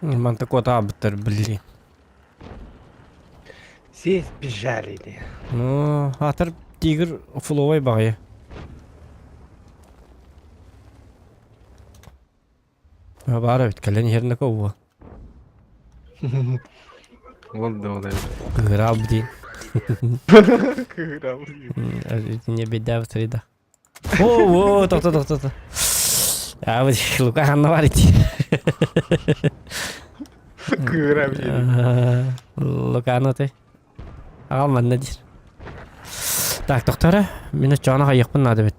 Манта куотаабыттар блин. Все сбежали ди. Ну, атыр тигр фуловай баҕайы. Баар эбит, кэлэн иһэрнэ кого. Ол да ол эбит. Кыырал блин. Кыырал. Не беда в среда. О, о, тохто, тохто, тохто. А вот Лука ханна бар ити. Кыыра блин. Луканы ты. Аҕам манна диир. Так, тохтора, мин оччоҕуна хайыахпын наада эбит.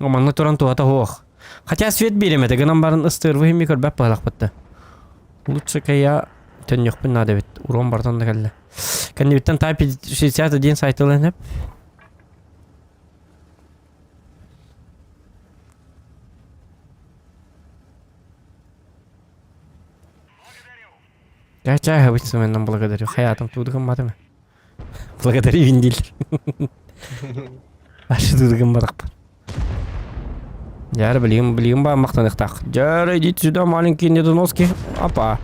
Манна туран туһата суох. Хотя свет биэриэм этэ, гынан баран ыстыырбы иһин көрбөт быһалахпыт да. Лучше-ка я төннүөхпүн наада эбит. Урон бартан да кэллэ. Кэннибиттэн Type 61 сайт ылан эп. Я чай обычно благодарю. Хаятым тудыгым матым. Благодарю виндил. Ашы тудыгым барақпын. Дьэ, билигин, билигин баар махтаныахтаах. Дьэ, идите сюда, маленькие недоноски. Опа.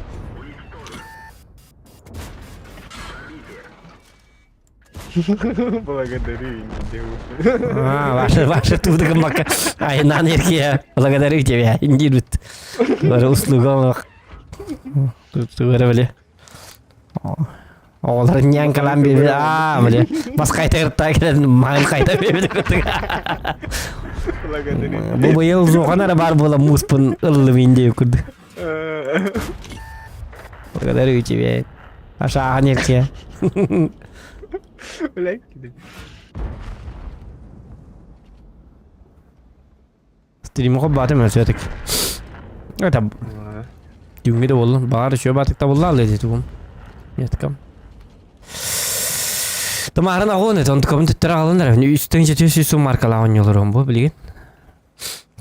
Благодарю, А, ваша, ваша тудыгым бакка. Айынан еркия. Благодарю тебя, индирбит. Бары услуга Тугара били. Оҕолор ньээҥкэлээн биэрбит аа били бас хайта кытта кэлэн маҕын хайта биэрбит курдук. Бу быйыл зохан эрэ баар буола мууспун ыллым диye курдук. Благодарю тебя. Ашаахан ерке. Стримҥа баатым все-таки. Это түүҥҥү да буоллун. Баҕар үчүгэй баатык табыллаал дии тугум. Меткам. Тымаарын аҕуон это онтукабын төттөрө аҕалан эрэ. Үстэн жети сүүс сум маркалаах оонньууларым бу билигин.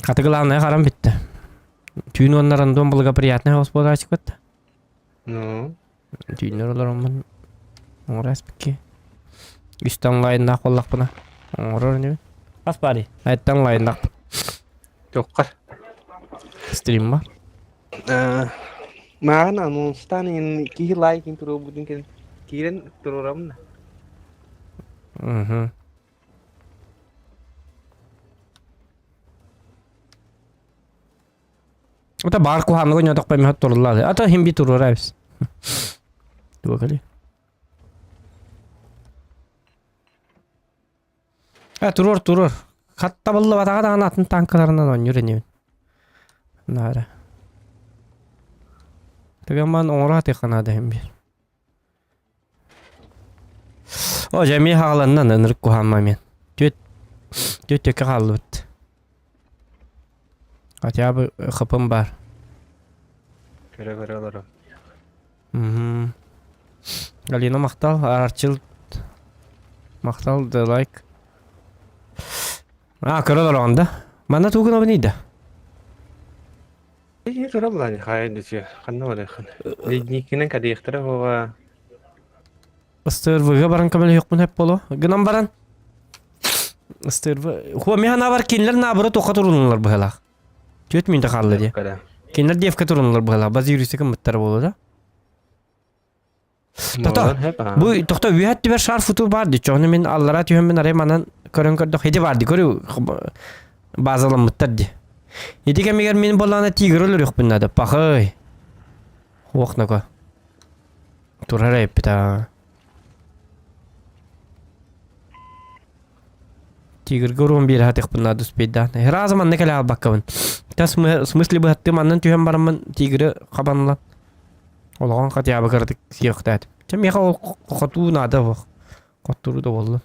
Хаты главное харам бүттэ. Түүн уонна рандом благоприятный господарчикпыт. Ну, Түүннэр олороммун оҥоро испикки. Үстэ онлайннаах буоллахпына оҥорор инибин. Хас баарый? Айттан онлайннаах. Туохха? Стримма. Мааҕын анонстаан иһин киһи лайкин туруорбутун кэлин киирэн туруорабын да. Мгм. Это баар куһаанныга ньотохпой мөһөт туруллаады. Ата хим би туруора эбис. Туокали. А туруор туруор. Хатта буллабатаҕа даҕаны атын танкаларынан оонньуур инибин. Наара. Тыгаман оҥоро атыахха наада иһин биир. О, дьэ эмиэ хааланнан ынырык куһаамма эмиэ. Түөт түөт түөккэ хааллыбыт. Хотя бы хпым баар. Көрө-көрө олорон. Мгм. Галина махтал, Арчил махтал, да лайк. А, көрө олороҕун да? Манна тугун абыный да? Ийэ тура булаani хаайын дечи ханна барыаххын. Ледникинэн кадыйахтара буола. Ыстырвыга баран көмөлөһүөхпүн сөп буолуо. Гынан баран Ыстырвы Хуа миха бар кинилэр наоборот туохха турунулар быһалаах. Түөрт мүнтэ хаалла дии. Кинилэр девка турунулар быһалаах. Базирусы кыммыттара буолуо да. Тото, бу тохто үһэт түбэр шар футу бар ди. Чоҕуну мин аллара түһэммин арай манан көрөн көрдөх ити бар ди. Көрү базаламмыттар ди. Ити кэмигэр мин боллаана тигр өлөрүөхпүн наада. Пахай. Хуох нако. Турар эппит аа. Тигргэ уруон биэрэ сатыахпын наада успейдаан. Разом манна кэлэ албаккабын. Та смысле быһаттыы маннан түһэн бараммын тигры хабанлан. Олоҕун хотя бы кыратык сиэхтээтим. Чэ миэхэ ол хотуу наада буох. Хоттуруу да буолла.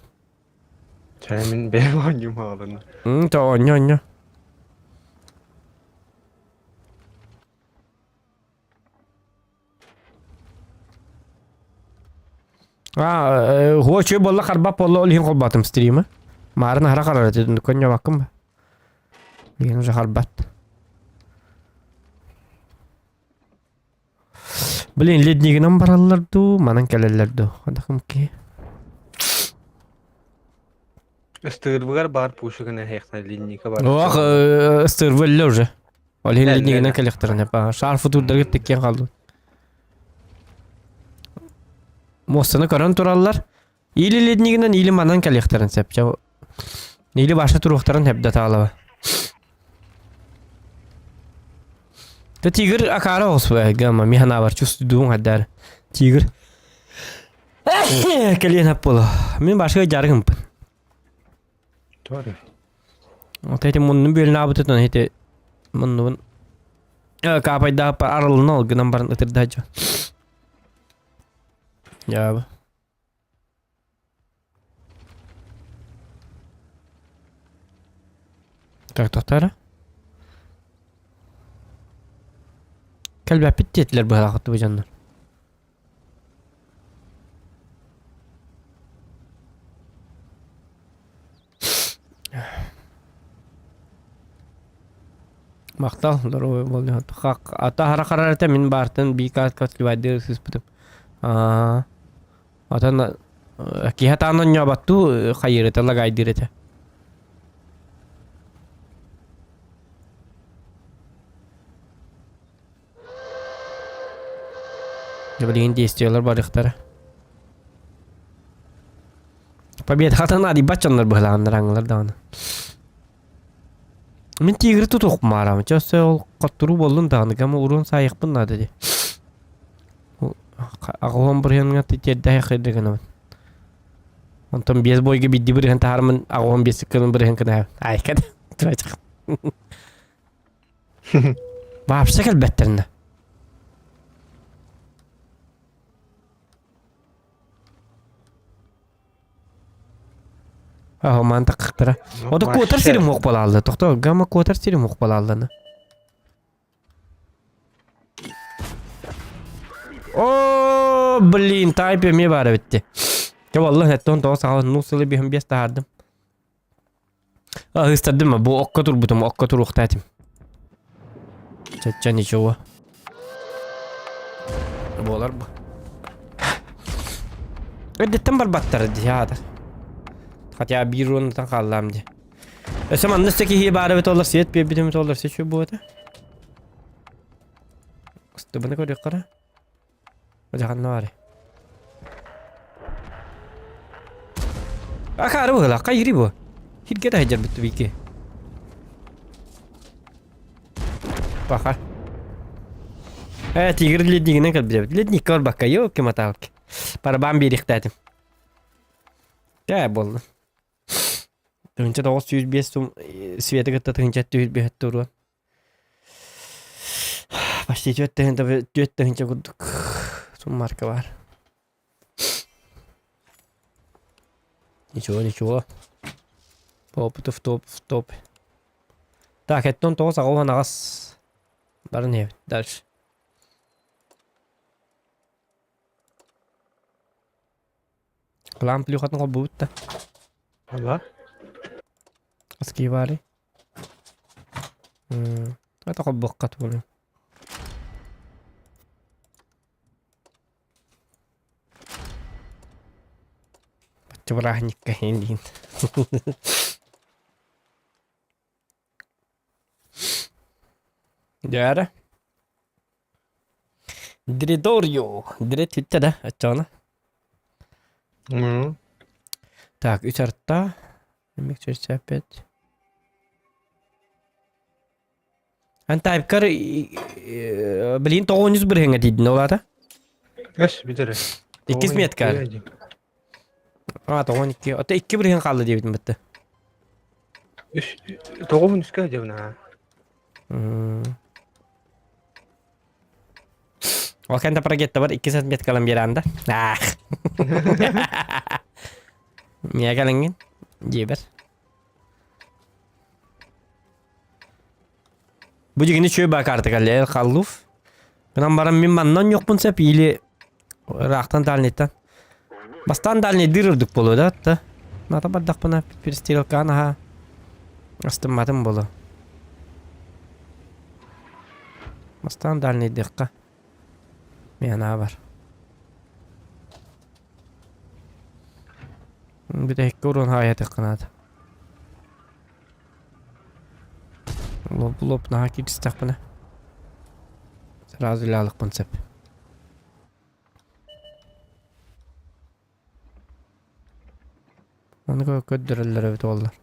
Чэ мин бэйэм оонньуум хаалана. То оонньо оонньо. А, хуочуй буолла харбап буолла ол иһин холбоотум стримы. Маарын аһара харар этэ көнньөбөккүн ба. Билигин уже харбат. Блин, леднигинэн бараллар дуу, манан кэлэллэр дуу. Хадахым ки. Ыстыырбыгар баар пушигын эһиэхтэн линника бар. Ох, ыстыырбы өллө уже. Ол иһин леднигинэн кэлиэхтэрин эп. Шарфы турдаргыт тиккиэн хаалдыбыт. Муостаны көрөн тураллар. Или леднигинэн, или манан кэлиэхтэрин сөп. Чэ, или баша туруохтарын сөп да таалаба. Та тигр акара оҕус гамма миханабар чувствуйдуун хаддар. Тигр кэлиэн хап боло. Мин башка жарыгымпын. Туары. Вот эти муннун бөлүнэ ити муннубун каапайдааппар арылына ол гынан баран ытырдааччы. Дьаабы. Так тохторо. Кэлбэппит диэтилэр быһалаах бу дьоннор. Махтал, здоровый буол. Ата хара харар этэ мин баартан биикаатка сливайдыы сыспытым. Аа Отон киһи атаан онньообаттуу хайыыр этэ, лагайдыыр этэ. Билигин действиелар барыахтара. Победа хатан адыйбат дьоннор быһылааннар аңылар даҕаны. Мин тигры тутуохпун Чэ өссө ол хотторуу буоллун даҕаны гама уруон саайыахпын наада дии. Аҕыһын бырыһыаҥҥа тиэрдэһэ хайда гынабын. Онтон биэс бойга бидди бырыһын таһаармын аҕыһын биэс кылын бырыһын кынаһабын. Айка да турачах. Вообще кэлбэттеринэ. Аһо маан тақықтыра. Ода куотар сирим уох балаалла. Тохто гамма куотар сирим уох балааллана. О, блин, тайп эмиэ баара битти. Дьэ валлах эттон тоҕо саҕала ну сылы биһим биэс таһаардым. Аһыыстардым бу окко турбутум, окко туруохта этим. Чачча ничего. Буолар бу. Эрдэттэн барбаттар дии аата. Хотя биир уоннатан хааллаам дии. Өссө манна өссө киһи баар эбит олор свет биэрбитим эбит олор сечу буота. Ыстыбаны көрүөххэ Дьаһанна баары. Акаары быһыла, хайыри бу. Хирге да хадьарбыт бики. Паха. Э, тигр леднигинен кэлбит. Ледник барбакка, ёлки-моталки. Барабан биэриэхтээтим. Кээ буолла. 1905 сум светы кытта 1905 туруон. Почти 4 тыһыынча курдук суммарка бар. Ничего, ничего. По опыту в топ, в топ. Так, эттон тоҕус аҕа аҕас. Барын иһэбит. Дальше. Кылаан плюхатын холбубут да. Ала. Аскивари. Это холбуохха тугуну. Бачча бырааһынньыкка иһин Дьээрэ. Дриdorio. Дре түттэ да оччоҕуна. Так, үс арта. Миксер опять. Антайпкар блин тоҕуонньус бырыһыҥҥа тиийдин ол аата? Эс бүтэр. Иккис метка. А, 92. Ото икки бырыһын хаалла диэбитим бытты. Үс тоҕуһун үскэ дьабына. Ол кэннэ прогеттабар иккис отметкалан биэрэн да. Аах. Миэ кэлэҥҥин дьиэбэр. Бу дьигини чүө баа карта кэллэ Халлуф. Гынан баран мин манна онньуохпун сөп или ыраахтан дальнийтан. Бастаан дальнейдыыр үрдүк буолуо да да. Ната бардахпына перестрелкаан аһа астымматым буолуо. Бастаан дальнейдыахха. Мин бар. Бүтэһиккэ уруон хаайатыахха наада. Лоп-лоп наһаа кииристэхпинэ сразу илэ сөп. Ону көрдөрөллөр эбит уоллар.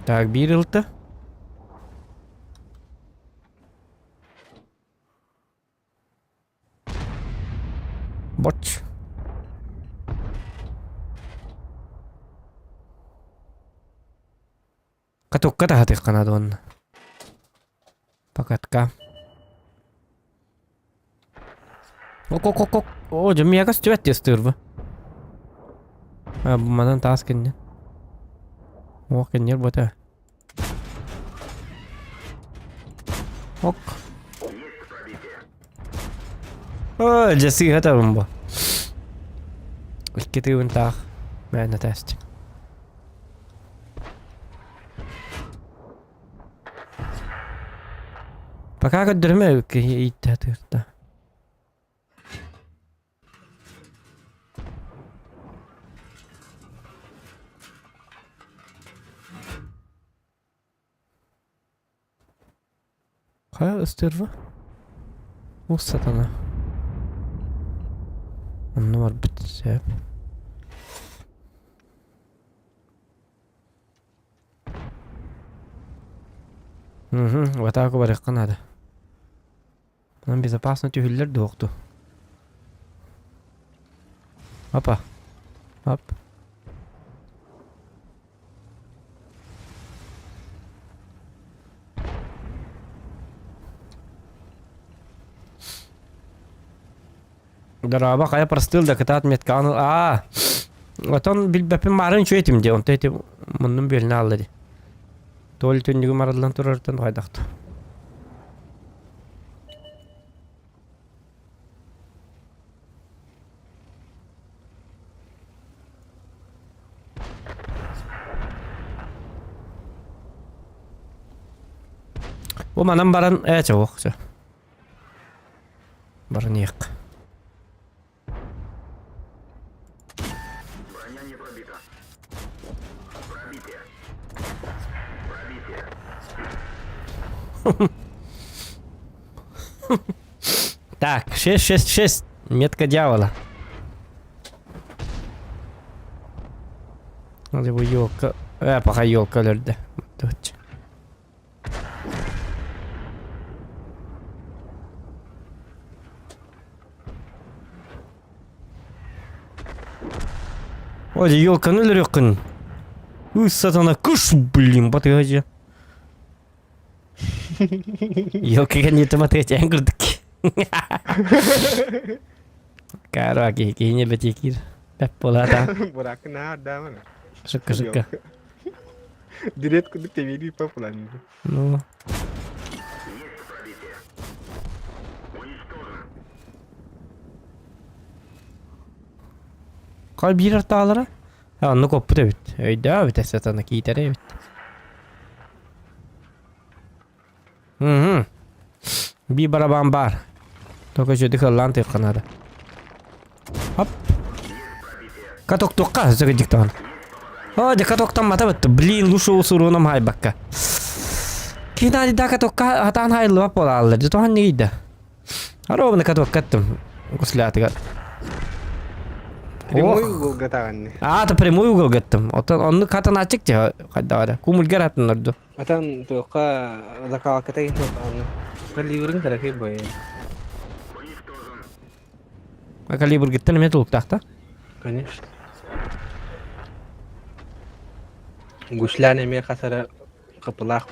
Так, биир ылта. Боч. Катокка таһатыахха наада уонна. Покатка. Ок-ок-ок-ок. О, дьэ миэхэ көстүбэт тестыырбы. А, манан таас кэннин. Ох, кэннир бота. Ок. О, дьэ сыыһа табын бу. Икки тыыбын таах. Мээнэ тест. Пока көрдөрүмэ ииттэ тыырта. Хайа ыстыырба? Уус сатана. Онно барбыт сөп. Угу, в атаку барыахха наада. Нам безопасно түһүллэр дуохту. Опа. Оп. Дорообо, хайа простыл да кытаат меткаҕын ыл. Аа, отон билбэппин маарын үчүгэй этим дии, онто ити муннум бүөлүнэ хаалла дии. Туоль түннүгүм арыллан турарыттан хайдахту. Бу манан баран ээ чоҕуох чэ. Баран иһиэххэ. Броня не пробита. Пробитие. Пробитие. Так, 6, 6, 6. Метка дьявола. Надо бу елка. Пока елка өлөрдө. Ой, елканы өлөрүөххүн. Уй, сатана, кыш, блин, батыга дьэ. Елка кэнниттэн батыга чээн курдук. Кара киһи киһини бэтиэкиир. Бэп буолаата. Буракын аардаамана. Шыкка шыкка. Дирет курдук тэбиэлии папулан. Ну. Есть пробитие. Уничтожен. Хай биир артаалара? Оннук оппут эбит. Өйдөө эбит сатана киитэрэ эбит. Угу. Би барабан бар. Только что дыхаллаан тыыкканаада. Хоп. Катоктуохха сөкөдүктөҕүн. О, дьэ катоктан мата бытты. Блин, лучше усуруунам хайбакка. Киһи да катокка хатаан хайыллыбат буолааллар. Дьэ тохан нигийда. Ровно катокка аттым. Куслятыгар. Прямой уголга таҕанны. А, это прямой угол гаттым. Отон онну катаначык те хайдавара. Кумульгар аттын орду. Атан туохха закалката киһи Калибрын кыракый бой. Калибргыттан эмиэ тулуктаах да? Конечно. Гуслян эмиэ хасара кыпылаах.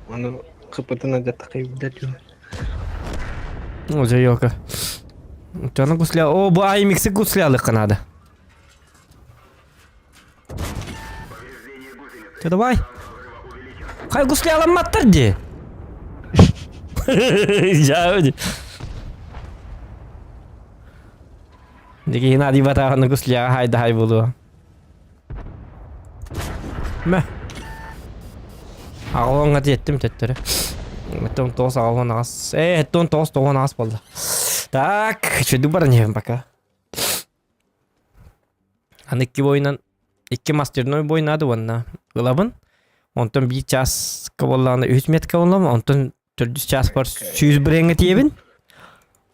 Ону кыпытын адьаттахайбыта дуу. О, дьэ елка. Чаны гусля... О, бу аймиксы гуслялыхха надо. Ты давай. Хай гусляламматтар дии. Дьэ, Дики Геннадий Батаҕаны гусляҕа хайдаһай буолуо. Мэ. Аҕалоҥҥа тиэттим төттөрү. Оттон тоҕус аҕалон аҕас. Ээ, оттон тоҕус тоҕон аҕас буолла. Так, чөйдүк баран иһэбин пока. Аны икки бойунан икки мастерной бой наада уонна ылабын. Онтон биир чааска буоллаҕына үһүс метка буоллам, онтон төрдүс чааспар 101 ҥэ тиийэбин.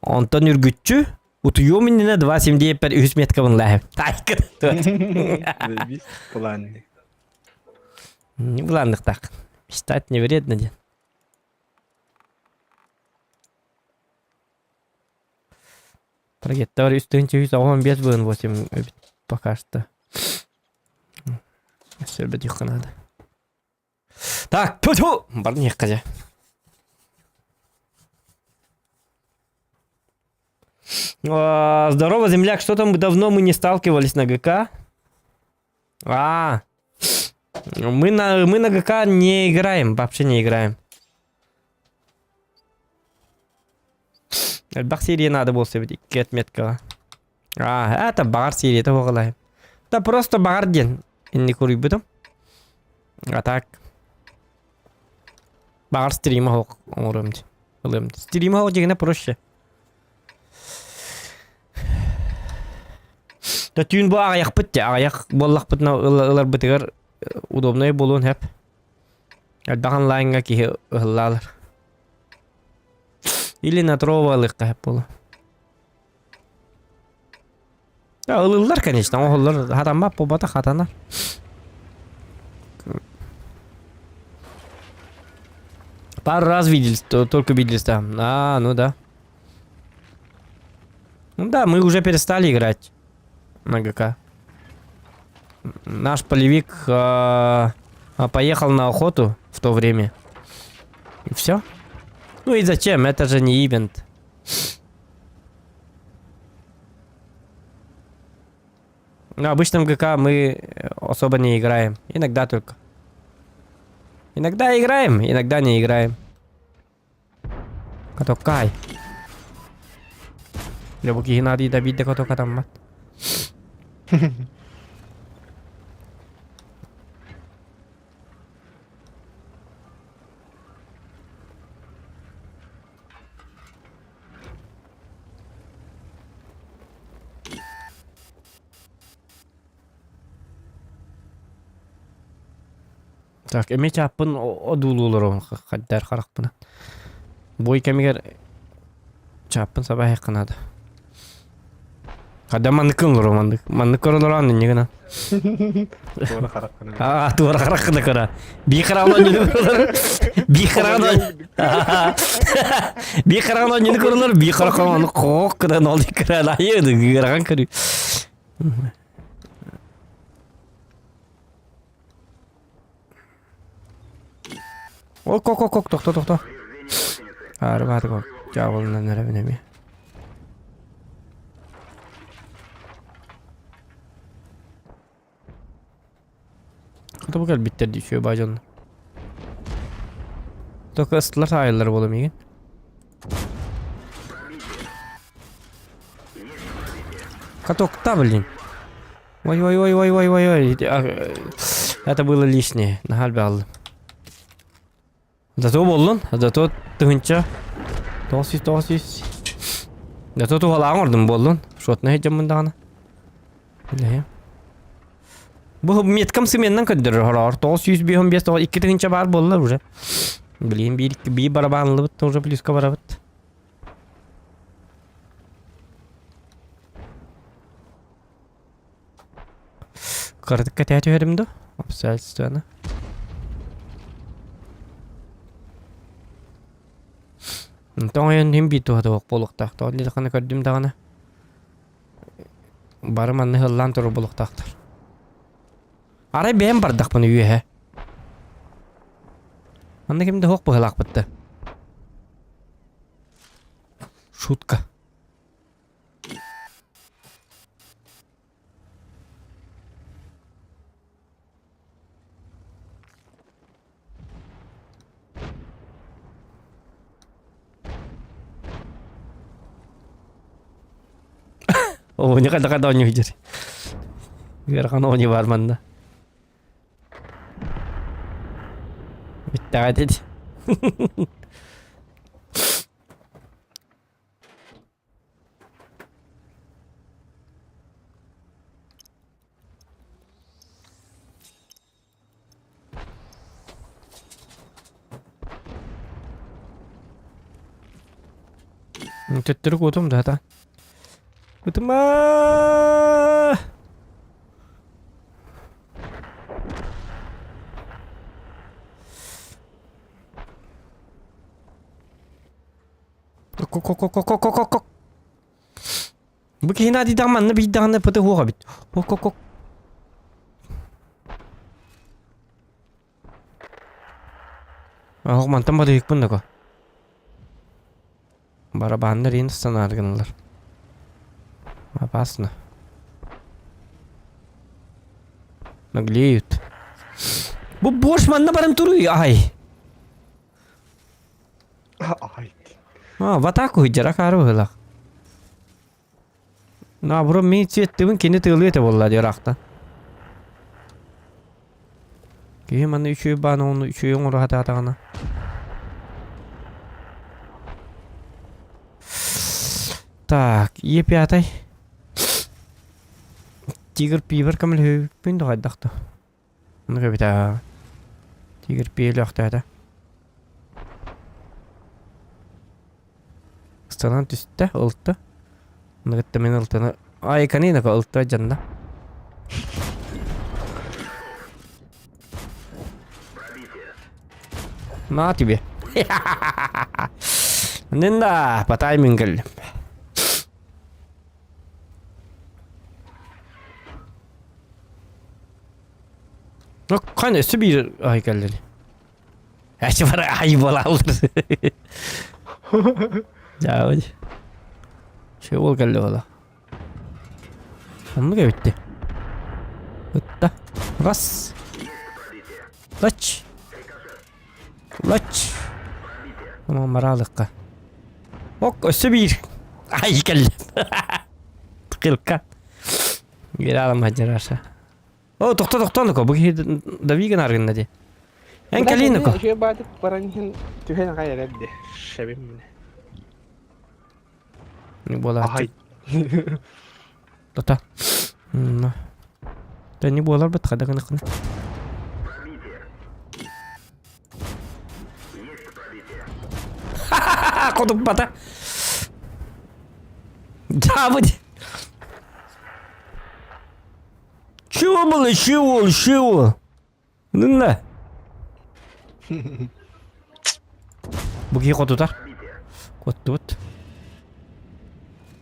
Онтон үргүччү утуйуом иннинэ 2,7 диэппэр үһүс меткабын лааһым. Таайкын. Заебись, планный. Не былаанныктаах. Мечтать не вредно диэн. Таргеттар 3 385 быын 8 эбит пока что. Өссө бөтүөххэ наада. Так, тьфу-тьфу! Барын иһиэххэ дьэ. Здорово, земляк, что там давно мы не сталкивались на ГК? А, мы на ГК не играем, вообще не играем. Элбэх серия надо буолса эбит икки отметкаҕа. А, это баҕар серията буолалай. Да просто баҕар диэн инник уруйбутум. А так баҕар стрима оһох оҥоруом дии. Ылыам дии. Стрима оһох дьиҥинэ проще. Да түүн бу аҕыйахпыт дии. Аҕыйах буоллахпытына ыларбытыгар удобнай буолуон сөп. Элбэх онлайҥҥа киһи ыһыллаалар. Или на Трова ылыахха сөп буолуо. Да, ылыллар, конечно, оһоллор хатаммат буолбатах хатанар. Пару раз виделись, только виделись там. А, ну да. Ну да, мы уже перестали играть на ГК. Наш полевик поехал на охоту в то время. И все. Ну и зачем? Это же не ивент. На обычном ГК мы особо не играем. Иногда только. Иногда играем, иногда не играем. Катоккай. Дьэ бу киһи наадыйда биирдэ каток хатаммат. Так, эмиэ чааппын одуулуулар хайдар харахпына. Бой кэмигэр чааппын саба иһиэххэ наада. Хада маннык олору маннык маннык көрөлөр инньэ гынан. Туора хараххына. Аа, туора хараххына кыра. Бии хараҕын онньуну көрөлөр. Бии хараҕын Бии хараҕын онньуну көрөлөр, бии хараххын ону хоох кынан ол кыра айы ыарахан көрүү. Ой, кок, кок, кок, тохто, тохто. Аары бааты кок. Дьаабылынан эрэбин эмиэ. Хата бу кэлбиттэр дии үчүгэй баа дьонно. Только ыстылар таайыллар буола миигин. Катокта, блин. Ой, ой, ой, ой, ой, ой, ой. Это было лишнее. Наһаа элбэх Зато буоллун, зато тыһынча 900 900. Зато туһалааҕын ордум буоллун. Шотна сылдьаммын даҕаны. Билэһиэм. Бу меткам сменнан көрдөрөр хороор. 955 тоҕо 2 тыһынча баар буоллар уже. Билигин биир биир барабаанылыбыт уже плюска барабыт. Кыратык кэтээ түһэрим дуо? Обстоятельствоны. Тоҥойон иһин биир туһата суох буолуохтаах. Тоҕо диэтэххинэ көрдүм даҕаны. Бары манна ыһыллаан турар буолуохтаахтар. Арай бэйэм бардахпына үөһэ. Манна ким да суох быһыылаахпыт да. Шутка. Оҕонньо хайдах оонньуу сылдьар. Ыарахан оҕонньо баар манна. Бүттэҕэ ити. Төттөрү куотум да хата. Кутума! Ко-ко-ко-ко-ко-ко-ко. Бу киһини адыйдаҕым манна биирдэҕинэ пыты хуох эбит. Ко-ко-ко. Оһох мантан барыйыкпын да Барабаннар иин санаары гыналар. Опасно. Наглеют. Бу борщ манна баран туруй, ай. Ай. А, в атаку сылдьар акаары быһыылаах. Наоборот, мин цветтибин кини тыалыы этэ буолла дии ыраахтан. Киһи манна үчүгэй баан ону үчүгэй оҥоро сатаатаҕына. Так, Е пятай. Тигр пивер көмөлөһүбүн да хайдах да. Ону кэбитэ. Тигр пиэлэхтээтэ. Ыстанан түстэ, ылта. Ону кытта мин ылтаны... Ай, канинака ылта дьанна. На тебе. Нинда, по таймингу. Ну, қане өссө биир ай кэллин. Эчи бара ай буолаллар. Дьаабыт. Че ол кэллэ буола. Оннук эбитти. Ытта. Раз. Лач. Лач. Оно мараалыкка. Ок, өссө биир. Ай кэллэ. Тыкылка. Биир мадьараша. О, тохто тохто нука, бу киһи дави гынар гынна ди. Эн кэлии нука. Үчүгэй баатык баран иһин түһэн аҕай эрэр ди. Шебим мине. Не буолааччы. Тота. Да не буолар бит хада гына кына. Хотуппата. Дьаабыт. Чего было, чего, чего? Нынна. Бу киһи хотутар. Куоттубут.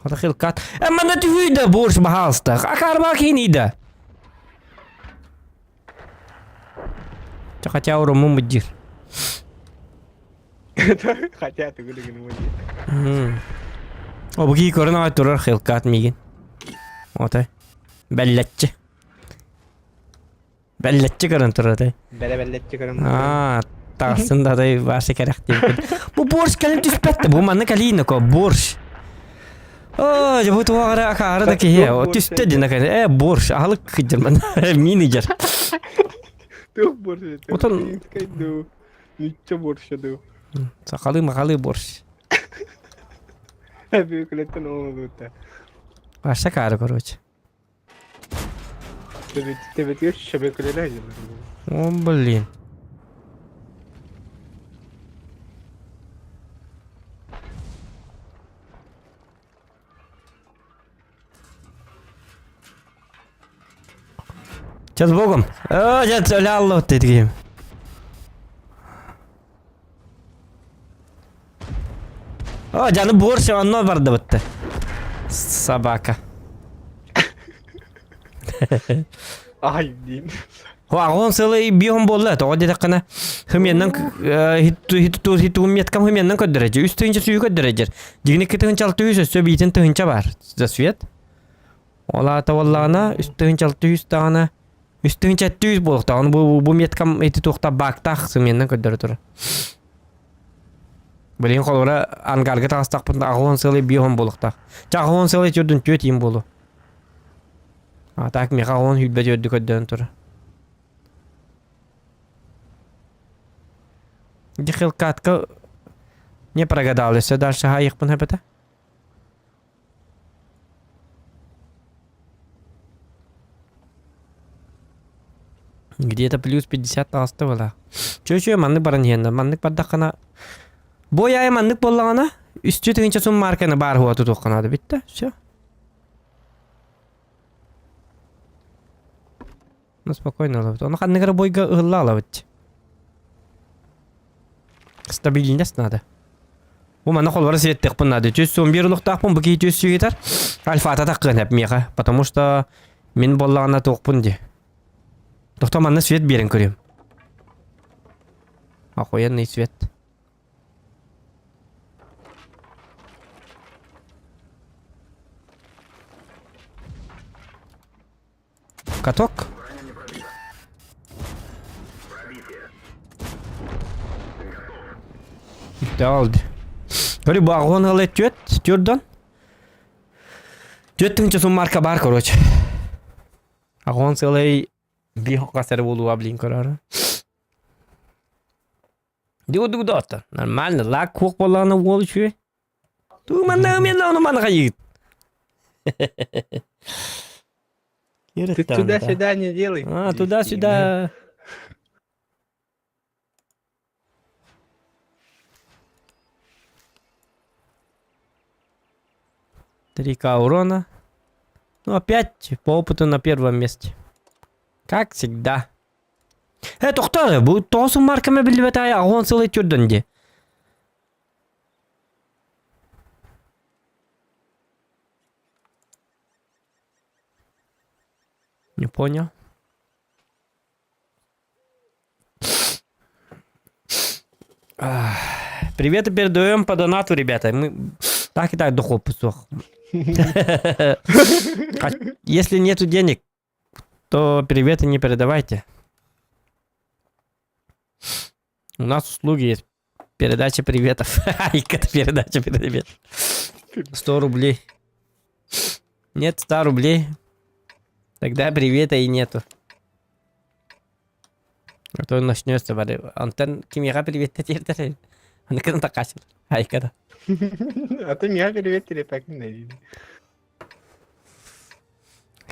Хата хилкат. Э, манна түһүйдэ, борщ баһаалыста. Акарма киһиниидэ. Хотя уруммун буддир. Хотя ты гулигин муди. О, бу киһи көрөн аҕай турар хилкат миигин. Отой. Бэллэччи. Бэллэччи көрөн турар этэй. Бэлэ бэллэччи көрөн. Аа, таҕыстын да атай баасы кэрэх диэбит. Бу борщ кэлин түспэт да, бу манна кэлиин око борщ. Оо, дьэ бу туох эрэ акаары да киһи. Түстэ дин акаары. Э, борщ, аһылык кыдьыр манна. Мин идер. Туох борщ это? Отон Ничего борщ ду. Сахалыы махалыы борщ. Бүкүлэттэн оҥорута. Аша каары короче. Төбөтүгэр шөбөкүлэрэ дьылар. О, блин. Сейчас богом. О, сейчас өлө дедигим. О, жаны борщ онно барды бытты. Собака. Ай диин. Аҕон сылы бион буолла тоҕо диэтэххинэ хымианнан хиту меткам хымианнан көрдөрөдьө үс тыһынча сүүһү көрдөрөдьөр дьигини тыһынча алты үс өссө биитин тыһынча бар за свет ол аата буоллаҕына үс тыһынча алты үс даҕаны үс тыһынча этти үс буолуохтаах бу бу меткам ити туохта баактаах сымианнан көрдөрө турар билигин холобура ангарга таҕыстахпытына аҕыс уон сылы бион буолуохтаах чэ аҕыс уон сылы төрдүн түөрт иин буолуо А так миэхэ уон сүүрбэ төрдү көрдөөн турар. Дихилкатка не прогадал, өссө дальше хаайыахпын сөп этэ. Где-то плюс 50 таҕыста буолаа. Чүө-чүө маннык баран иһэннэ, маннык бардаххына бу айы маннык буоллаҕына. Үстүү тыһыынча сум марканы баар хуа тутуохха наада бүттэ. Все. Ну спокойно ылабыт. Ону ханнык эрэ бойга ыһылла алабыт. Стабильность надо. Бу манна холбора сиэттиэхпин наада. Түс суон биир улуктаахпын, бу киһи түс сүйүтэр. Альфата таккыан эп миэхэ. Потому что мин боллаҕына туохпун ди. Тохто манна свет биэрэн көрүөм. Охуенный свет. Каток. Алды. Говорю, багон ылы түөт, түрдөн. Түөт тыһынча сум марка бар, короче. Агон сылай би хокасар болуа блин көрөр. Диу-ду-дота. Нормально, лак куох боллаҕына уол үчүгэй. Туу манна мен ону манна хайыгыт. Ты туда-сюда не делай. А, туда-сюда. Три К урона. Ну, опять по опыту на первом месте. Как всегда. Э, тохтоо, бу тоҕус маркама биллибэт аайы аҕыс сыл түрдөн дии. Не понял. Привет передаем по донату, ребята. Мы так и так доход суох. Если нету денег, то приветы не передавайте. У нас услуги есть. Передача приветов. Айка, передача приветов. 100 рублей. Нет 100 рублей. Тогда привета и нету. А то начнется бары. Антон кимиэхэ привет тиэрдэр. Аны кытын такасыл. Айка А ты меня привет телепакин найди.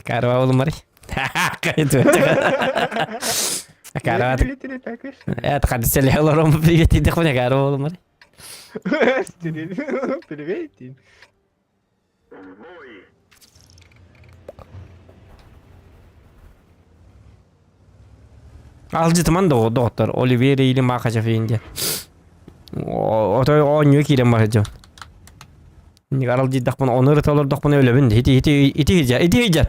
Карва улумари. Карва. Привет телепакиш. Это хадисели олором привет иди хуня карва улумари. Привет. Алдьытыман доҕоттор, Оливера или Махачев диэн. Отой оонньуу киирэн барар дьон. Аралдьыйдахпына, ону ырыта олордохпуна өлөбүн. Ити ити ити иһдьэр, ити иһдьэр.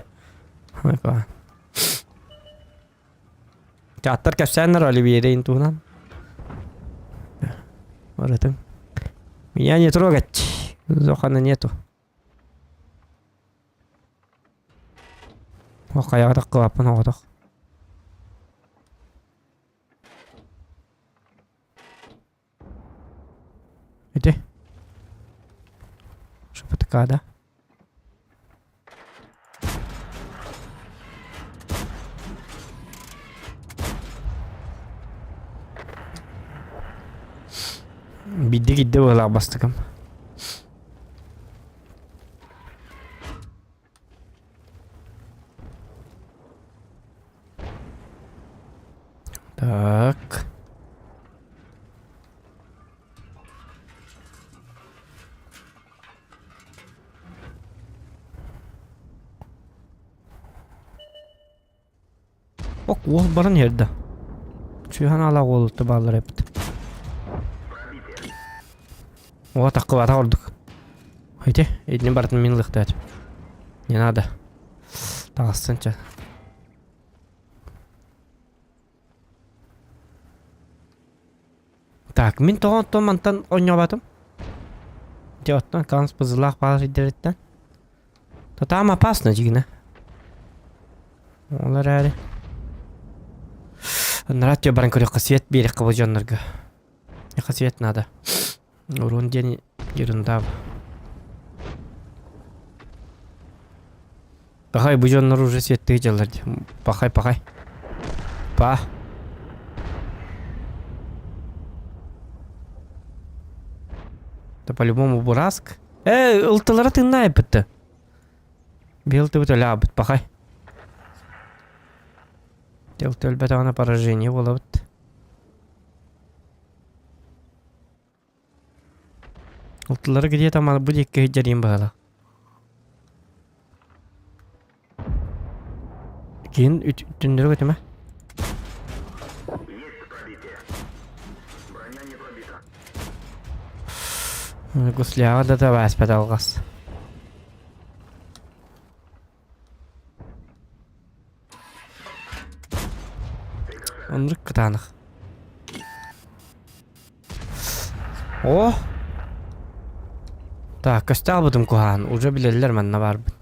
Театр кэпсээннэр Оливера туһунан. Барытын. Меня не трогать. Зохана нету. Хайаҕа таххыбаппын оҕотох. Ити. ШПТК да? Биирдэ киирдэ быһыылаах бастакым. Так. Ок, уол баран иһэрдэ. Чуһан ала уолутта бааллар эбит. О, таккыбата ордук. Ити, итини барытын мин ылыахтаат. Не надо. Таҕыстын ча. Так, мин тоҕо оттон мантан оонньообатым? Дьэ, оттон канс пызылаах баар сирдэриттэн. То там опасно дьигинэ. Ол эрээри. Анараа өттүгэр баран көрүөххэ свет биэриэххэ бу дьоннорго. Миэхэ свет надо. Урун диэн ерунда. Пахай бу дьоннор уже светтыы дьаллар дии. Пахай, пахай. Па. Это по-любому бураск. Э, ылтылара тыыннаайбытты. Биыл тыбыт өлаабыт пахай. Тыл өлбөтөҕүнэ поражение буолабыт. Ылтылары где-то маны бу диэкки сылдьарыйым быһыылаах. Киин түннүрү көтүмэ. Гусляҕа да табааспат алҕас. Оннук кытаанах. О! Так, көстө албытым куһаан. Уже билэллэр манна баарбын.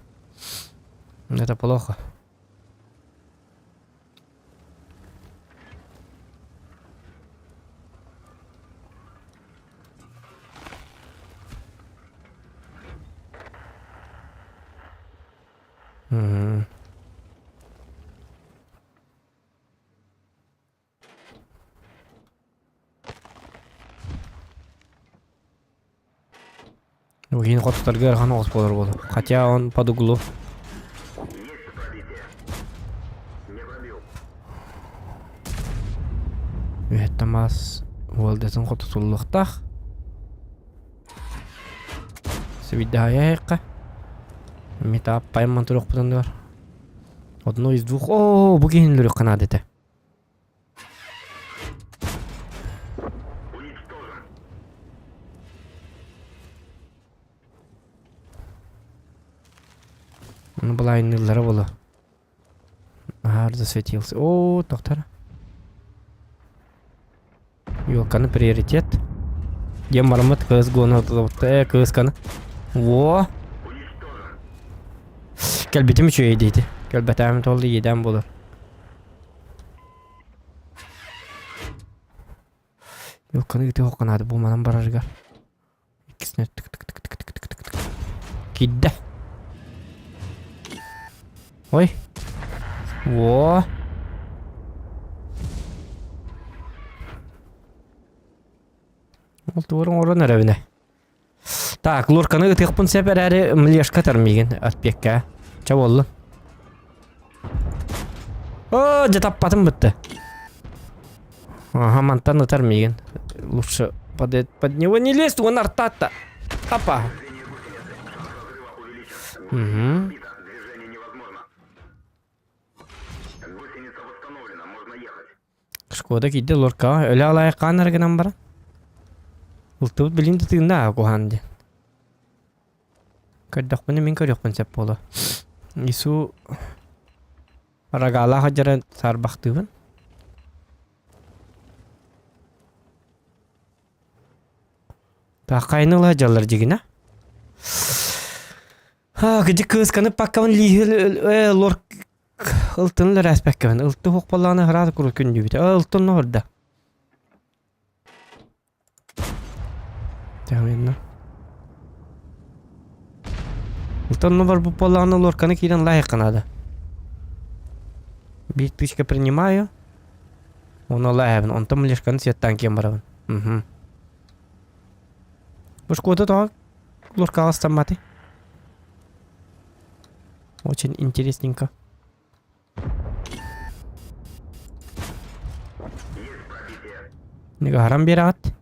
Это плохо. Мгм. Уһин хотутарга ыарахан оҕус буолар буолуо. Хотя он под углу. Есть пробитие. Не пробил. Үһэттэн маас уолдатын хотутуллуохтаах. Свидание Метаппайым туруохпутун дуор. Одно из двух. О, бу киһини өлөрүөххэ наада этэ. Уничтожен. Ну, былайынныыллара буолуо. Аһаар засветился. О, тохтор. Елканы приоритет. Диэн бараммыт кыыс гуону э кыысканы. Во! Кэлбитим үчүгэй диэти. Кэлбэтээм толлу иэдээн буолар. Елканы ыытыах наада бу манан барарыгар. Иккисинэ тык тык тык тык тык тык тык тык. Киирдэ. Ой. Во. Ол туорун оҥорон эрэбинэ. Так, лурканы ытыахпын сөп эрээри млешка ытар миигин отпекка. Чэ буоллун. О, дьэ таппатым бытты. Ага, мантан ытар миигин. Лучше под, под него не лезть, он артатта. Апа. Угу. Движение невозможно. Гусеница восстановлена, можно ехать. Шкода киирдэ лоркаҕа өлө алайаххаан эрэ гынан баран. Ылтыбыт билин да тыыннаах куһаан диэн. Көрдөхпүнэ мин көрүөхпүн сөп буолуо. Ису Рогалаах дьаран саарбахтыыбын. Тааххайны ыла дьаллар дьигинэ. Ха, кыдьык кыысканы паккабын лииһил э лор ылтын лэрээспэккэбин. Ылты хуохпаллааны хараат куру күндүбүтэ. Ылтын норда. Тэһэминна. Онтон барбыт буоллаҕына лорканы киирэн лайыхха наада. Биир тысяча принимаю. Оны лайабын. Онтон млешканы светтаан киэн барабын. Угу. Бу шкода тоҕо лоркаҕа ыстамматый? Очень интересненько. Аһаран биэрэҕит.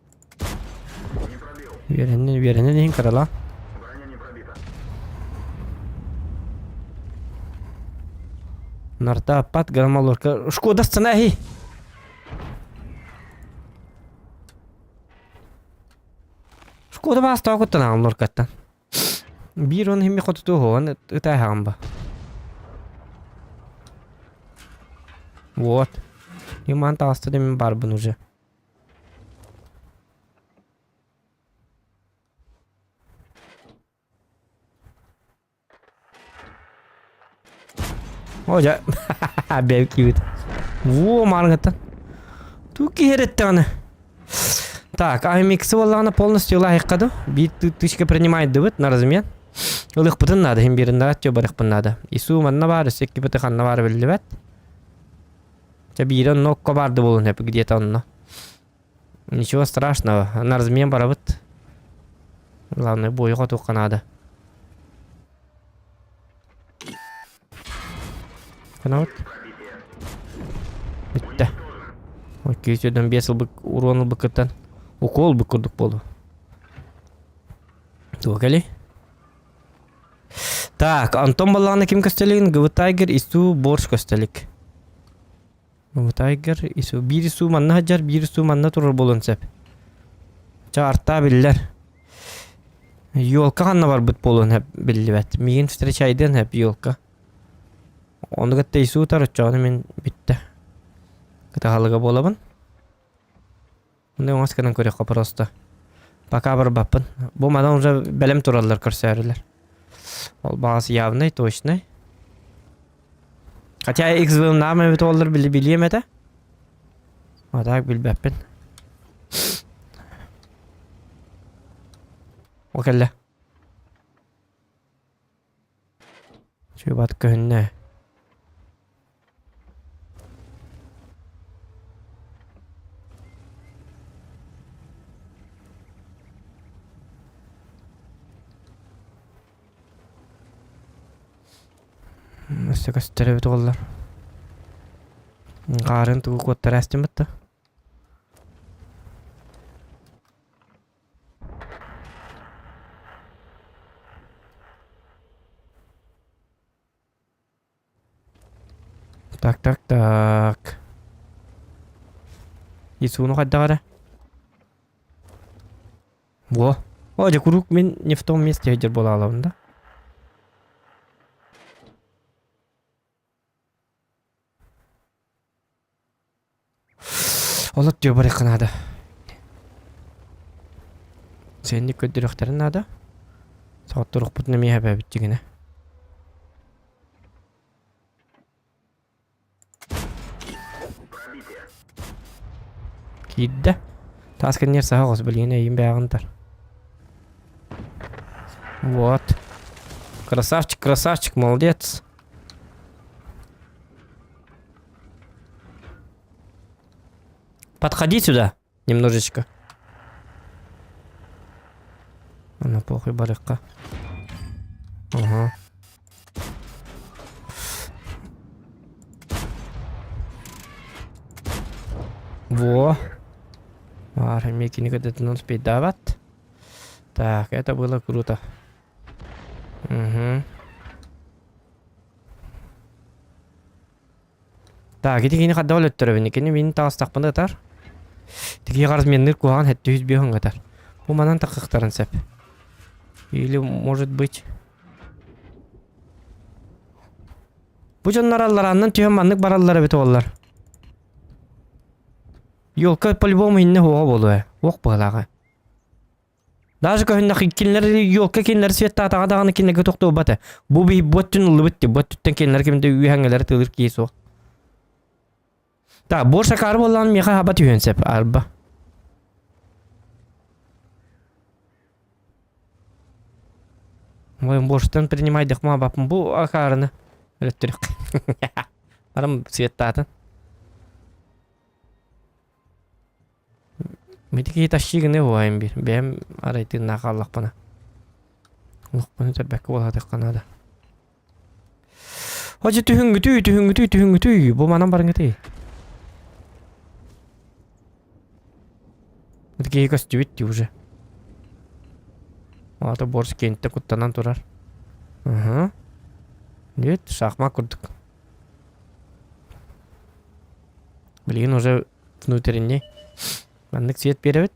Үөрэнэн үөрэнэн иһин кыралаан. Нарта аппат граммалорка Шкода сцена эһи. Шкода баас тоҕо куттанаҕын лоркаттан. Биир он иһин хотутуу оһоҕун ытааһаҕын ба. Вот. Юман таҕыста да мин барбын уже. О дьэ, бэйэм киирбит. Во, маарыҥыттан. Туу киһи эрэттэҕинэ. Так, AMX буоллаҕына полностью ылаһыахха дуу? Биир тысяча принимайдыбыт на размен. Ылыахпытын наада, иһин биэрин наада, барыахпын наада. Ису манна баар, өссө икки ханна баара биллибэт. Чэ биирэ онно окко баарды буолуон сөп, где-то онно. Ничего страшного, на размен барабыт. Главное, бойу хотуохха наада. Гынабыт. Бүттэ. Окей, сюдан 5 ылбык, урон ылбыккыттан укол ылбыт курдук буолуо. Туох кэлий? Так, Антон баллаҕына ким көстөлүгүн Гвтайгер Ису Борщ көстөлүк. Гвтайгер Ису биир Ису манна сылдьар, биир Ису манна турар буолуон сөп. Чэ, артаа биллэр. Елка ханна барбыт буолуон сөп биллибэт. Миигин встречайдыан сөп елка. Ону кытта Ису утар, оччоҕуна мин бүттэ. Кытаһалыга буолабын. Онно оҥос гынан көрүөххэ просто. Пока барбаппын. Бу манан уже бэлэм тураллар көрсөөрүлэр. Ол баҕас явный, точный. Хотя XV-наам эбит оллар били билиэм этэ. А так билбэппин. Ол кэллэ. Чугат көһүннэ. Өссө көстөр эбит уоллар. Хаарын тугу куоттара астыммыт да. Так, так, так. Исуну хайдах эрэ? Во. О, дьэ куруук мин не в том месте сылдьар буолаалабын да. Олор түө барыахха наада. Сэнник көрдөрүөхтэрин наада. Соҕотторукпутун эмиэ эбэбит дьигинэ. Киирдэ. Таас кэннигэр саха оҕус билигин эйигин бэйэҕин тар. Вот. Красавчик, красавчик, молодец. Подходи сюда немножечко. Ана похуй барыахха. Ага. Во. Армия кинигэтин успейдават. Так, это было круто. Угу. Так, ити кини хадда өлөттөрөбүн. Кини мин таҕыстахпына ытар. Тики разменныр куһаҕан 705 ытар. Бу манан таххахтарын сөп. Или может быть Бу дьоннор алларааннан түһэн маннык бараллар эбит уоллар. Елка по-любому инне хуоҕа буолуо. Уох быһалааҕа. Даже көһүннэх кинилэр елка кинилэр светтаатаҕа даҕаны кинилэргэ тохтуубата. Бу би бу өттүн ыллыбыт дии. Бу өттүттэн кинилэр кимдэ үөһэҥҥэлэр тыылыр киһи суох. Так, буор сакаары буоллаҕына миэхэ хаба түһүөн сөп арба. Ой, борщтан принимайдых ма баппын бу акаарыны өлөттөрөх. Арам светтаатын. Мити киһи тащи гына уһайын биир. Бэйэм арай тыыннаах хааллахпына. Олохпун өтөрбөккө буолаатахха наада. Хожа түһүҥҥүтүй, түһүҥҥүтүй, түһүҥҥүтүй. Бу манан барыҥҥытый. Бу киһи көстүбүт дии уже. Аата борс киэнтэ куттанан турар. Аха. Нет, шахмат курдук. Билигин уже внутренний. Маннык цвет биэрэбит.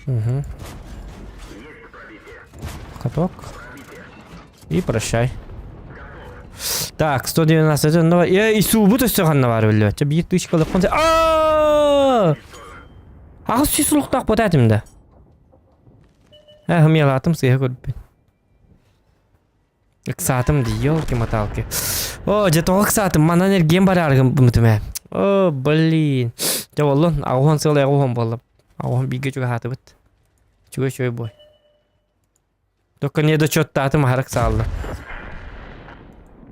Угу. Каток. И прощай. Так, 191. Ну, я и субут өссө ханна бар биллибэт. Биир тысяча Аа! Аҕыс сүүс сулуктаах буотаатым да. Ээ, хымыйалаатым сыыһа көрбүн. Ыксаатым дии, елки-моталки. О, дьэ тоҕо ыксаатым, манан эргиэн бараары гыммытым ээ. О, блин. Дьэ буоллун, аҕуһан сыл аҕуһан буолла. Аҕуһан бииргэ чугаһаатыбыт. Үчүгэй үчүгэй бой. Только не дочеттаатым аһара ыксаалла.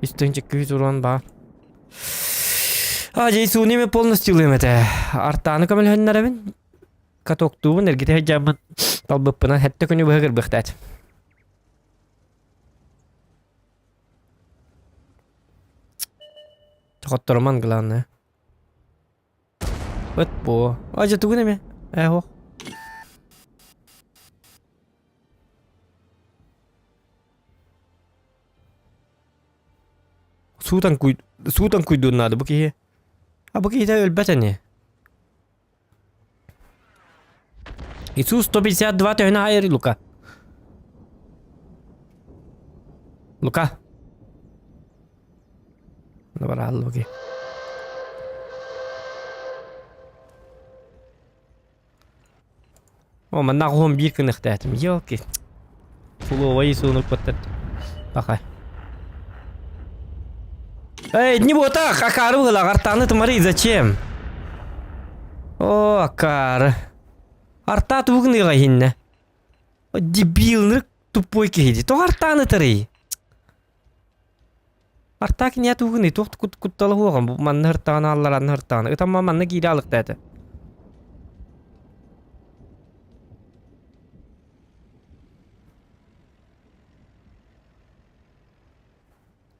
Үстэн чеккүһү туруон баар. А, дьэ, исуни полностью ылыам этэ. Артааны көмөлөһөннөрөбүн. Катоктуубун эргитэ сылдьаммын талбыппынан сэттэ күнү быһа кырбыахтаат. Хотторуман главное. Ыт буо. Ажа тугун эме? Э ох. Суутан куй суутан куйдуун наада бу киһи. А бу киһитэ өлбөт ини. Иисус 152 төһөнө айыр Лука. Лука. Барааллуги. О, манна оҕом биир кыныхтаатым. Елки. Фуловай суунук баттар. Паха. Эй, не вот так, акары было, артаны тымары, зачем? О, акары. Арта тугыныга хинне. Дебил, тупой киһи. Тоҕо артааны тырый? Артаа киниэхэ тугуный туох куттала суоҕа бу манна һыртаҕына аллараанна һыртаҕына ытамма манна киирэ алыкта этэ.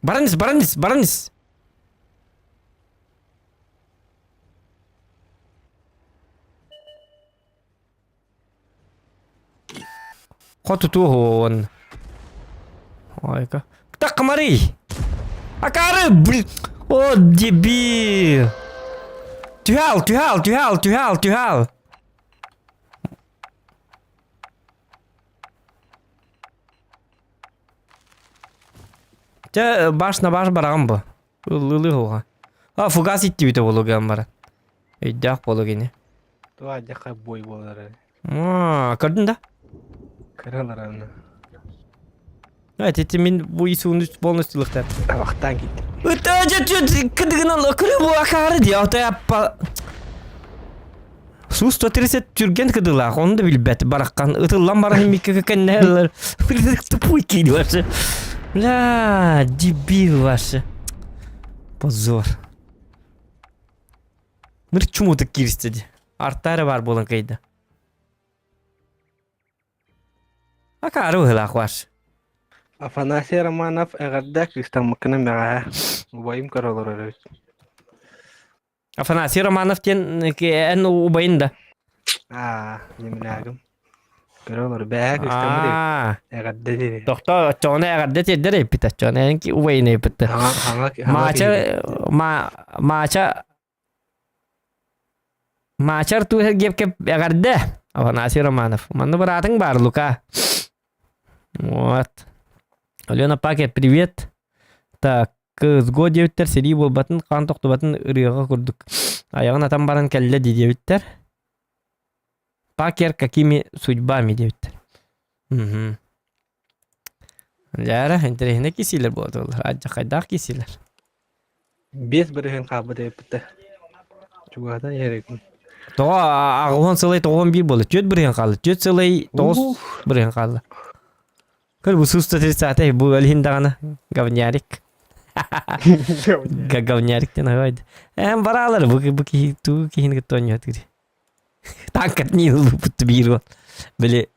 Баран ис, баран ис, баран ис. Хотутуоһун. Ойка. Так, комары! Акары, блин! О, дебил! Түһэл, түһэл, түһэл, түһэл, түһэл! Чэ, баш на баш бараҕын бу. Ыллыы хуга. А, фугас иттибитэ буолуо гынан баран. Өйдөөх буолуо кини. Туа дьаха бой буолар. Аа, көрдүн да? Кыралараны. Evet, ити мин бу исууну полностью лыхтар. Табахтан киттим. Ыта кыдыгынан кыры бу акары ди, ата аппа. Су 130 түрген кыдылаах, оны да билбэт бараххан ытыллан баран микке кэннэллэр. Тупой киһи вообще. Бля, дебил вообще. Позор. Ныр чумутук киирсте ди. Артары бар буолан кыйда. Акаары быһыылаах ваш. Афанасий Романов эҕэрдэ кыыстаммыккынан мэҕэһэ. Убайым көрө олорор эбит. Афанасий Романов диэн эн убайын да? Аа, неминаагым. Көрө олор бээ кыыстаммыт эбит. Аа, Эҕэрдэ дири. тохтоо, оччоҕуна эҕэрдэ тиэрдэр эппит, оччоҕуна эн убайын эппит. Хаҥа хаҥа хаҥа Маача киһи. ма Маача Маачар тууһэр гиэпкэ эҕэрдэ Афанасий Романов. Манна быраатыҥ баар Лука. Вот. Алена Пакет, привет. Так, Кызго диэбиттэр сэрии буолбатын, хаан тохтубатын ырыаҕа курдук. Айаҕын атан баран кэллэ дии диэбиттэр. Пакер какими судьбами диэбиттэр. Мгм. Дьээрэ, интэриэһинэй кисиилэр буолаллар. Адьахайдаах кисиилэр. Биэс бырыһын хаалбыт эбиппит Чугаһатан иһэрикин. Тоҕо аҕыһын сылай тоҕон биир буолла. Түөрт бырыһын хаалла. Түөрт сылай тоҕус бырыһын хаалла. Көр бу сүүс 130 бу өлүһүн даҕаны говнярик. Говнярик диэн аҕай. Эм бараалар бу бу киһи туу киһини кытта оонньоотур. Танкат не ылбыт биир уол. Били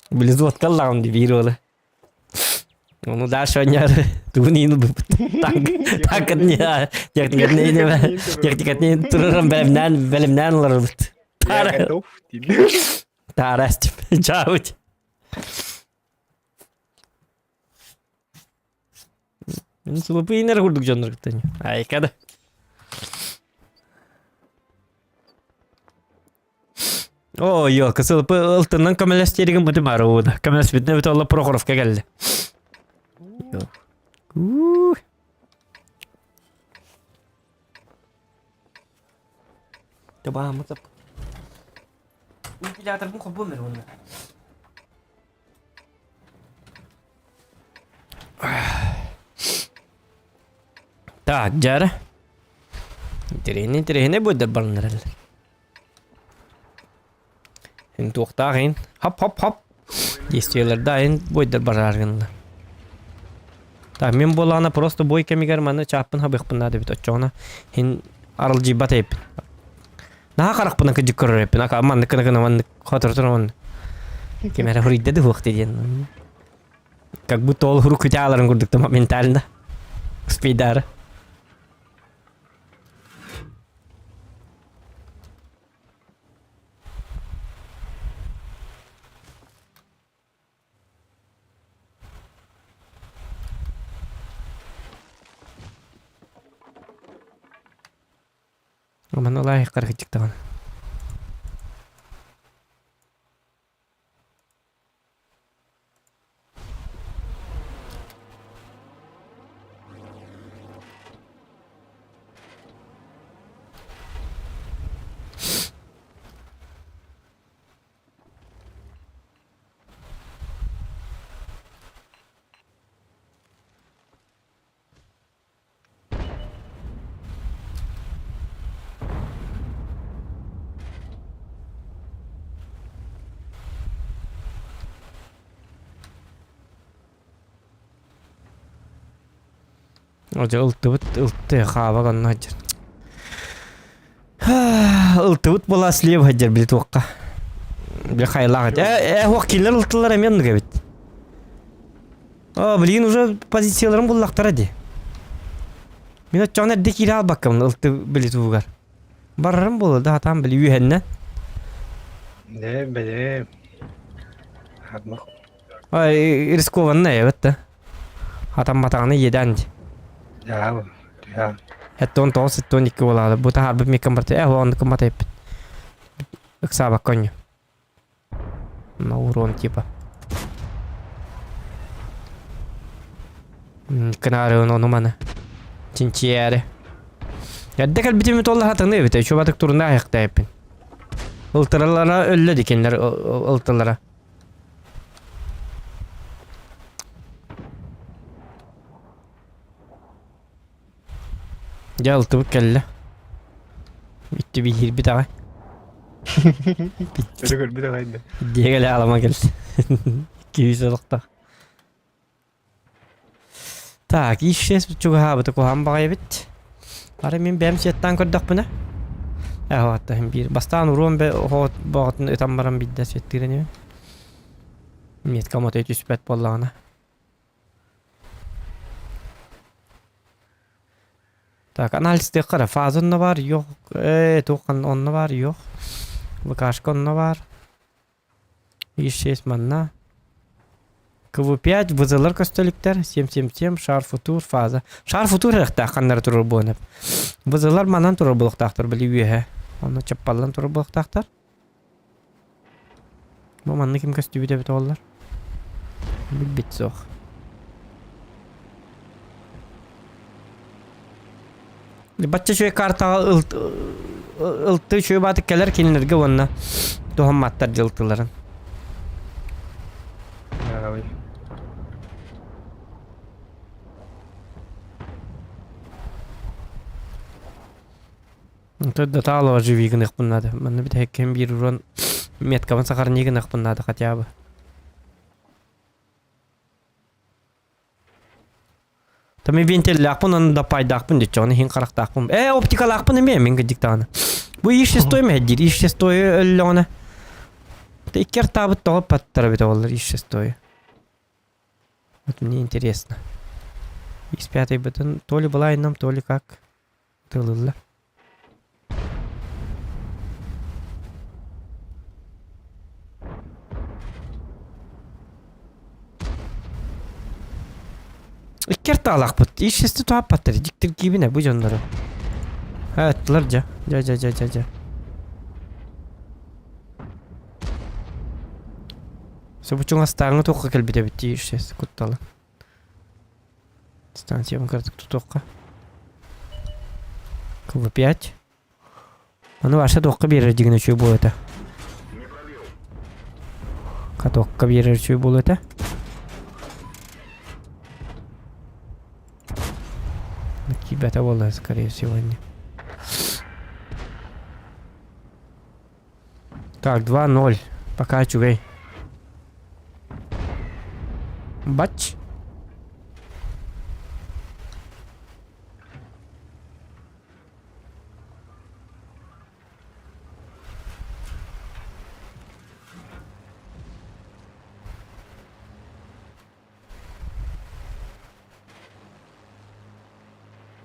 били зуоткаллаҕым ди биир уолу. Ону дальше оонньоору тугун иин ылбыппыт. Танк танкат не техникатын техникатын тураран бэлэмнээн бэлэмнээн олорорбут. Я готов. Таара Чаут. Мин сылыпыйнар курдук дьоннор кытта Айка да. О, ёлка, сылыпы ылтыннан көмөлөс диэригин буту барууда. Көмөлөспүтүнэ бүт олла Прохоровка кэллэ. Ух. Табааммыт Вентиляторбун холбуом эрэ уонна. Так, дьара. Интэриэһинэй интэриэһинэй буойдар бараннар Ин туохтаах ин хоп-хоп-хоп действиелэрдээх ин буойдар бараар гынна. Так, мин буоллаҕына просто бой кэмигэр маны чааппын хабыахпын наада эбит оччоҕуна ин аралдьыйбат эбиппин. Наһаа харахпынан кыдьык көрөр эбиппин. Ака маннык гына гына маннык хотору маннык. Ким эрэ хуруйда да хуохты диэн. Как будто ол хурук күтэ аларын курдук да моментально. Успейдары. Маны лайык каргычыктаҕына. Дьэ ылтыбыт ылты хаабак онно сылдьар. Ылтыбыт була слив сылдьар били туохха. Били хайлаах этэ. Э, э, уох кинилэр ылтылар эмиэ оннук эбит. О, билигин уже позицияларын буллахтара дии. Мин оччоҕуна эрдэ киирэ албаккабын ылты били туһугар. Барарым буолуо да хатаан били үөһэннэ. Дэ, бэлэ. Хатмах. Ай, рискованно эбит да. Хатамматаҕына иэдээн дии. Дьаабы. Түһээн. 79 72 буолаады. Бу таһаарбыт миккам барта. Э, оннук мата эппит. Ыксаабакка онньу. На урон типа. Кынаарыын ону маны. Чинчийээри. Эрдэ кэлбитим толла хатыны эбит. Чубатык турна айахтайыппын. Ылтыралара өллө дикеннер ылтылара. Дьэ алтыбыт кэллэ. Итти биһиирбит аҕай. Өрө көрбүт аҕай да. Диэгэлэ алама кэллэ. 200 олохтоох. Так, ишшес чугаһаабыты куһаан баҕайы эбит. Ары мин бэйэм сиэттаан көрдөхпүнэ. Э, биир. Бастаан уруон бэ боҕотун ытан баран биирдэ сиэттиир инибин. Метка мотой түспэт буоллаҕына. Так, анализтыахха эрэ. Фаза онно баар, йох, ээ, туох онно баар, йох. ВКшка онно баар. Ис манна. КВ-5, ВЗлар көстөлүктэр, 777, шар футур, фаза. Шар футур эрехтээх ханнары турар буолан. ВЗлар манан турар буолуохтаахтар, били үөһэ. Онно чаппаллан турар буолуохтаахтар. Бу манна ким көстүбүт эбит оҕолор? Билбит суох. Бачча үчүгэй картаҕа ылты үчүгэй баатык кэлэр кинилэргэ уонна туһамматтар дьылтыларын. Дотаалова живи гыныахпын наада. Манна бүтэһиккин биир уран меткабын сахарнии гыныахпын наада хотя бы. Тами вентиллаахпын аны да пайдаахпын диччоҕун иһин харахтаахпын. Э, оптикалаахпын эмиэ мин кырдьык даҕаны. Бу иш шестой мэһэддиир, иш шестой өллөҕүнэ. Икки артаабыт тоҕо паттара бит оҕолор иш шестой. Вот мне интересно. Ис пятый бытын то ли была ином, то ли как. Тылылла. Икки артаалаахпыт. Ишшести туһаппаттар. Дьиктиргиибин бу дьоннору. Аттылар дьэ. Дьэ дьэ дьэ дьэ дьэ. Собучуҥ астааҥҥы туохха кэлбит эбит дии ишшес кутталы. Станциябын кыратык тутуохха. КВ-5. Аны Ваша туохха биэрэр дигин үчүгэй буолуо этэ. Катокка биэрэр үчүгэй буолуо этэ. Киирбэтэ буолла, скорее всего, не. Так, 2-0. Пока үчүгэй. Бач.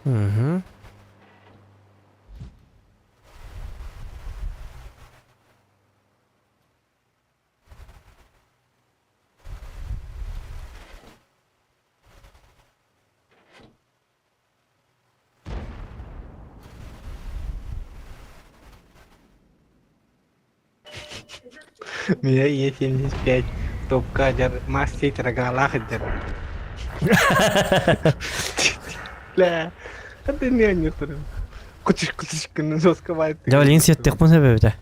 Угу. Меня Е75 топка дьар мастей рогалаах дьар. Лэ, а ты не анюхтарым. Кучиш кучиш гынан соскабайт. Дьэ, билигин сиэттиэхпин сөп эбитэ.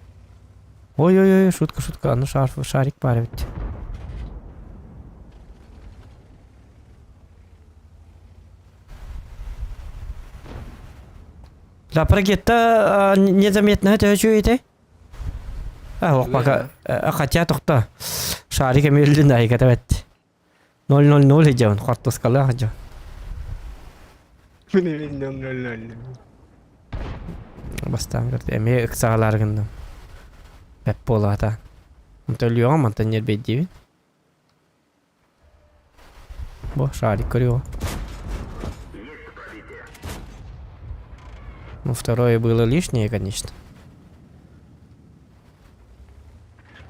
Ой-ой-ой, шутка, шутка, аны шарф, шарик баар эбит. Да, ракета незаметно это что это? А, ох, пока, хотя тохта. Шарик эмиэллин айгата бэт. 0-0-0 идеон, хортускалаах дьон. Мин эмиэ 0-0-0. Бастаан көрдө, эмиэ ыксаалаар гынным. Бэп буолаата. Онто өлүөҕүм, мантан ньэрбэйдиибин. Бу шарик көрүөҕүм. Ну, второе было лишнее, конечно.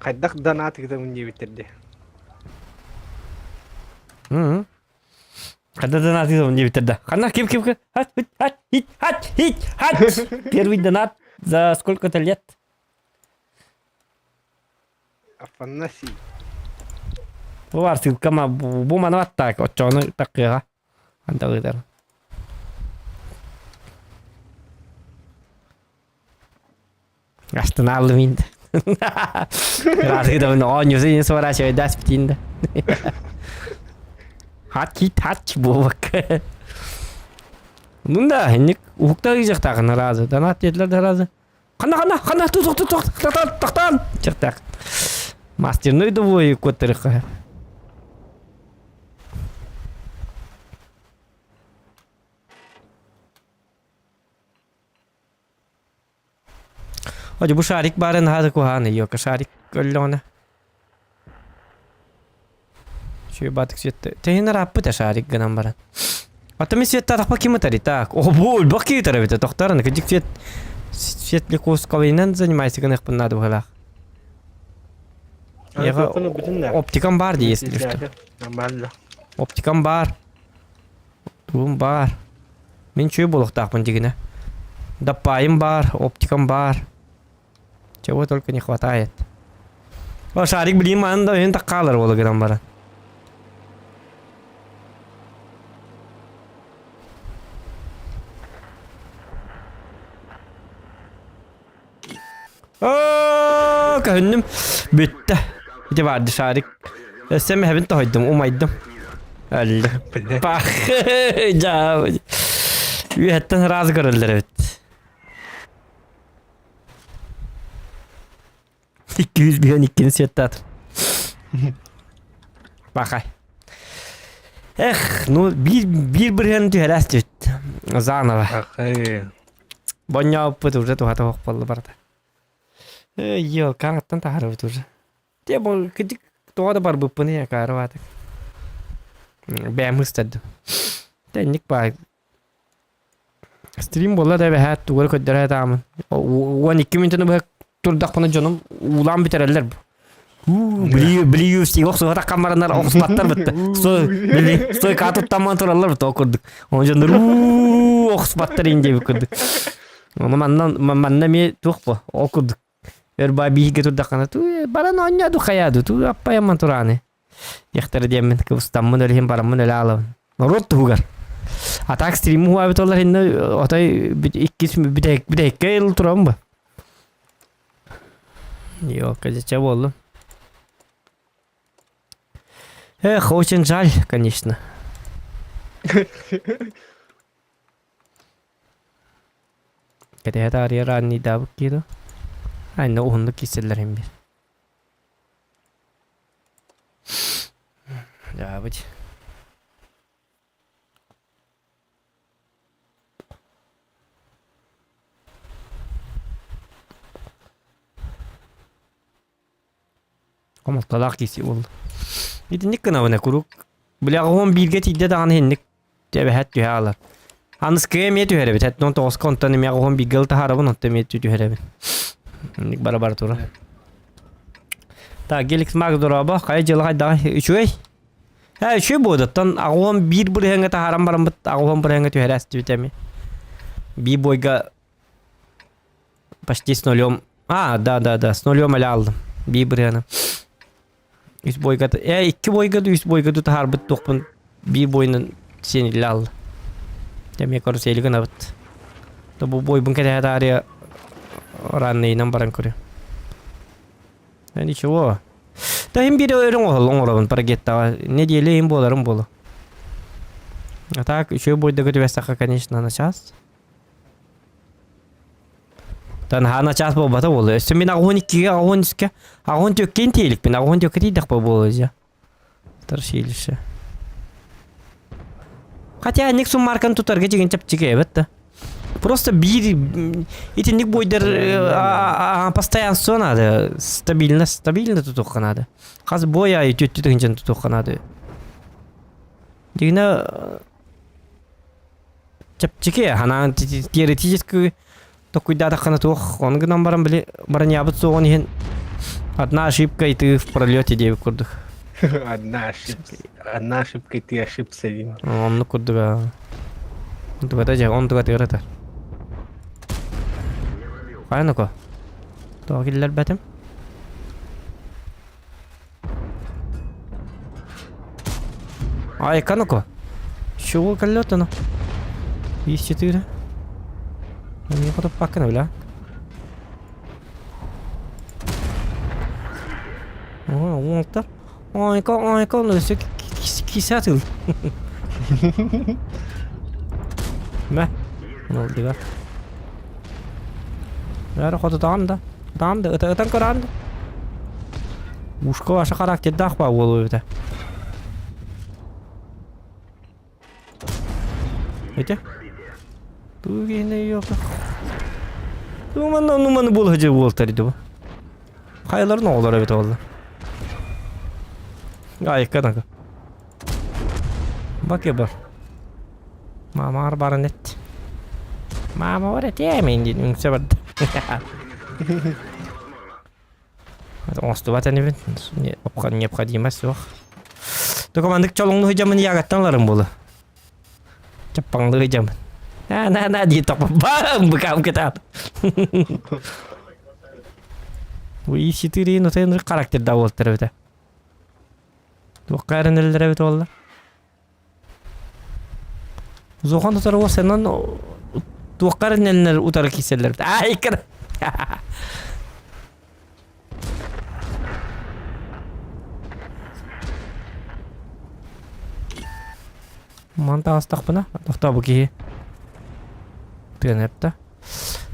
Хайдах донат ыытабын диэбиттэр дии. М. Когда донат ыытабын диэбиттэр да. Ханна ким ким ким хат хит хат хит хат хит хат. Первый донат за сколько-то лет. Афанасий. Бу бар ссылкама бу маны так оччону такыаҕа. Анда ыытар. Астынааллым инде. Разы да оонньуса иин сворачивай даст птинда. Хат кит хат буолбакка. Ну да, инник уһукта ыйдьахтаахына разы. Донат диэтилэр да разы. Ханна ханна ханна ту ту ту тохтан тохтан чертах. Мастерной двое куоттарыха. Одь бу шарик баарын хаада куһааны йока шарик өллөҕүнэ. Чү батык светте. Тэһин ырааппыт шарик гынан баран. Ата мен светте атахпа ким ытар так. О бу өлбөх киһи ытар эбит тохторун кыдьык свет светлякосковыйынан занимайся гыныахпын наада быһылаах. Оптикам бар дии если что. Нормально. Оптикам бар. Тугум баар. Мин үчүгэй буолуохтаахпын дьигинэ. Даппаайым баар, оптикам баар. Чего только не хватает. О, шарик билим манан да өйүн таккаалар буола гынан баран. Оо, көһүннүм. Бүттэ. Ити баарды шарик. Өссө мэһэбин тоһойдум, умайдым. Өллө. Пах. Жаа. Үөһэттэн ыраас көрөллөр эбит. 252 светтаатыр. Бахай. Эх, ну биир биир бырыһыан түһэрээс түһүт. Заново. Ахай. Бонньооппут уже туһата суох буолла барыта. Ээ, хаҥаттан таһаарабыт уже. Те бу кыдьык тоҕо да барбыппын ээ каарыбаатык. Бэйэм ыстардым. Тэнник баай. Стрим буолла да эбэһээт тугу эрэ көрдөрө сатаамын. 12 мүнүүтэни быһа турдахпына дьонум уулаан бүтэрэллэр бу. Били били UFC охсуһа камеранар охсубаттар бытта. Стой, били стойка туттаман тураллар бытта курдук. Оны дьоннор уу охсубаттар инде курдук. Оны манна манна ми туох бу ол курдук. Өр ба биһиге турдаххана ту баран оонньоду хайаду ту аппайамман турааны. Яхтары диэммин кыбыстаммын өлүһүн бараммын өлө аалабын. Норуот туһугар. А так стриму хуабит олар инне отой иккис бүтэһиккэ ыл турабын ба. Ёлка, дича буоллум. Эх, очень жаль, конечно. Кэтэһэ таарыйар аанньыйдаабыт киһи Айна уһуннук киирсэллэр иһин биир. Дьаабыт. Хомолтолоох киси буолла. Итинник гынабын куруук Били бииргэ тиийдэ даҕаны инник эбэһэт түһэ хаалар. Аныскыга эмиэ түһэрэбит. Эт тоҕуска онтон эмиэ оҕом бииргэ ылтаһарабын, онтон эмиэ түһэрэбин. Инник бара-бара турар. Так, Геликс Макс дорообо, хайа дьыала хайдаҕай? Үчүгэй? Ээ, үчүгэй буодаттан аҕуһан биир бырыһыаҥҥа таһааран бараммыт, аҕуһан бырыһыаҥҥа түһэрэ астыбыт эмиэ. Биир бойга почти с нулем. А, да, да, да, с нулем эле алдым. Биир бырыана. Үс бойга э икки бойга да үс бойга да таһаарбыт туохпун биир бойунан сиэниллэ алла. Эмиэ карусели гынабыт. Да бу бойбун кэтэһэ таарыйа ранныйынан баран көрүө. Э, ничего. Да им биир өрүҥ оҥоробун парагеттаҕа. Неделя им буоларым буолу. А так, үчүгэй бойдага түбэстэххэ, конечно, на час. Танаһаа начаас буолбата буолуо. Өссө мин аҕыһын иккигэ, аҕыһын үскэ, аҕыһын түөккэ тиэликпин, аҕыһын түөккэ тиийдэхпэ буолуо дьэ. Страшилище. Хотя ник суммарканы тутарга дьигин чэпчэки эбит да. Просто биир итинник бойдар постоянство надо, стабильно, стабильно тутуохха надо. Хас бой аайы түөттүү тыһынчан тутуохха надо. Дигинэ Чэпчэки, анаан теоретически толкуйдаатаххына туох ону гынан баран били бронябыт суоҕун иһин одна ошибка и ты в пролете диэбит курдук. Одна ошибка, одна ошибка и ты ошибся диэн. Оннук курдук онтугата дьэ онтугатыгар ытар. Хайа ноко? Тоҕо киллэрбэтим? Ай, ну-ка. Чего колет оно? Есть 4. Мне потом пакана, бля. О, он Ой, ой, ну все кисятыл. Мә. Ну, дига. Бәрі хотутаан да. Ытаан да, ытан көрөөн да. Ушка ваша характердаах баа буолуо эбитэ. Ити? Туу киһини yok. Туман онуманы буол хыдьы буолтар иди бу. Хайаларын оҕолоро эбит буолла. Айыкка нака. Бак бар. Маамаар баран эт. Маама бар этиэмин диэн үҥсэ барда. Оҥостубат инибин. Необходимость суох. Только маннык чолоҥну сыдьаммын ягаттан ыларым буолуо. Чаппаҥлыы сыдьаммын. На на на дии бам быкам кытаат. Уи четыре ну ты характерда буолтар эбитэ. Туохха эрэнэллэр эбит буолла? Зохан утары уосанан туохха эрэнэллэр утары киирсэллэр эбит. Аай кыр. Ман таҕыстахпына, тохтоо бу киһи тыан эптэ.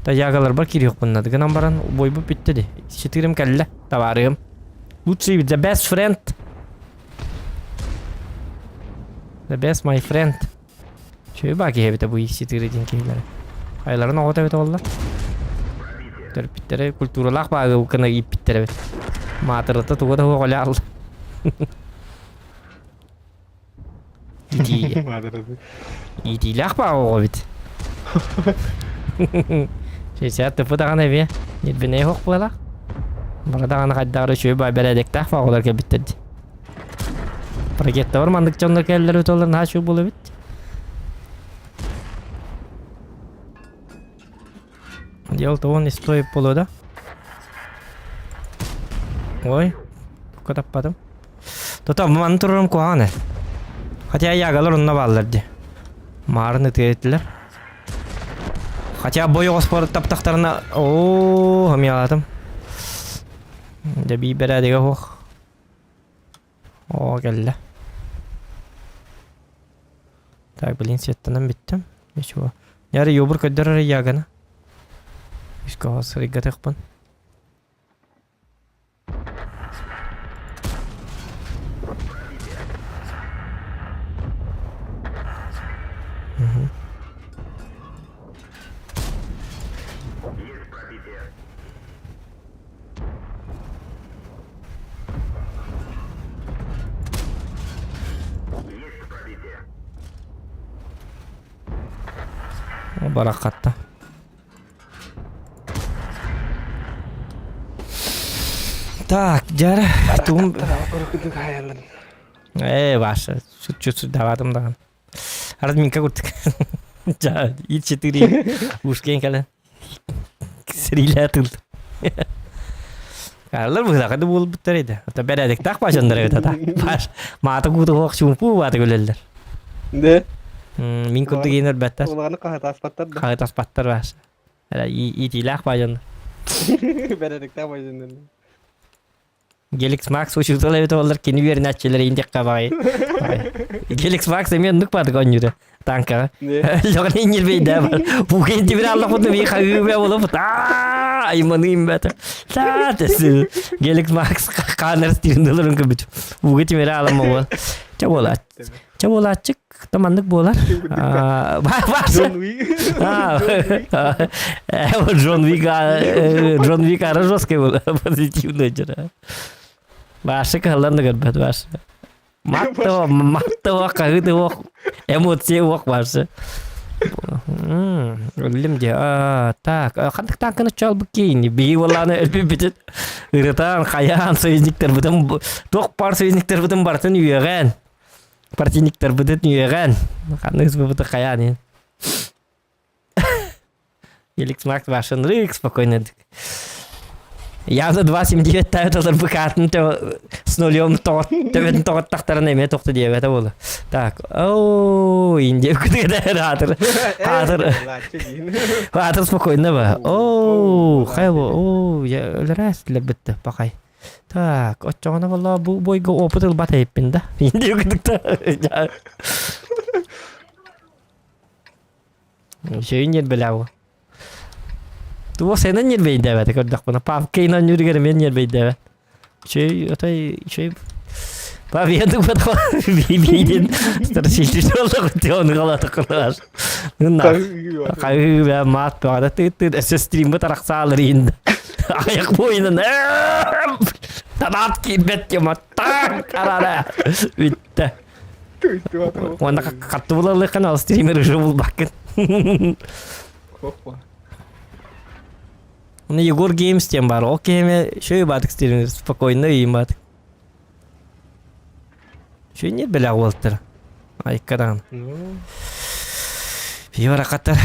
Таягаларбар киириэхпин гынан баран бойбут бүттэ дии. Четырем кэллэ, табаарыым. Лучший the best friend. The best my friend. Чөй баа киһи эбитэ бу икси диэн киһилэрэ. Хайаларын оҕото эбитэ буолла. Төрөппүттэрэ культуралаах бааҕы гына ииппиттэр эбит. Маатырыта туга да суох оле алла. Итии. Итиилээх баа оҕо эбит. Сейчас тыпы даҕаны эбиэ. Нирбинэй суох буолар. Бары даҕаны хайдах эрэ үчүгэй баа бэрээдэктээх баа оҕолор кэлбиттэр дии. Ракетталар маннык дьоннор кэлэллэр эбит олор наһаа үчүгэй буолуо эбит. Дело того не стоит буолуо да. Ой, таппатым. Тото маны турарым куһаҕан ээ. Хотя ягалар онно бааллар дии. Маарын ытыа этилэр. Хотя бой оҕоспор таптахтарына оо хамыйалаатым. Дьэ бии бэрээдэгэ суох. Оо кэллэ. Так, блин, светтанан бүттүм. Ничего. Яра юбур көрдөр эрэ яганы. Үскэ сырыйгатыахпын. Бараххатта. Так, дьэ, тугум... Ээ, Ваша, чуть-чуть даватым даҕаны. Разминка курдук. Дьа, ит четыре ушкен кэлэн. Сэрилээ тыл. Карлар быһылаха да буолбуттар еді. Ата бэрээдэктээх баачандар эбит ата. Баш маата кууту хоох чуумпу баата күлэллэр. Да. Мин курдук иин өрбөттөр. Улаҕаны хаһытааспаттар да. Хаһытаспаттар баш. Эрэ иитиилээх баажаннар. Бэрээдэктээх баажаннар. Геликс Макс учуутал эбит буоллар кини үөрэнээччилэр индиэххэ баҕайы. Геликс Макс эмиэ оннук баатык оонньуура танкаҕа. Лөҕүн инньирбейдээ бар. Буген тимир аллахпытын би хагыыбэ болуп таа айманыым бэт. Таа тэсил. Геликс Макс хаанар стилин көбүт. Буге тимир алама бол. Ча болат. Ча болатчык таманнык болар. Джон Уик. Джон Уик Джон Уик ара жесткий был позитивный вчера. Башы кыһаллан да көрбөт башы. Маттого, маттого, хаһыты эмоция уох башы. Өллүм де. Так, хантык танканы чалбык кейин. Биги боланы өлбүт ырытан, хаян союзниктер бутын, туох пар союзниктер бутын бартын үйөгөн. Партийниктарбытын үөҕэн, ханнык сбыбыты хайаан иһин. Еликс Макс башын рык спокойно. Явно 2.79 тавит олар быкаатын с нулем төбөтүн тоҕоттахтарына эмиэ тохту диэбэтэ буолу. Так, ооо, индия күтүгэр хаатыр. Хаатыр. Хаатыр спокойно ба. Ооо, хай бу, ооо, өлөрөөс бітті, пақай. Так, оччоҕуна буолла бу бойга опыт ылбат эбиппин да. Индия Үчүгэй ньиэрбэлээҕи. Туох сенен ньиэрбэйдээбэтэ көрдөхпүнэ. Папка инан ньүрүгэр эмиэ ньиэрбэйдээбэт. Үчүгэй отой үчүгэй Победу биидин Хайыы маат бөҕөтө тыыт-тыыт өссө стриммыт арахсаалар иһин айах буойунан танаат киирбэт тема так арара бүттэ уонна хатты булаллыххын ал стример уже булбаккын Уна Егор Геймс тем бар ол кеме шөй баатык стример спокойно үйім баатык Шөй не бэлэх уолтар айыкка даҕаны Фиоракаттар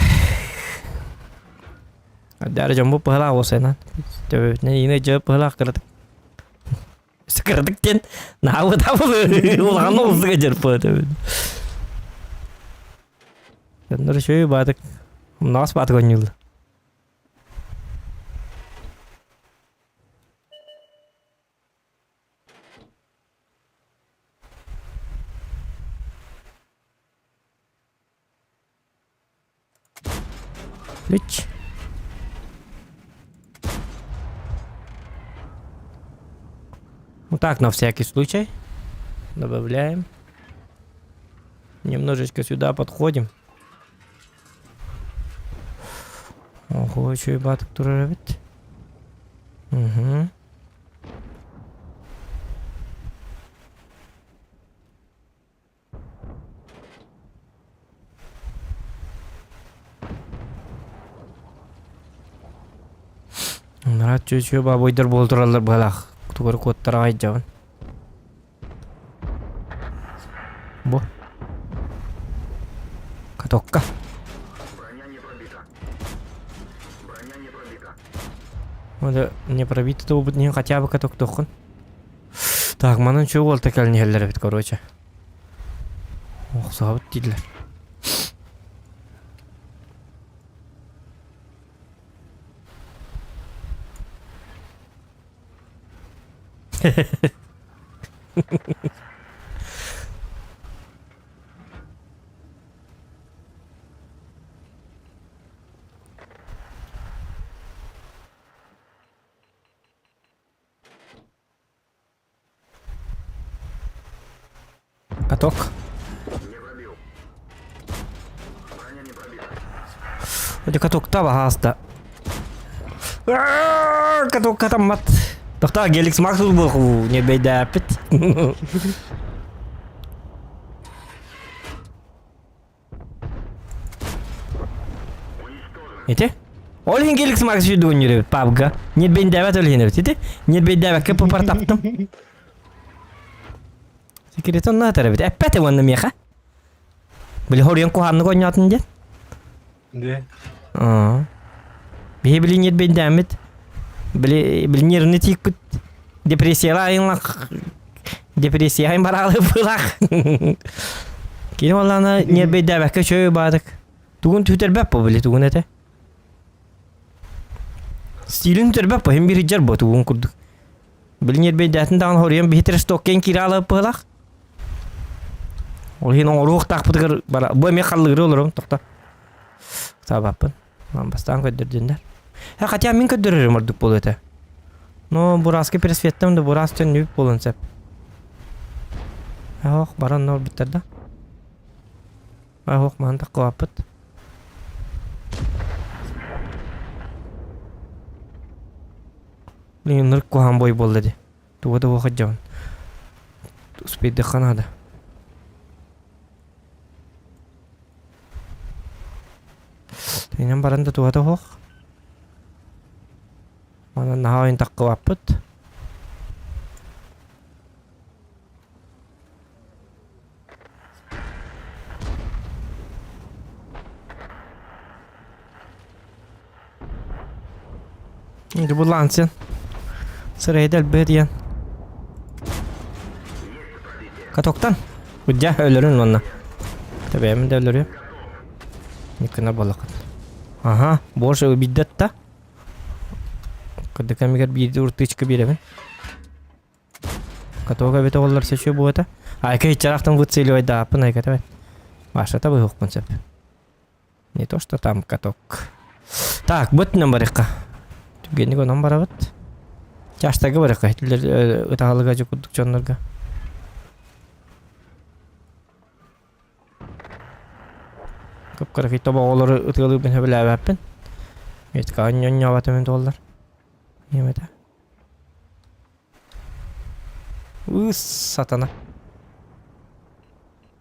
Дары дьоммут быһалаах уосайынан төбөбүтүнэн иинэ дьэ быһалаах кыратык кыратык диэн наабы табылы улахан оҕустуга дьарпа төбөт Дьоннор үчүгэй баатык умнаҕас баатык оонньууллар Үч. Вот так, на всякий случай. Добавляем. Немножечко сюда подходим. Ого, еще и батык турар эбит. Угу. Нарат чүчү бабойдар буолтураллар быһалаах тугар куоттара айдьабын. Бу. Катокка. Броня не пробита. Броня не пробита. Ода не пробита туубут не хотя бы каток тохун. Так, манан чего уолта кэлин иһэллэр эбит, короче. Охсообут дииллэр. Каток. Не пробил. Броня не пробита. Дьэ катокта баһааста. Каток катаммат. Тохтоо Геликс Макс буолуох не бэйдээппит. Ити? Ол иһин Геликс Макс сүүрдүгүн үрэбит пабга. Ньирбэйдээбэт ол иһин эбит. Ити? Ньирбэйдээбэккэ папар таптым. Секрет онно атар эбит. Эппэт уонна миэхэ. Били хоруйан куһааннык оонньоотун диэн. Де. Аа. Биһи били ньирбэйдээммит. Били били нервный тиикпит депрессияла айынлах депрессияйын бараалы быылах. Кини оллаана нербейдээбэккэ чөй баадык. Тугун түһүтэрбэп бу били тугун этэ. Стилин түһүтэрбэп бу хим бир жар бу тугун курдук. Били нербейдээтин даҕаны хоруйан биһи трестоккен киирэ алып быылах. Ол иһин оҥоруохтаахпытыгар бара бу эмиэ халлыыры олором тохто. Саабаппын. Ман бастаан көрдөрдүннэр. Э, хотя мин көрдөрөрүм ордук буолуо этэ. Но бураска пересветтем да бурас төннүбүт буолуон сөп. Ох, баран олбуттар да. Ох, маан таккыбаппыт. Блин, нырк куһаан бой буолла ди. Туга да уохадьабын. Успейдыхха наада. Тинэн баран да туһата суох. Онон наһаа ойун таххыбаппыт. Ити бу Лансен. Сырайда элбэт диэн. Катоктан. Удьа өлөрүн уонна. Тэбэм да өлөрү. Никына болақыт. Ага, больше убиддат та. Кырдыкамигер биирди уртычка биэрэбин. Каток эбит оҕолор сөчүө буота. Айка иччарахтан выцеливайдааппын айка тэбэт. Башата быһыхпын сөп. Не то, что там каток. Так, бытынан барыхха. Түгэнник онон барабыт. Чаштарга барыхха. Итилер ытаһалыга дьэ курдук дьоннорго. Кып-кыракый тобоҕолору ытыалыырбын сөбүлээбэппин. Метка онньонньообатым туоллар. Немете. Ыс, сатана.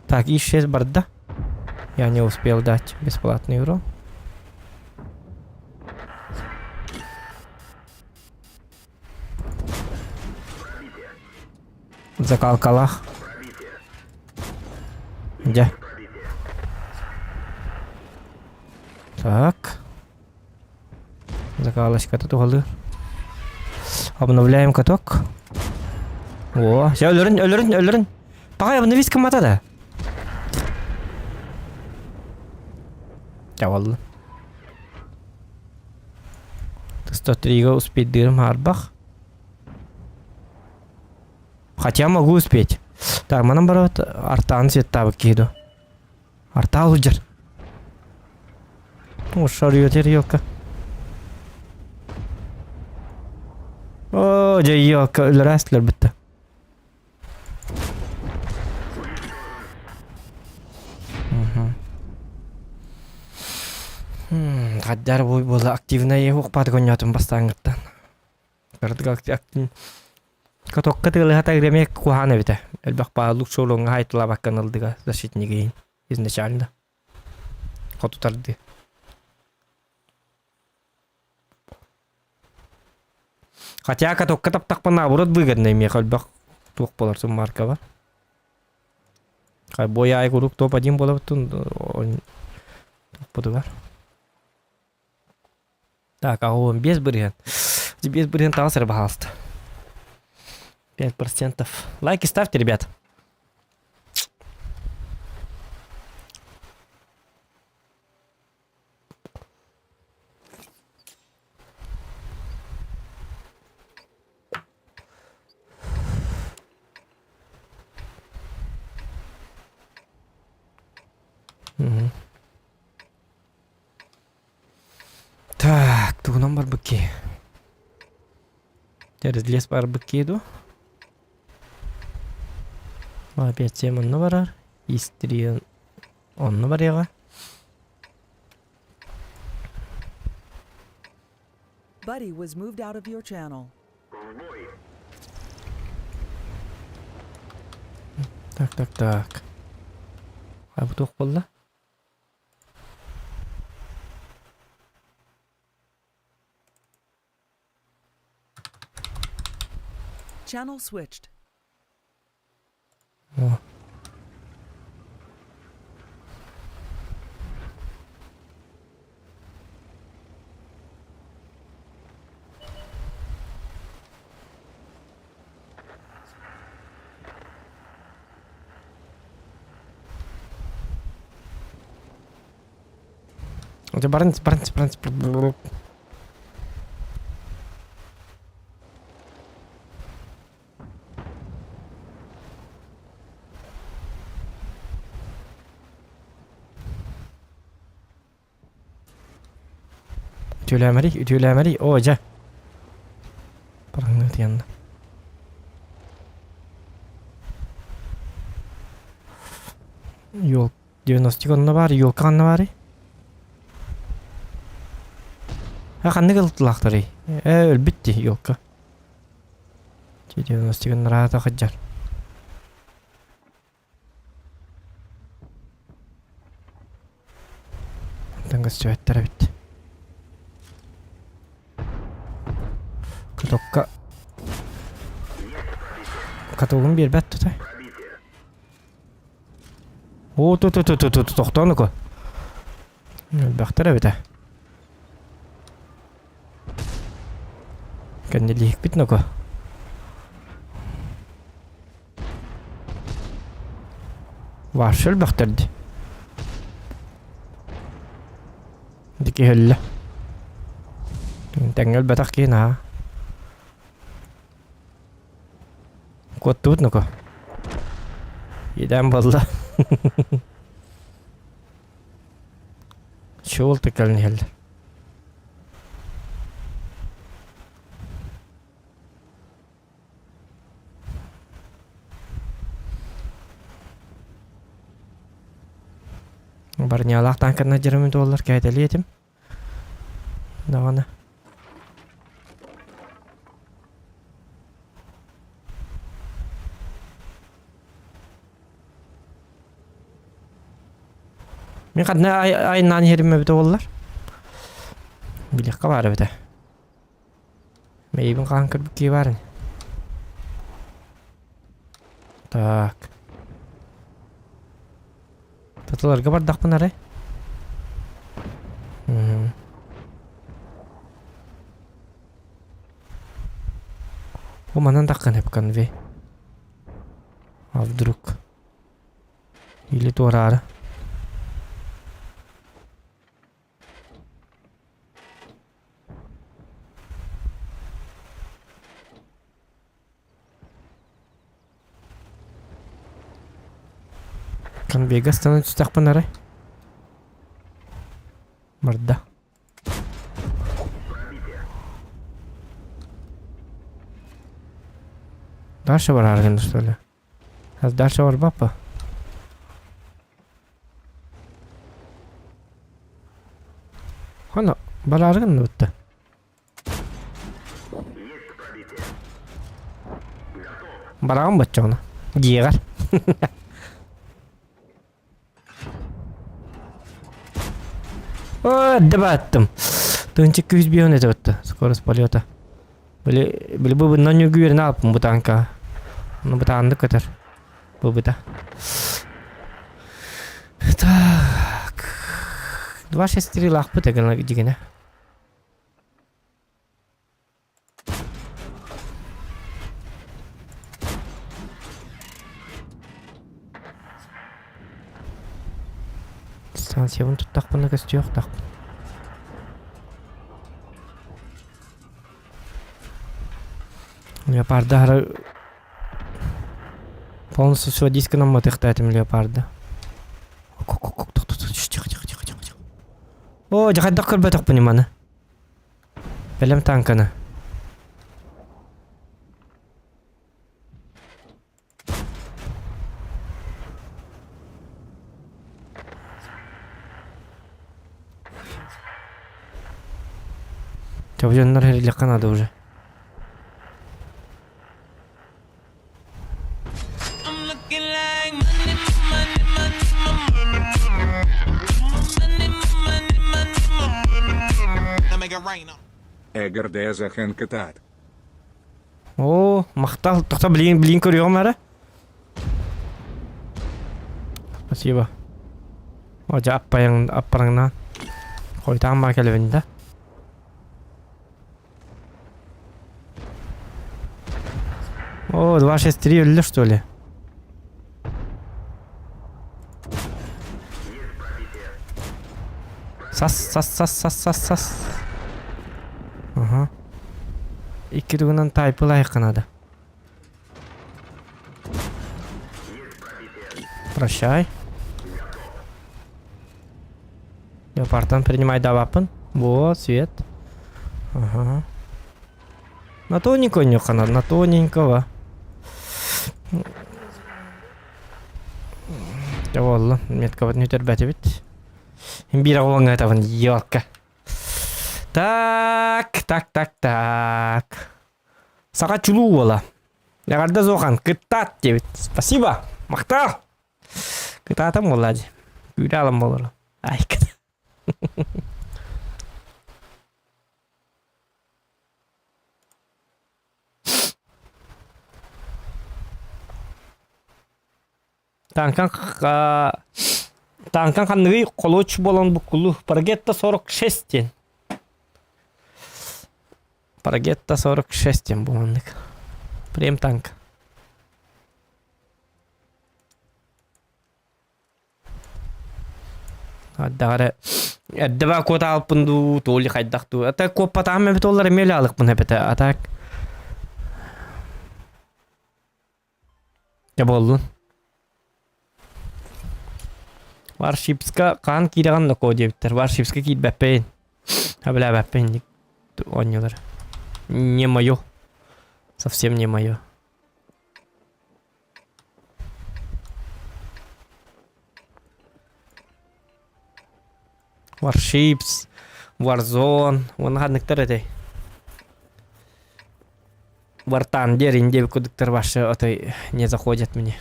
Так, исчез барда. Я не успел дать бесплатный урон. Закалкалах. Где? Так. Закалочка туһалыыр. Обновляем каток. О, все, өлөрүн, өлөрүн, өлөрүн. Пагай обновись кыммата да. Чаваллы. 103-га успеть харбах. Хотя могу успеть. Так, манан барабыт артаан светтаабыт киһи дуо. Артаал сылдьар. О, шарыйа елка. О, дьэ елка өлөрөөстүлэр бүтте. Хаддар бу буола активнай уохпааты конньоотун бастааҥҥыттан. Катокка тыалыһа эмиэ куһаҕан эбитэ. Элбэх баҕа лучше олоҥҥо хаайтылаабаккан ылдыга защитнигин изначально. Хотутарды. Хотя катокка таптахпына наоборот выгодно миэхэ элбэх туох буолар суммарка бар. Бой аайы куруук топ-один буолабыттын топпутугар. Так, а он без бырыһыан. Без бырыһыан таҕыс эрэ баһаалыста. 5%. Лайки ставьте, ребят. Мгм. Так, тугунан барбыт киһи? Лес барбыт киһи дуо? Опять всем онно барар. Истрия онно барыаҕа. Buddy was moved out of your channel. Так, так, так. А бу туох буолла? Channel switched. О. Баран, баран, баран. Үтүөлээмэрий, үтүөлээмэрий. Оо, дьэ. Бараҥныы тыйанна. Юл 90 онно баар, елка ханна баарый? А ханнык ылтылаахтарый? Э, өлбүт дии, елка. 90 нараата хадьар. Онтон көстүбэттэр эбит. Катокка катогун биэрбэт тута. Оо, ту ту ту ту ту тохтоонуку. Элбэхтэр эбитэ. Кэннилиһикпит ноко. Вообще элбэхтэр дии. Дики өллө. Тэҥҥэ өлбөтөх киһи наһаа. Куоттубут ноко. Идээн буолла. Чуол тыккалын иһэллэр. Барнялаах танканна дьарымы доллар кээтэлиэ этим. Даҕаны. Мин ханна айаннаан иһэрим эбитэ буоллар. Билиэххэ баар эбитэ. Мэйибин хаһан көрбүт киһи баар ини. Так. Таталарга бардахпын арай. Бу манан таххан эп конвей. А вдруг? Или туораары. Конвейга станан түстэхпин арай. Барда. Дальше барааргын что ли? Дальше барбаппа. Хана барааргын бутта. Бараҕын баччаҕына. Дьиэҕэр. О, эрдэ бааттым. Тыынчык күүс биһон этэ батта. Скорость полета. Били, били бу быннан үөрэнэ алпын бу танка. Ну бытааннык көтөр. Бу быта. Так. 2-6-3 лаахпыт эгэн дигинэ. Станциябын туттахпына көстүөхтаахпын. Леопарда хара полностью всего дискынан матыхтаатым леопарда. Тихо, тихо, тихо, тихо, тихо. О, дьэ хайдах көрбөтөхпүн маны. Бэлэм танканы. Дьоннор эрилиэххэ наада уже. Эгэрдэ Захен кытаат. Оо, махтал. Тохто билигин билигин көрүөҕүм эрэ. Спасибо. О, дьэ аппайаҥ аппараҥнаан. Хойутаан баа кэлэбин да. О, 263 өллө, что ли? Сас, сас, сас, сас, сас, сас. Ага. Икки тугунан тайпылайыққа надо. Прощай. Леопардтан принимай давапын. Во, свет. Ага. На тоненького нюха надо, на тоненького. Дьэ буолла, меткабытын үтэрбэтибит. Биир оҕоҥҥа ытабын, елка. Так, так, так, так. Саха чулуу уола. Эҕэрдэ Зохан, кыттаат диэбит. Спасибо, махтал. Кытаатам буолла дии. Күүрэ алан буолар. Ай, Таанкан таанкан ханныгый холуоч буолан буккулу Паргетта 46 диэн. Паргетта 46 диэн буоланнык. Прем танк. Ардары эрдэ баа куотаалпын дуу, толи хайдах дуу. Ата куоппатаам эбит олар эмиэ алыкпын эбитэ. А так Дьэ буоллун. Варшипска хаан киирэҕин нокоо диэбиттэр. Варшипска киирбэппин. Абилээбэппин оонньуулар. Не мое. Совсем не мое. Warships, Warzone, уонна ханныктар этэй? War Thunder, индия кудуктар вообще отой не заходят мне,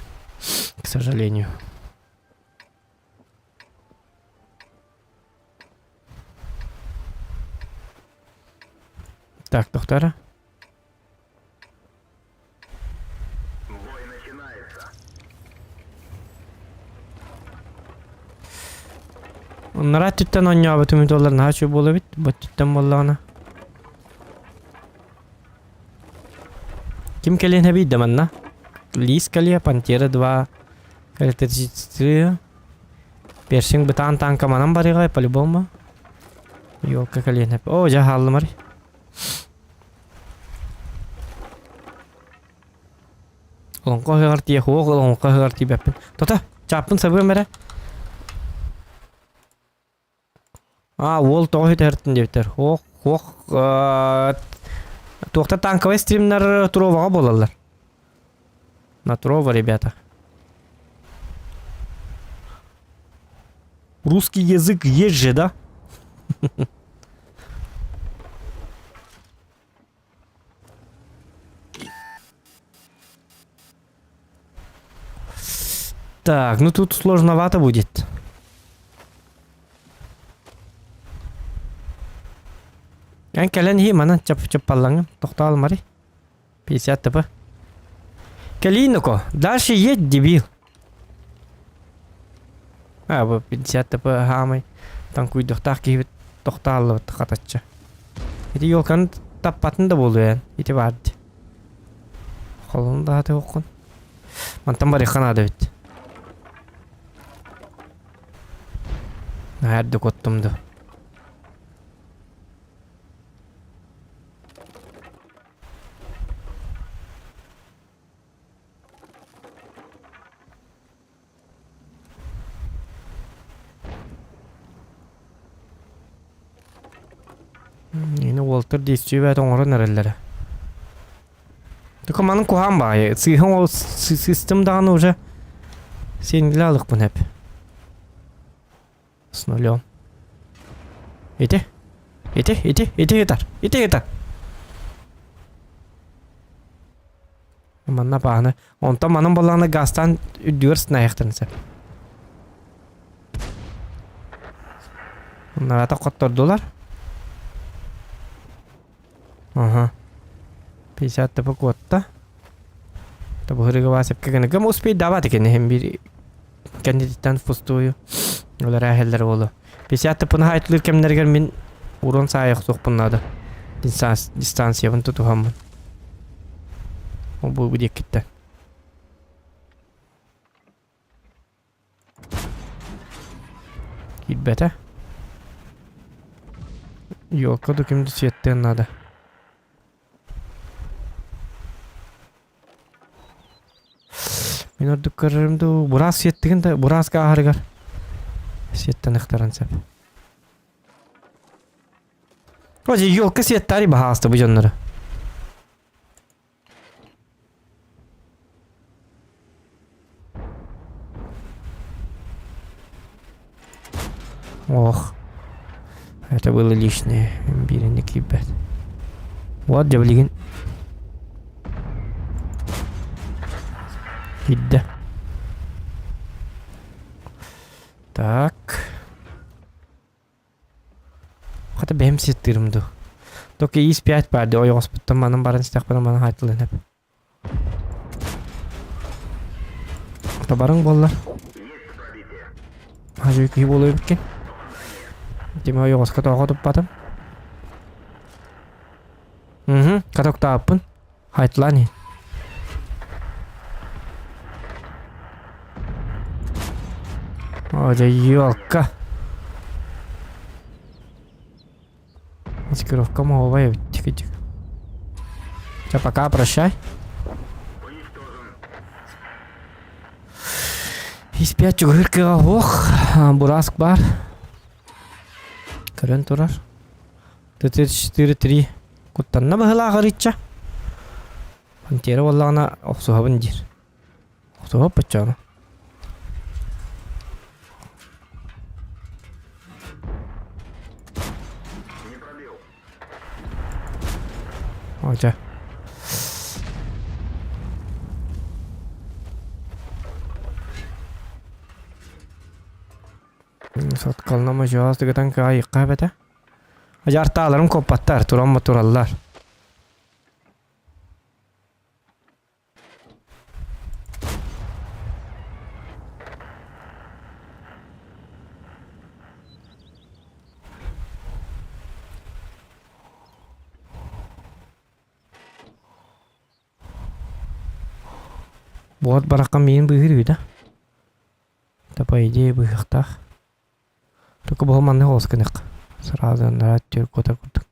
к сожалению. Так, доктора. Бой начинается. Оннара өттүттэн оонньообутум доллар наһаа үчүгэй буола эбит. Бу өттүттэн буоллаҕына. Ким кэлиэн эбий да манна? Лис кэлиэ, Пантера 2, Электричество. Першинг бытаан танка манан барыаҕай по-любому. Елка кэлиэн эп. О, дьэ хааллым арый. Олоҥхо ыһыаҕар тиийэ суох олоҥхо ыһыаҕар тиийбэппин. Тота, чааппын сабыам эрэ. Аа, уол тоҕо үтэртин диэбиттэр. Ох, ох, туохта танковай стримнар Туроваҕа буолаллар. На Турова, ребята. Русский язык есть же, да? Так, ну тут сложновато будет. Эн кэлэн иһи манан чап-чаппаллаҥын тохтоол мари. 50 тп. Кэлиий ноко. Дальше едь, дебил. А, бу 50 тп хаамай таҥкуйдуохтаах киһибит тохтооллубут хатаччы. Ити елканы таппатын да буолуо эн. Ити баар дии. Холун дааты оххун. Мантан барыахха наада эбит. Наһаа эрдэ куоттум дуу. Ини уолтар действие оҥорон эрэллэрэ. Только манын куһаан баайы. Сыыһын ол сыстым даҕаны уже сиэнилэ алыкпын эп. С нулем. Ити. Ити, ити, ити ытар. Ити ытар. Манна бааны. Онтон манан балааны газтан үрдүгэр сынайахтарын сөп. Нарата хоттордулар. Ага. 50 тп куотта. Табыһырыга баасепке гына. Кым успей дават екен hem bir кэнниттэн впустую. Олар әһеллер болу. 50 тпны хайтылыр кемнергер мин урон саайах суохпун наада. Дистанциябын тутуһаммын. Ол бу диэккиттэн. Киирбэтэ. Елка ду ким да сиэттиэн наада. Мин ордук көрөрүм дуу, бураас сиэттигин да, бурааска ааһарыгар сиэттэн ыхтаран сөп. Оже, елка сиэттари баһааста бу дьоннору. Ох, это было лишнее. Бииринни киирбэт. Вот дьэ билигин киирдэ. Так. Хата бэйэм сиэттиирим дуу. Только ис 5 баар дии ойоҕоспуттан манан баран истэхпинэ манан хаайтылан эп. Табарыҥ буоллар. Хажы киһи буолуо эбиккин. Тиме ойоҕоско тоҕо туппатым. Угу, катоктааппын. Хайтылаан иһин. О, дьэ, елка. Маскировка моҕобай эбит тик Чэ, пока, прощай. Испиэт чугуһур кыаҕа суох. Бураск баар. Көрөн турар. Т-34-3 Куттанна быһыылаах арыычча. Пантера буоллаҕына охсуһабын диир. Охсуһуоп баччаҕына. О, дьэ. Соткална мажоос дыгытан кыайыкка эбэтэ. Дьартааларым куоппаттар, туран тураллар. Буот барахха миин быыһыр үһү да? Да по идее быыһыахтаах. Только бу маннык олус гынык. Сразу анараа түөр куотар курдук.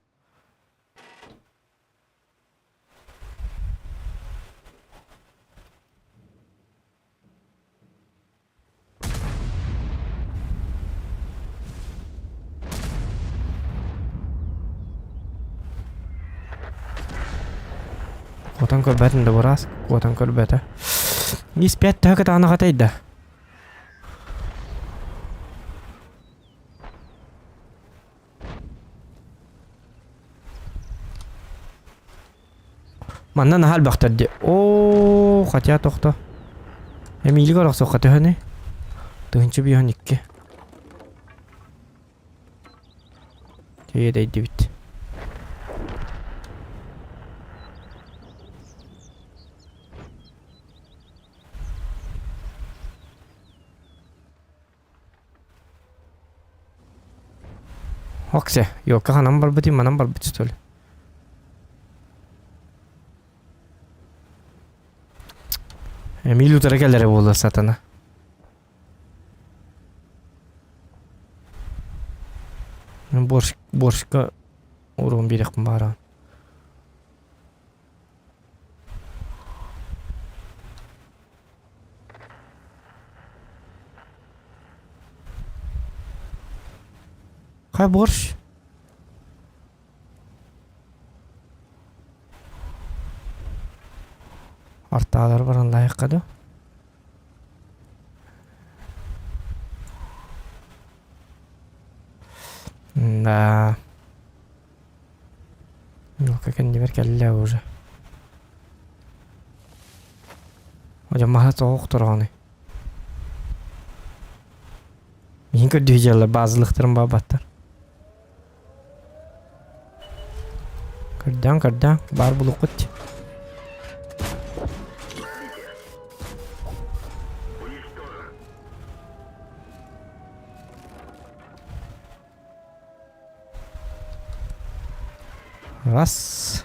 Куотан көрбөтүн да бураас, куотан көрбөтө. Испэт төһө кытаанах этэй да? Манна наһаа элбэхтэр дии. Оо, хотя тохто. Эмиилик орохсуохха төһөнүй? 1052. Тиэдэйдибит. Оксе, ёлка ханан барбытый, манан барбыт что ли? Эмиль утары кэлэрэ буолла сатана. Борщ, борщка уруон биэриэхпин баҕараҕын. Хай борщ? Артаалар баран лайыққа да. Да. Ну, кэннибэр кэллэ уже. Одьа маһа тоҕо охтороҕуный? Миһин көрдүү дьыалар баазылыктарын баабаттар. Көрдөөн, көрдөөн, баар булуккут. Раз.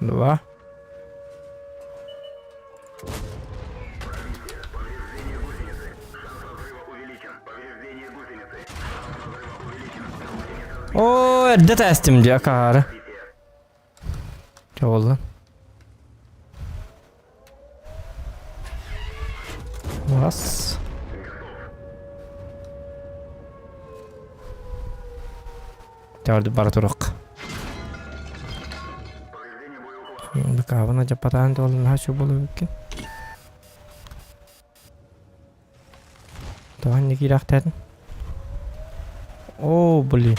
Два. О, эрдэ тээстим дии, акаары. Чоҕуллан. Раз. Тәвәрді бара турук. Быкаабына жаппатаан туолун хаачу болу эбиккин. Тоҕо инник киирэхтээтин? Оо, блин.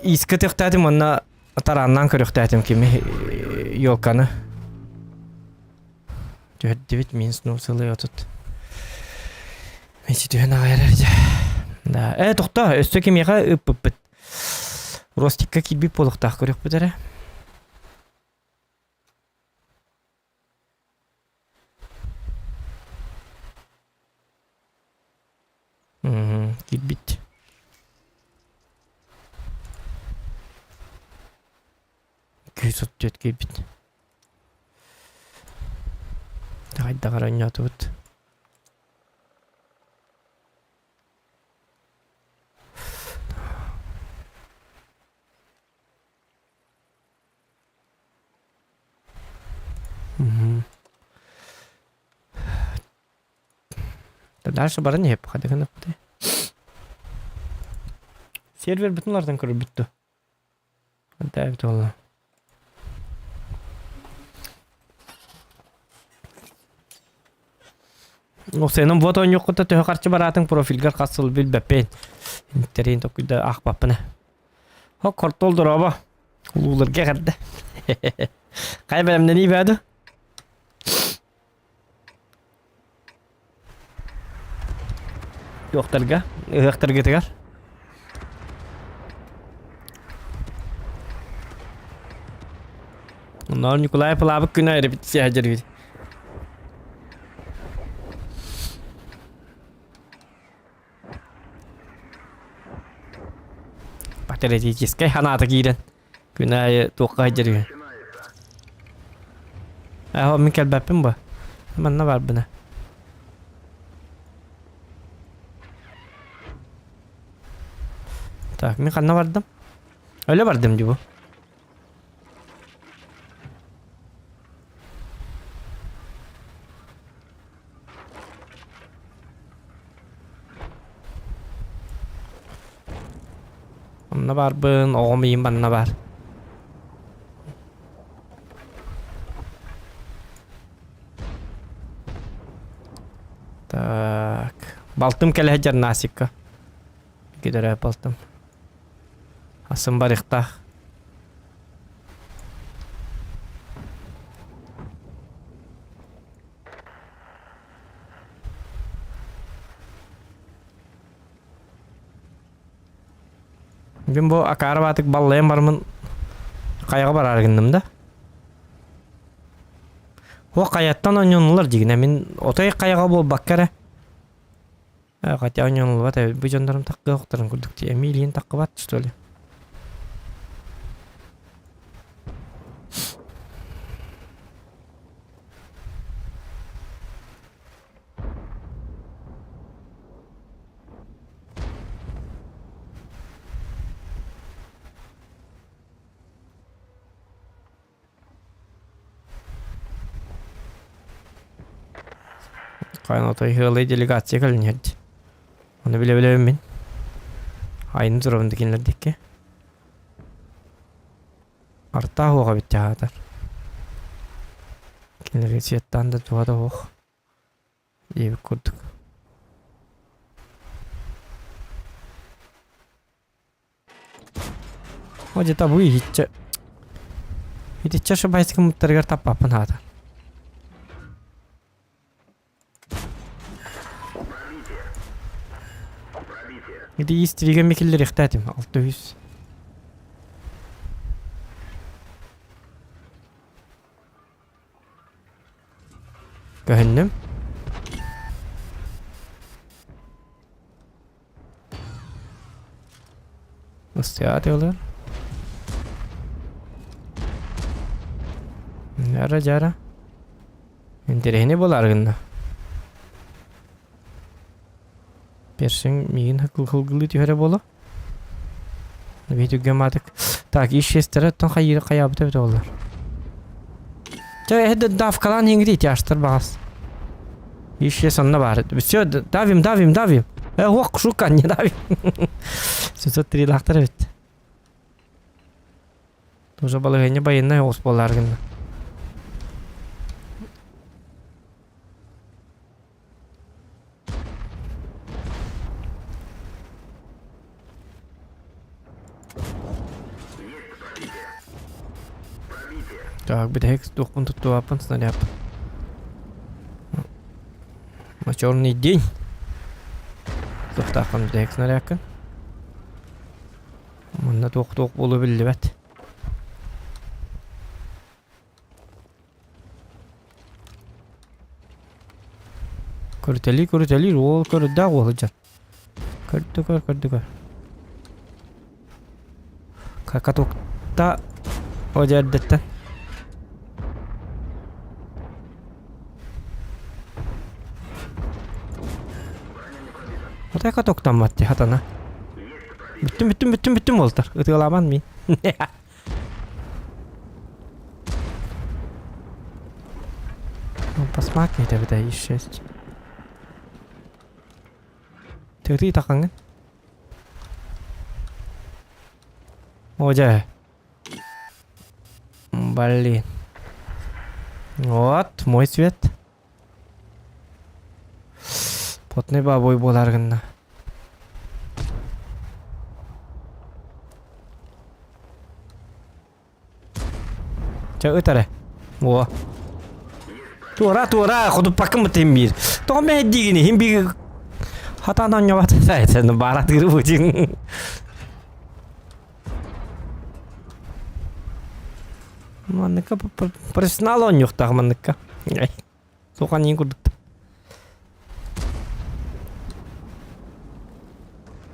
Иискэ төхтөөтүм уонна тарааннаан көрүөхтээтим кими елканы. Түһэрдибит минус 0,30. Мечи түһэн аҕай эрэр дьэ. Да. Э, тохтоо, өссө кимиэхэ ыппыппыт. Ростикка киирбит буолуохтаах көрүөхпүт эрэ. Киирбит. Күүс 34 киирбит. Хайдах эрэ оонньоотубут. Дальше баран иһип хадыгын ыппыты. Сервер бүтүн улардан көрүлбүт дуо? Ханта эбит буолла. Сенен вот оонньуоххута төһө харчы бараатыҥ профильгар хас сыл билбэппин. Интэриэн токуйда аахпаппына. Хо кортол дорообо. Улууларга эҕэрдэ. Хайа бэлэмнэнии баады? Туохтарга? Ыһыахтаргытыгар? Оннооҕор Ньукулай Пылаабык күнэ репетиция сылдьар Патриотическай ханаата киирэн күн аайы туохха сылдьар үһү. Ээ, мин кэлбэппин бу. Манна барбына. Так, мин ханна бардым? Өлө бардым дии бу. Онно баарбын, оҕом ийим манна баар. Так. Балтым кэлэ сылдьар Насикка. Кидэрэ балтым. Асым барыахтаах. Мин бу акаары баатык баллайан бармын хайаҕа бараары гынным да. О хайаттан оонньонулар дигинэ мин отой хайаҕа буолбакка эрэ. Хотя оонньонуллубат эбит бу дьоннорум таккыахтарын курдук дии эмиэ илиин таккыбат что ли. Хайан отой ыалый делегация кэлин иһэрди. Ону билэ-билэбин мин. Айны турабын да кинилэр диэки. Артаах уоҕа эбит дьаһаатар. Кинилэргэ светтаан да туһа да суох диэбит курдук. О где-то бу иһиччэ итиччэ ошибайскымыттарыгар таппаппын аата. Ити истиригэ микиллериэхтээтим 600. Көһүннүм. Ыстыаат ылар. Жара жара. Интэриэһинэй буолаары гынна. Персиҥ миигин хылгылыы түһэрэ буолуо. Видеогематик. Так, исчезтері оттон хайыыр хайаабыта эбитэ буоллар. Чэ, эһэ давкалаан иһиҥҥит итяштар баҕас. Исчез онно баар. Все, давим, давим, давим. Э, ох, шука, не давим. 703 лаахтар эбит. Тоже балаһыанньа байыннай оҕус буоллар гынна. Так, бүтэһик туохпун туттубаппын снаряд. На черный день. Туохтаахпын бүтэһик снарядка. Манна туох-туох буолуо биллибэт. Көрүтэлии-көрүтэлиир уол көрүрдээх уол сылдьар. Көрдө көр, көрдө көр. Катокта о дьэ эрдэттэн. Отой катоктаммат дии хатана. Бүттүм бүттүм бүттүм бүттүм уолтар. Ытыалааман мин. Ну, посмакай тогда и шесть. Тырыы тахаҥҥын. О, дьэ. Блин. Вот, мой цвет. Потный бабой буолар гынна. Чэ ыт эрэ. О. Туора туора хотуппаккын бытын биир. Тоҕо мэһэйдиигин иһин биир хатаан оонньообот бааратыыры бутин. Манныкка профессионал оонньуохтаах манныкка. Сухан иин курдук.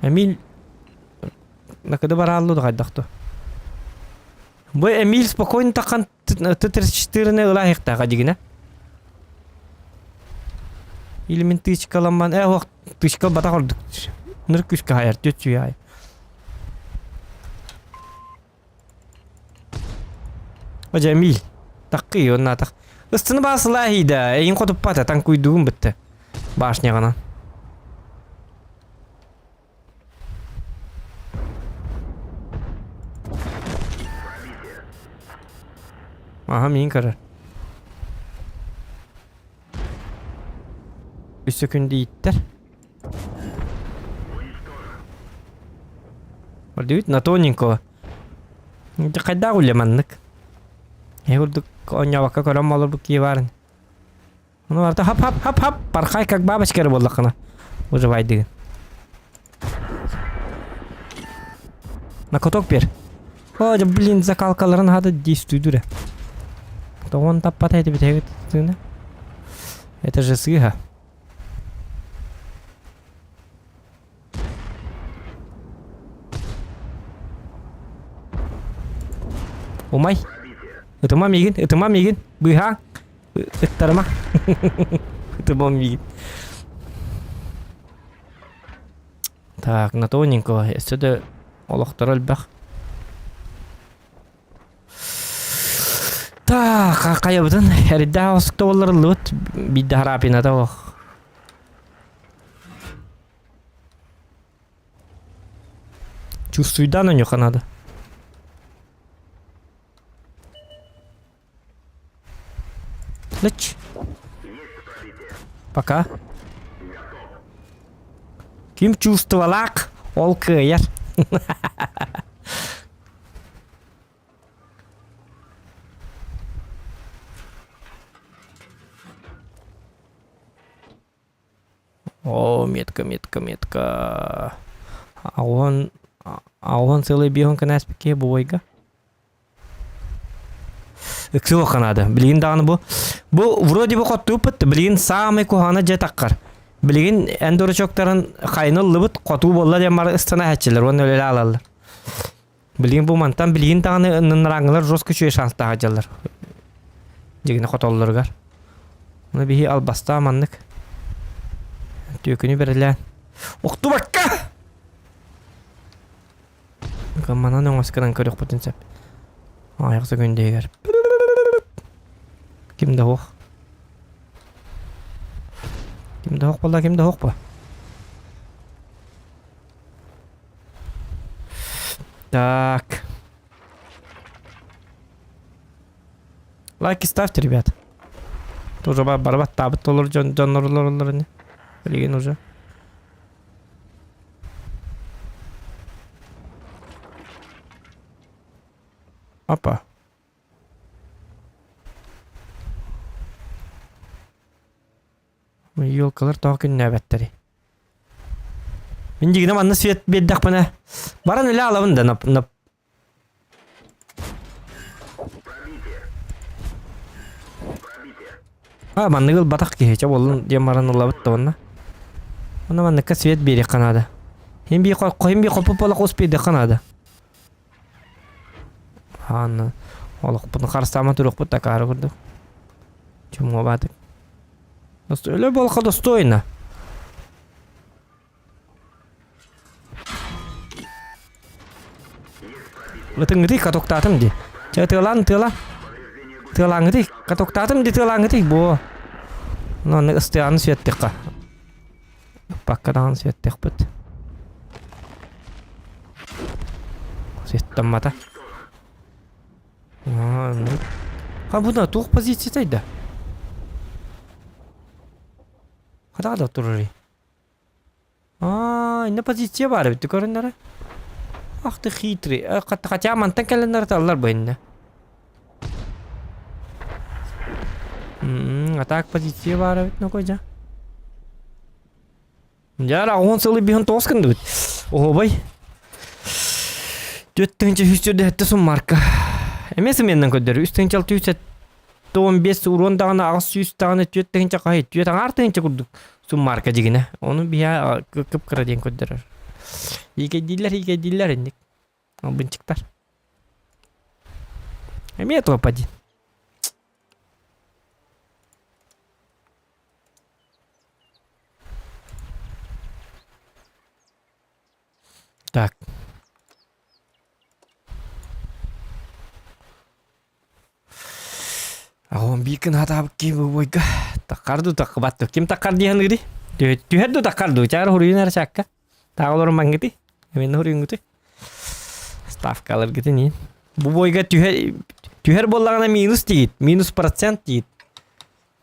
Эмиль накыды барааллы да хайдахту. Бу Эмиль спокойно тахан Т-34-ны ыла иһихтааха дигинэ. Или мин тычкаламман э ох тычка батах ордук. Ныр күскэ хайар түөт ай. О Эмиль таккый оннаатах. Ыстыны баасылаа иһийдэ, эйин хотуппата таҥкуйдугун бытты. Башняҕынан. Аха миин көрөр. Үс сөкүндэ ииттэр. Көрдүгүт на тоненького. Дьэ хайдаах үлэ маннык. Эһи курдук оонньообокко көрөн олорбут киһи баарын. Ну барыта хап хап хап хап пархай как бабочка эрэ буоллаххына выживайдыгын. На каток бер. О, да блин, закалкаларын хата действуйдур. Тоҕон таппата эти битэгит тыына. Это же сыыһа. Умай. Ытыма миигин, ытыма миигин. Быыһаа. Ыттарыма. Ытыма миигин. Так, на тоненького. Өссө да олохторо элбэх. Так, хайабытын эрдээх осукта болларыллыбыт биирдэ харапината ох. Чувствуйда на нюха надо. Лыч. Пока. Ким чувствовалак, ол кыайар. Оо, метка, метка, метка. Аҕуһун, аҕуһун сылы биэһун кэнээспиккэ бу бойга. Ыксыах наада. Билигин даҕаны бу бу вроде бы хоттууппут, билигин саамай куһаҕана дьэ таххар. Билигин эн дурачоктарын хайны ыллыбыт, хотуу буолла диэн бары ыстана иһээччилэр уонна үлэлээ алаллар. Билигин бу мантан билигин даҕаны ыннарааҥҥылар жестко үчүгэй шанстаах дьаллар. Дьигини хотоллоругар. Оны биһи албастаа маннык. Түөкүнү бэрэлээн. Охтубакка! Манан өҥөс гынан көрүөхпүтүн сөп. Аҕыйах секүндэ Ким да суох. Ким да суох буолла, ким да суох буо. Так. Лайки ставьте, ребят. Тоже барбат табыт толор дьон дьоннор олороллор ини. Билигин уже. Опа. Елкалар тоҕо күннээбэттэрий? Мин дьигинэ манна свет биэрдэхпинэ баран илэ алабын да нап нап А манныгы ылбатах киһи чэ буоллун диэн баран ылабыт да уонна. Онно манныкка свет биэриэххэ наада. Хин бии хин бии хоппут буоллах ус биэрдиэххэ наада. Аана олохпутун харыстаама туруохпут такаары курдук. Чумуобаатык. Өлө буолха достойно. Ытыҥҥытый катоктаатым дии. Чэ тыалаан тыала. Тыалааҥҥытый катоктаатым дии тыалааҥҥытый буо. Ну аны ыстыаҕаны сүөттеххэ. Ыппакка даҕаны сүөттехпит. Сүөттаммата. Ха бу туох позициятай да? Хата да турарый. Аа, инна позиция баар эбит көрүннэрэ. Ах ты хитрый. Хотя мантан кэлэннэр таллар бу иннэ. А так позиция баар эбит нокойдьа. Дьэ, 10 сылы биһин тоҕус гындыбыт. Оһобай. 4347 сум марка. Эмиэ сымыйаннан көрдөрөр. 3600 15 уруон даҕаны 800 даҕаны 4 тыһыынча хаһый 4 аҥаар тыһыынча курдук суммарка дьигинэ. Ону биһа кып-кыра диэн көрдөрөр. Иикэйдииллэр, иикэйдииллэр инник. Албынчыктар. Эмиэ топ один. Так. Аҕам биир күн хатаабыт киһи бу таккар дуу таккыбат дуу ким таккар дии саныырый түһэр дуу таккар дуу чаар хуруйун эрэ чаакка таах олорон маҥгытый эмиэ хуруйуҥгутуй ставкаларгытын иин бу бойга түһэр түһэр буоллаҕына минус диит минус процент диит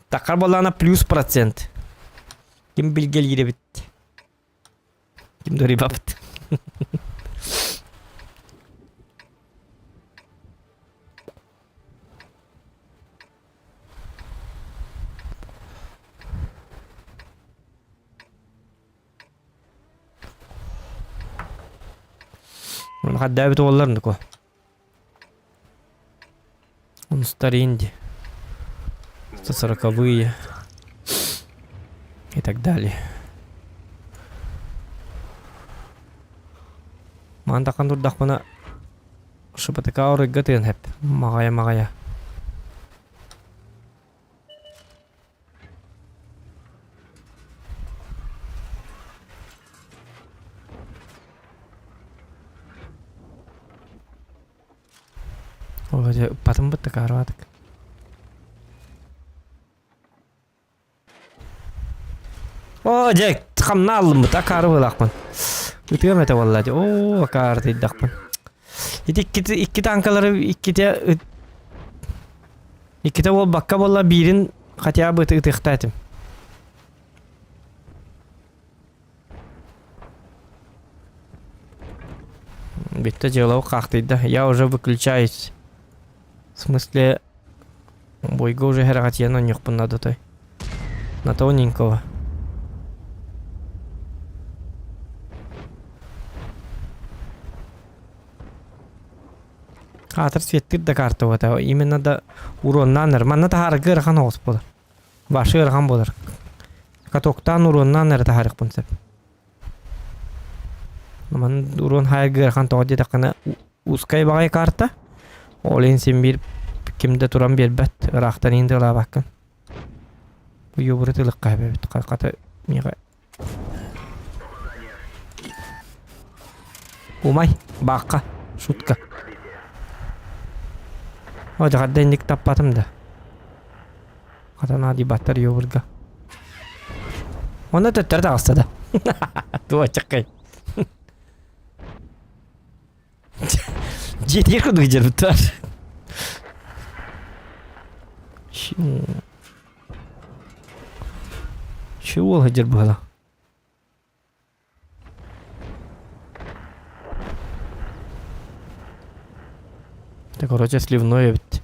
таккар буоллаҕына плюс процент ким билгэлиир эбит Ким дорибапт. Хаддаабит уоллар нуку. Он старинди. 140-е. И так далее. Мантахан турдахпына шыбатыка оройго тыын хэп. Маҕайа маҕайа. Ол дьэ ыппатым бытта каарбаатык. Оо дьэ хамна аллыммыт акаары быылаахпын. Ытыам этэ буолла дьэ. Оо акаары тыйдахпын. Ити икките икки танкалары икките икките буолбакка буолла биирин хотя бы ытыахта этим. Бүттэ дьыалабыт хаахтыйда. Я уже выключаюсь. В смысле, бойго уже хэрэҕэтийэн оонньуохпун наада той. На тоненького. Аатыр светтир да карта вот именно да уруоннаан Манна таһаарга ыарахан оҕус буолар. Башы ыарахан буолар. Катоктаан уруоннаан эрэ таһаарыахпын сөп. Манна уруон хаайарга ыарахан тоҕо диэтэххинэ узкай баҕайы карта. Ол иһин син биир ким да туран биэрбэт, ыраахтан иһин тылаабаккын. Бу юбуру тылыкка эбэбит хата миэхэ Умай, баахха. Шутка. О, дьаҕарда инник таппатым да. Хатана дебаттар ёбурга. Онно төттөрү таҕыста да. Туочаккай. Дьиэтигэр курдук дьарбыттар. Чего сылдьар быһала? Это, короче, сливное ведь.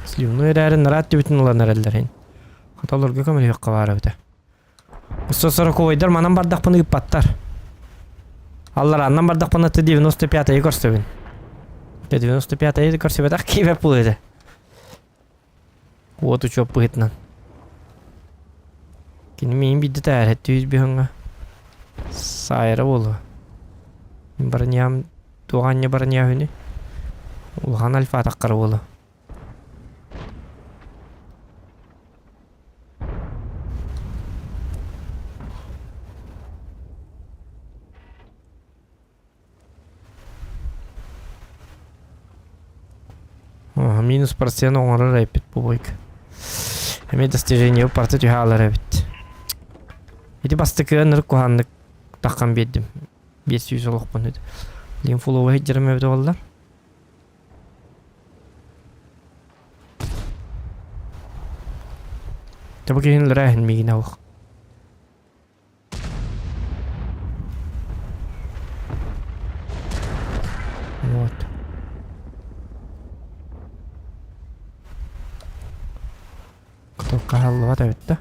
Сливной эрээри нараат түбүтүн ылан эрэллэр ин. Хата олорго көмөлөһүөххэ баар эбитэ. Сороковойдар манан бардахпына ыыппаттар. Алларааннан бардахпына Т-95-ы көрсөбүн. Т-95-ы көрсүбэтэх киибэт буолуо этэ. Уот учуоп быһыытынан. Кини миин биирдэ тээрэт түүс бүһүҥҥэ. Саайара буолуо. Броням туох анньа броня үһүнүй? Улахан альфа атаххара буолуо. Минус процент оҥорор эппит бу бойка. Эмиэ достижение парта түһэ алар эбит. Ити бастакы ынырык куһааннык таххан биэрдим. 500 олохпун үт. Лимфоловый сылдьарым эбит буолла. Таба киһин өлөрөөһүн миигин аух. Вот. Кутулка хааллыбат эбит да.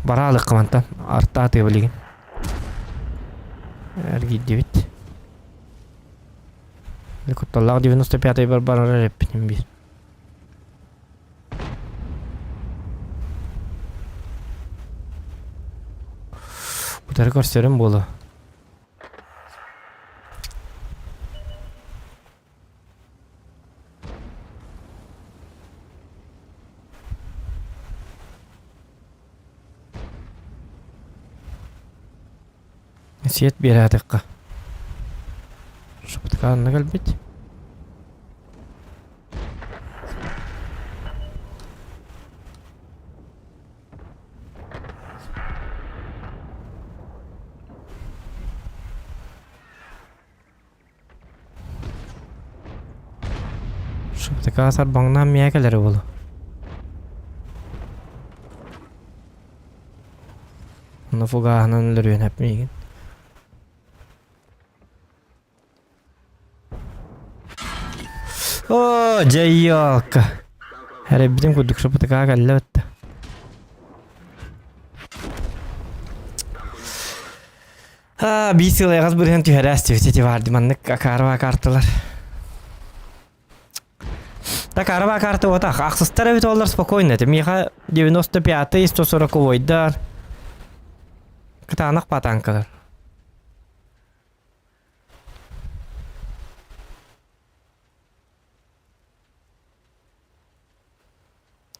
Бараалыкка мантан артаатыа билигин. Эргийдибит. Кутталлаах 95 бар барар эппитим биир. Утары көрсөрүм буолуо. Сиэт биэрээтэххэ. Шуптакаанна кэлбит. Шуптака сарбаҥнаан миэхэ кэлэрэ буолуо. Онно фугааһынан өлөрүөн сөп миигин. Оо, дьайыалка. Эрэйбитин курдук шуптака кэллэ бытта. Аа, биир сыл айаҕас бырыһан түһэрээс түһүтэ ити баар маннык акаарба карталар. Так араба карта вот ахсыстар эбит олар спокойно. Это миха 95-й, 140-дар. Кытаанах патанкалар.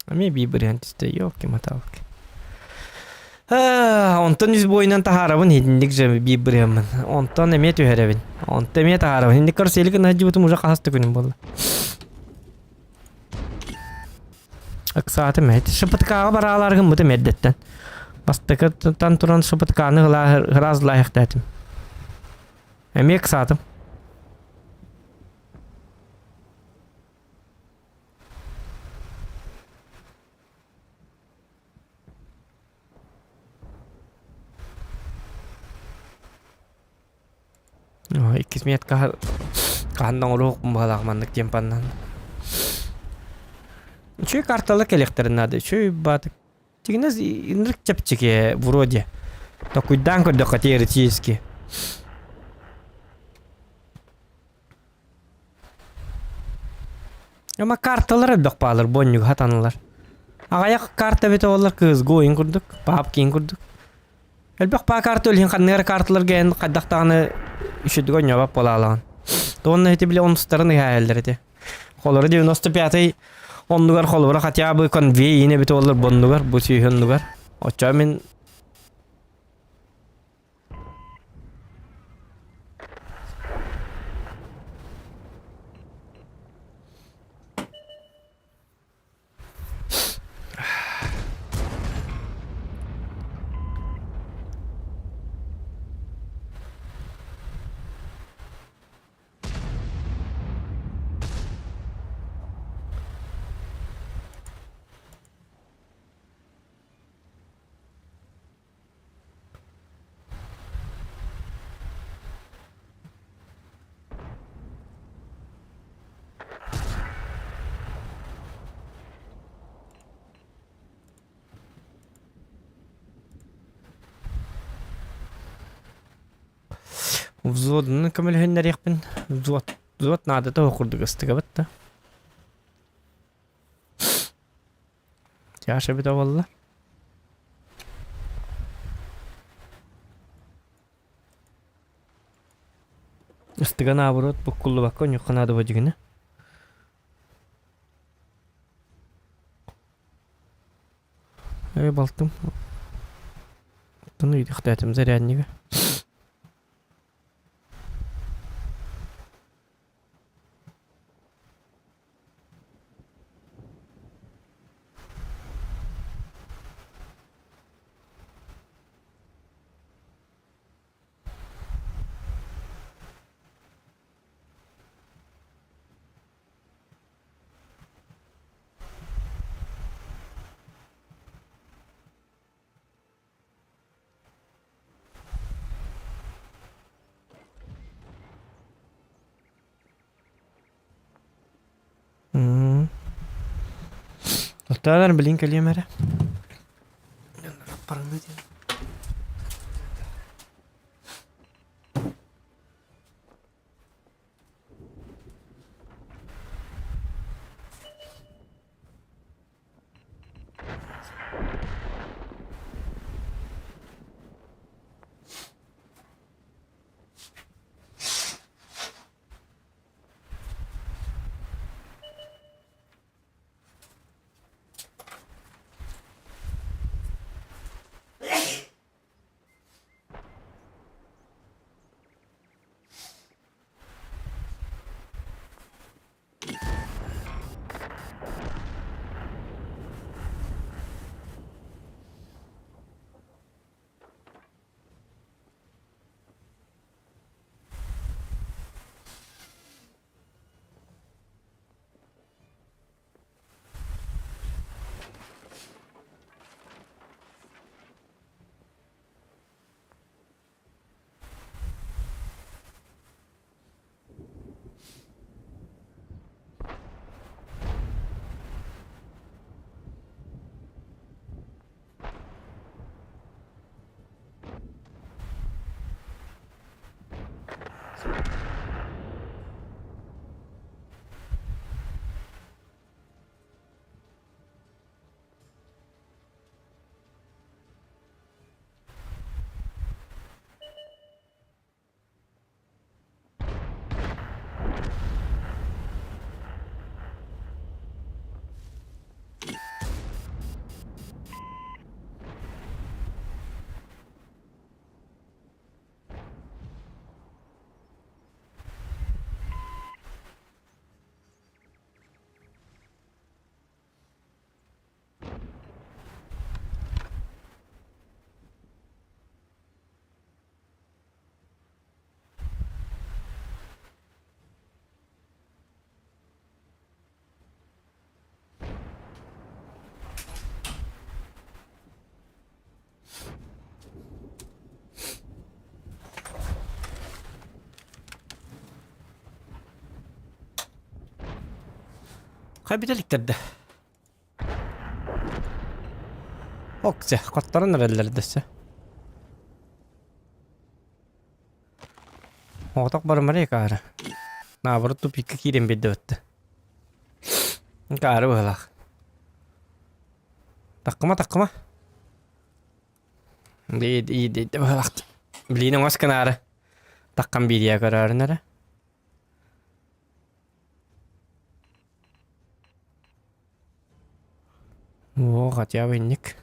Эмиэ биир бырыһан түстэ, ёлки-моталки. Онтон үс буойунан таһаарабын итинник же биир бырыһаммын. Онтон эмиэ түһэрэбин. Онтон эмиэ таһаарабын. Инник карусель гына сылдьыбытым уже хаһыс да күнүм буолла. Ыксаатым эт. ШПТК-ҕа бараалар гыммытым эрдэттэн. Бастакыттан туран ШПТК-ны ыраас лаайахтаатым. Эмиэ ыксаатым. Иккис метка хаһан да оҥоруохпун баҕалаах маннык темпаннан. Үчүгэй карталар кэлиэхтэрин наада. Үчүгэй баатык. Тигинэс ынырык чэпчэки вроде. Токуйдаан көрдөххө теоретически. Ама карталар элбэх баалар, бонньуга хатанылар. Аҕайах карта эбитэ буоллар кыыс гоин курдук, папкин курдук. Элбэх паа карта өлүһүн ханныгар карталарга эн хайдах даҕаны үчүгэй оонньообот буолаалаҕын. Туонна ити били онустарын ыһаайаллар ити. Холоро 95-й оннугар холобура хотя бы конвей иин эбит буоллар боннугар, бу сүүһү оннугар. Оччоҕо мин Взводунан көмөлөһүннэриэхпин взвод взвод наадата суох курдук ыстыгабыт да. Тяж эбитэ буолла. Ыстыга наоборот буккуллубакка унньукка наада дьигинэ. Эй балтым. Оттон ыйдыхтаатым заряднига. Оттоолор билин кэлиэм эрэ. Хай бүтэликтэрдэ. Ок, хотторон эрэллэр дөссө. Оҕотох барымары каара. Наоборот тупикка киирэн биэрдэ бытты. Каары быһылаах. Таккыма таккыма. Быһылаах. Билиин оҥос кынаары. Таккан биириэ көрөөрүн эрэ. О, хотя бы инник.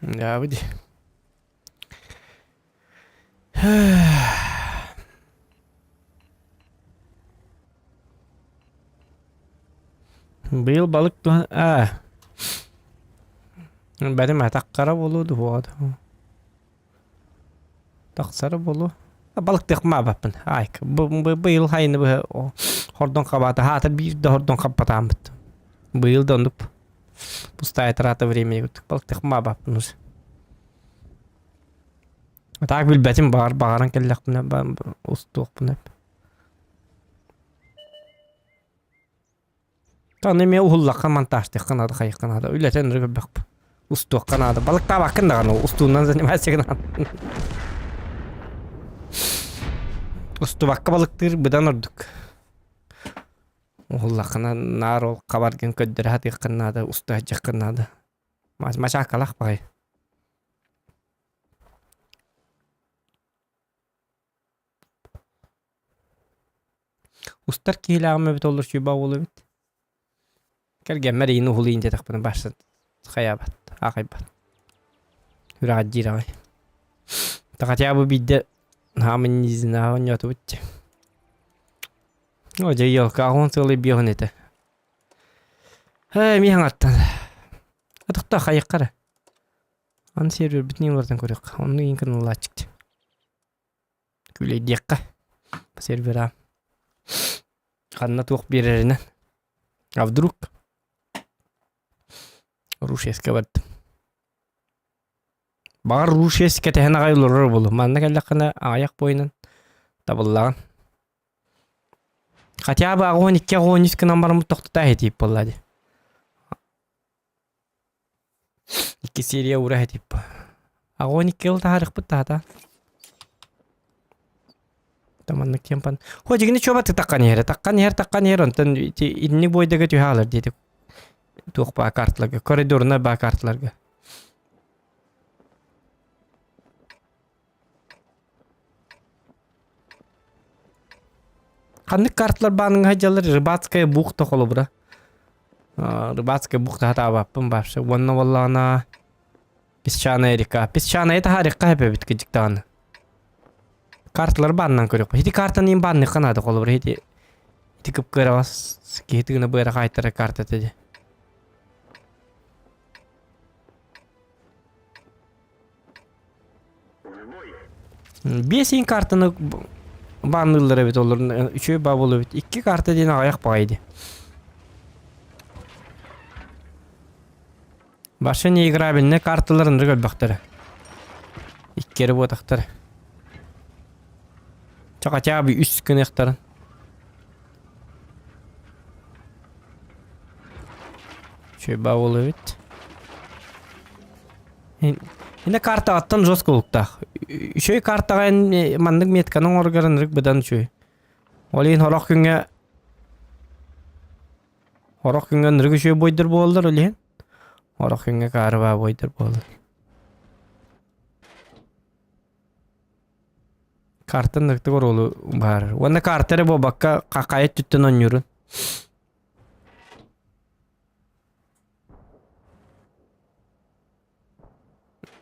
Дьаабы дии. Быйыл балык туһа аа бэрим атаххара буолуо дуо Тахсара буолуо. Балыктыахмаабаппын. Айк быйыл хайыны быһа хордон хабаата. Хаата биир да хордон хаппатааммыт. Быйыл да оннук пустая трата времени балыктыахмаабаппын уже. Так билбэтим баҕар баҕаран кэллэхпинэ устуохпун эп. Аны эмиэ уһуллахха монтажтыахха наада, хайыахха наада. Үлэтэ ынырык элбэх. Устуохха наада. Балыктаабаккын даҕаны устуунан занимайся гынан. Устубакка балыктыыр быдан ордук. Уһуллаххына наар ол хабаргын көрдөрө сатыаххын наада, уста сылдьыаххын наада. Мачаакалаах баҕайы. Устар киһилээҕим эбит олор чуйба уол эбит. Кэргэммэр иин уһулуйун диэтэхпинэ барсан хайаабат, аахайбат. Үрэҕэр диир аҕай. Хотя бы биирдэ хаамын низинааҕы оонньоотубут дии. О дьэ елка аҕыс сылы биэһин этэ. Ээ эмиэ хаҥаттан. Атахта хайыкка эрэ. Аны сервербитин уларытан көрүөххэ. Оннук иин кыналааччык. Күлэйдиэххэ сервера ханна туох биэрэринэн. А вдруг Рушеска бардым. Баҕар Рушес кэтэһэн аҕай олорор буолуо. Манна кэллэххинэ аҕыйах буойунан табыллаҕын. Хотя бы 12 13 гынан бараммыт тохтотоо этиип буолла дии. Икки серия ура типа. Огонь килл таһаарыахпыт таата. Таманнык кемпан. Хо дьигини чуоба таххан иһэр, таххан иһэр, таххан иһэр, онтон ити инник бойдага түһэ алар диэти. Туох баа карталарга, коридорна баа карталарга. Ханнык карталар бааныҥа сылдьаллар Рыбацкая бухта холобура. Рыбацкая бухта хатаабаппын вообще. Уонна буоллаҕына Песчаная река. Песчаная таһаарыахха сөп эбит кырдьык даҕаны. Карталары баанынан көрүөхпүт. Ити картаны иин баанныахха наада холобура ити ити кып-кыараҕас киһи тыына быара хаайтарар картата дии. Биэс иин картаны баанныыллар эбит олорун үчүгэй баа буолуо эбит. Икки карта диэн аҕыйах баҕайы дии. Вообще неиграбельнай карталар ынырык элбэхтэрэ. Икки эрэ буотахтар. Чэ хотя бы үс гыныахтарын. Үчүгэй баа буолуо эбит. Инде картаҕыттан жестко улуктаах. Үчүгэй картаҕа эн маннык метканы оҥоргор ынырык быдан үчүгэй. Ол иһин сорох күҥҥэ сорох күҥҥэ ынырык үчүгэй буойдар буолаллар ол иһин. Сорох күҥҥэ каарыбаа буойдар буолаллар. Карта ынырыктык оруолу быһаарар. Уонна карта эрэ буолбакка хайа өттүттэн оонньуурун.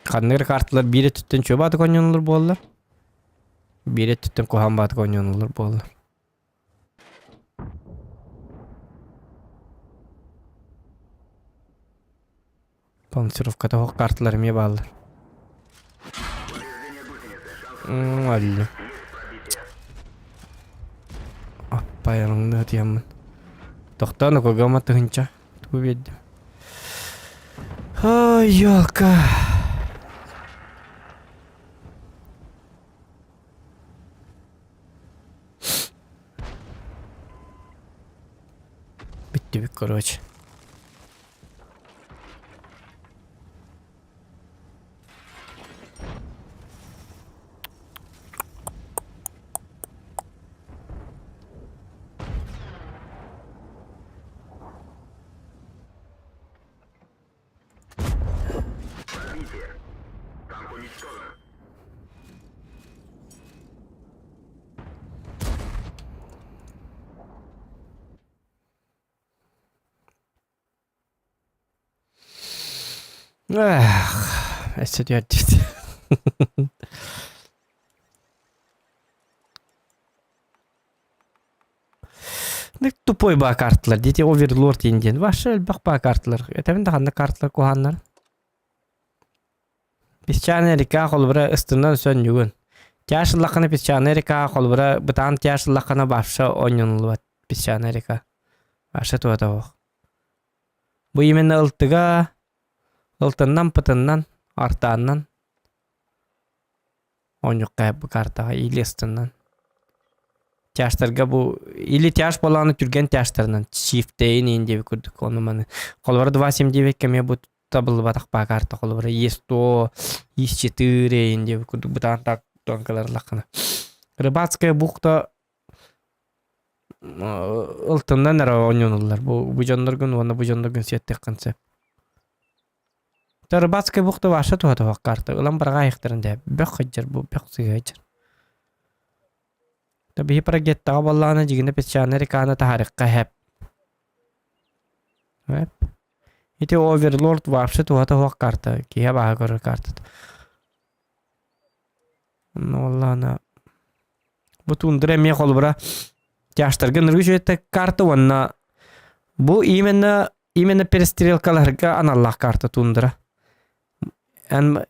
Ханнык эрэ карталар биир өттүттэн чуо баатык оонньонуллар буоллар, биир өттүттэн куһаҕан баатык оонньонуллар буоллар. Балансировката суох карталар эмиэ бааллар. Алле. Аппайарыңны ытыйаммын. Тохтоон окугама тыһынча. Тугу биэрдим? Ой, елка. Бүттүбүт, короче. Эх, өссө түөрдүбүт. Тупой баа карталар дети оверлорд диэн диэн вообще элбэх баа карталар этэбин да ханна карталар куһааннар Песчаная река холобура ыстынан сөнньүгүн. Тяж ыллаххына песчаная река холобура бытаан тяж ыллаххына вообще оонньонуллубат песчаная река. Вообще туһата суох. Бу именно ылтыга ылтыннан пытыннан артааннан оонньуохха бу картаҕа или ыстыннан. Тяжтарга бу или тяж буоллаҕына түргэн тяжтарынан чифтейин иин диэбит курдук ону маны. Холобура 2.79 кэмиэ бу табыллыбатах баа карта холобура Е100, Е4 эйин диэбит курдук бытаан так тонкаларлаххына. Рыбацкая бухта ылтыннан эрэ оонньонуллар. Бу бу дьонноргун уонна бу дьонноргун сиэттиххин сөп. Рыбацкая бухта ваша туһа карта. Ылан бараҕа айахтарын дэ бөх хыдьар бу бөх сыһыачар. Биһи прогеттаҕа буоллаҕына дьигинэ песчаный реканы таһаарыахха хэп. Хэп. Ити Оверлорд вообще туһата суох карта. Киһи абааһы көрөр картата. Ну ладно. Бу тундра эмиэ холобура тяжтарга ныргы үчүгэйдик карта уонна бу именно именно перестрелкаларга аналлаах карта тундра. Эн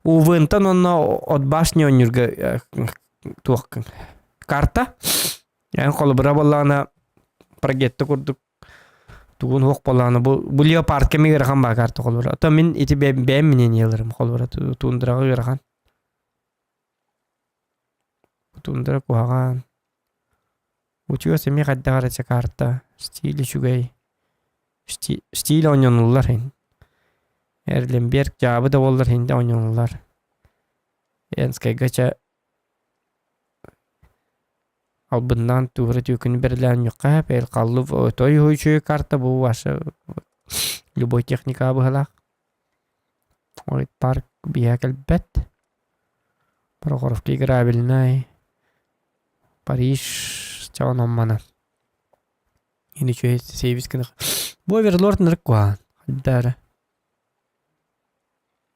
УВНтан онно от башни оонньуурга туох карта. Эн холобура буоллаҕына прогетта курдук тугун суох буоллаҕына бу бу леопард кэми ыарахан баа карта холобура. Ото мин ити бэйэм миниэн ыларым холобура тундраҕа ыарахан. Тундра куһаҕан. Утуйуос эмиэ хайдах эрэ карта стиль үчүгэй. Стиль оонньонуллар иһин. Эрленберг дьаабы да буоллар иһин оонньонуллар. Энскайга чэ албыннаан туура түөкүнү бэрилээн ньукка пэл халлыв той үчүгэй карта бу ваша любой техника быһалаах. Ой парк биһэ кэлбэт. Прохоровка играбельнай. Париж чаҕын омманан. Ини үчүгэй сейвис гына. Бу оверлорд нырык куһаҕан. Хайда эрэ.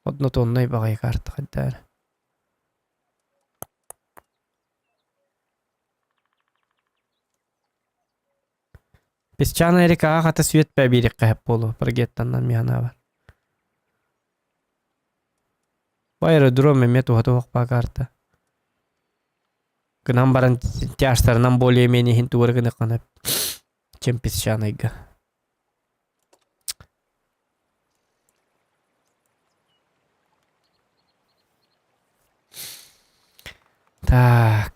Однотоннай баҕайы карта хайда эрэ. Песчаная рекаҕа хата свет биэриэххэ сөп буолуо прогеттаннан миһанаабар. Бу аэродром эмиэ туһата суох баа карта. Гынан баран тяжтарынан более-менее иһин тугу эрэ гыныаххына чем песчаныйга. Так.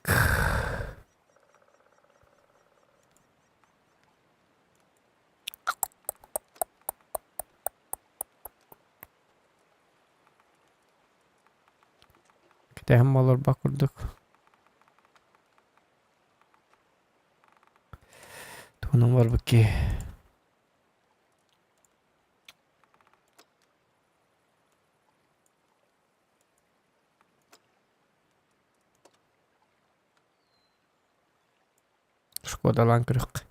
Кэтэһэн олорбот курдук. Тугунан барбыт киһи. Шкодалаан көрүөххэ.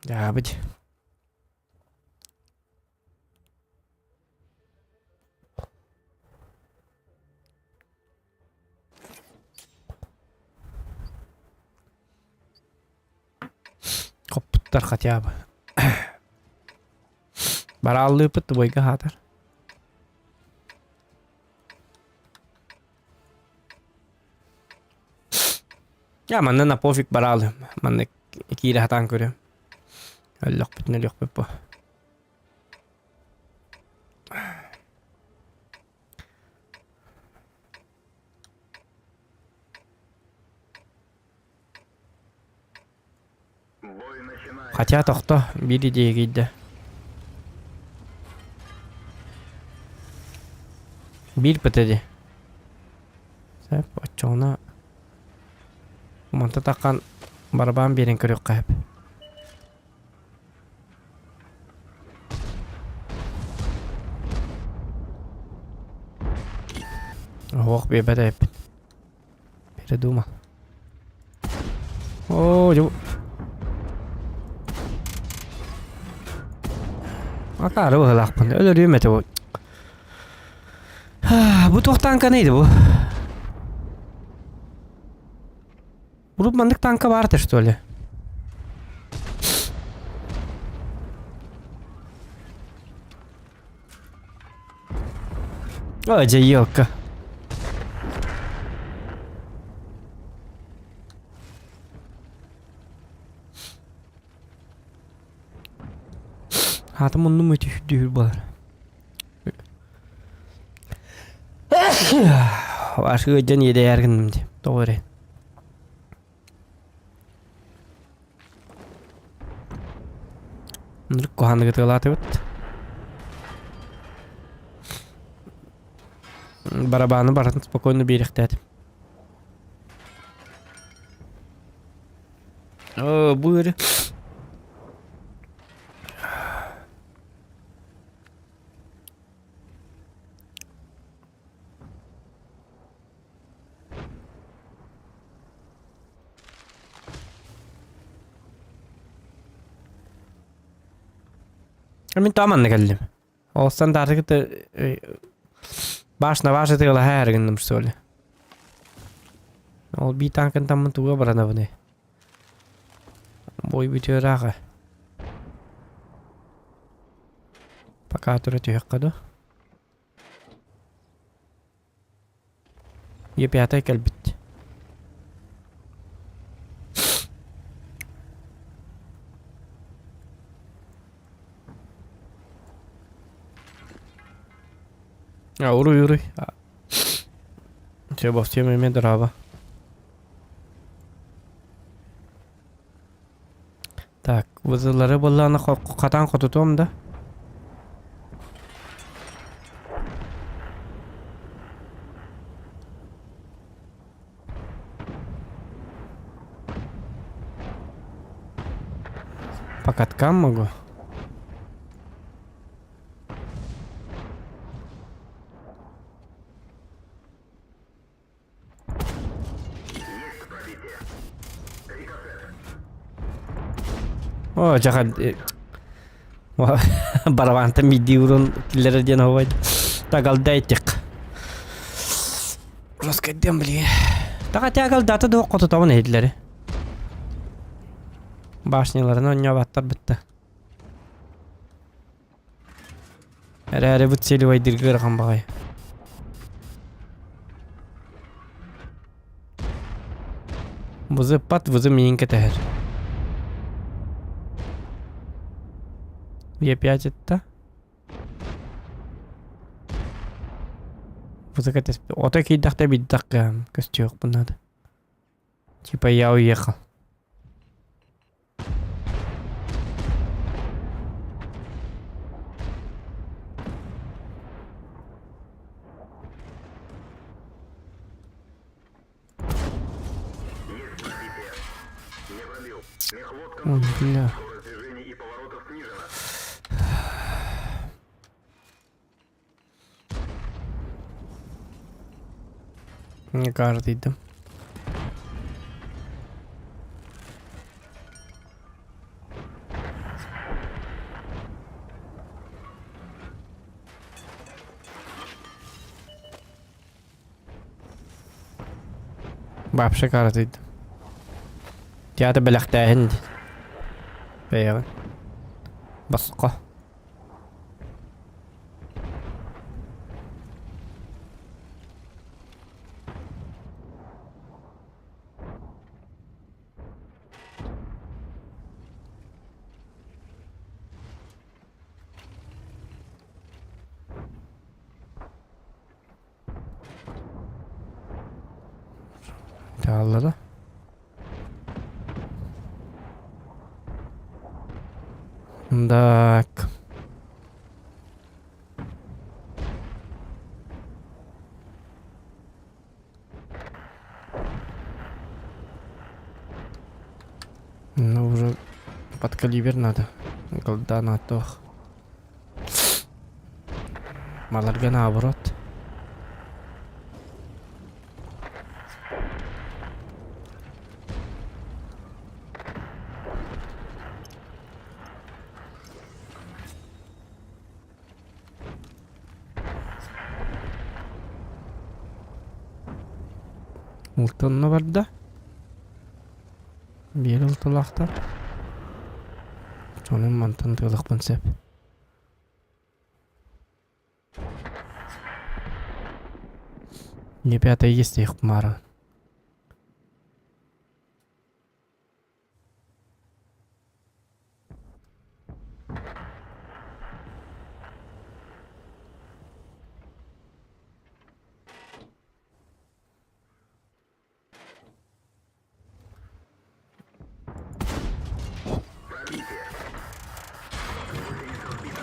Дьаабыт. Хоппуттар хотя бы. Барааллыыппыт тубайга хаатар. Я манна на пофиг бараалыым. Манна киирэ сатаан көрүөм. Өллөхпүтүн өлүөхпүт бу. Хотя тохто биир идея киирдэ. Биир ПТД. Сөп, оччоҕуна манта таххан барабаан биэрэн көрүөххэ сөп. Оһох биэрбэт эбиппин. Передумал. Оо, дьэ. Акаары быһыылаахпын. Өлөрүөм этэ бу. Бу туох тааҥканый бу? Урут маннык тааҥка баар этэ что ли? Ой, дьэ, елка. Аата муннум өтүһүрдүүр буолар. Ашыга дьон иэдэйэр гынным дии. Тоҕо эрэ. Нырык куһааны кытыалаатыбыт. Барабаны барытын спокойно биэриэхтээтим. Оо, бу эрэ. Мин тоҕо манна кэллим? Ол стандартык это башня ваша тыалаһа гынным что ли? Ол бии танкын таммын туга баранабыный? Бой бүтүөр Пока тура түһүөххэ дуо? Е5 кэлбит. А, уруй, уруй. Все, бовсем эмиэ дорообо. Так, вызылары буоллаҕына хатаан хотутуом да. По каткам могу. О, дьаха барабантан биирдии урун киллэрэр диэн оһуобай тагалдайтик. Роскайдыам билигин. Таха тягалдата да хотутабын иһиллэри. Башняларын онньообаттар бытта. Эрээри бу целевайдырга ыарахан баҕайы. Вызыппат, вызы миин кэтэһэр. Е5 этта. Вызы кэтэспит. Ото киирдэхтэ биддах көстүөхпүн наада. Типа я уехал. Ой, бля. Каждый Вообще каждый. Театр бэлэхтээһин бэйэҕин. Босхо. Таалла да. Так. Ну уже под калибр надо. Голда на тох. Маларга наоборот. Ылтанна барда. Биир ылтылаахтар. Сонун мантан тыалахпын сөп. Не пятая есть их мара.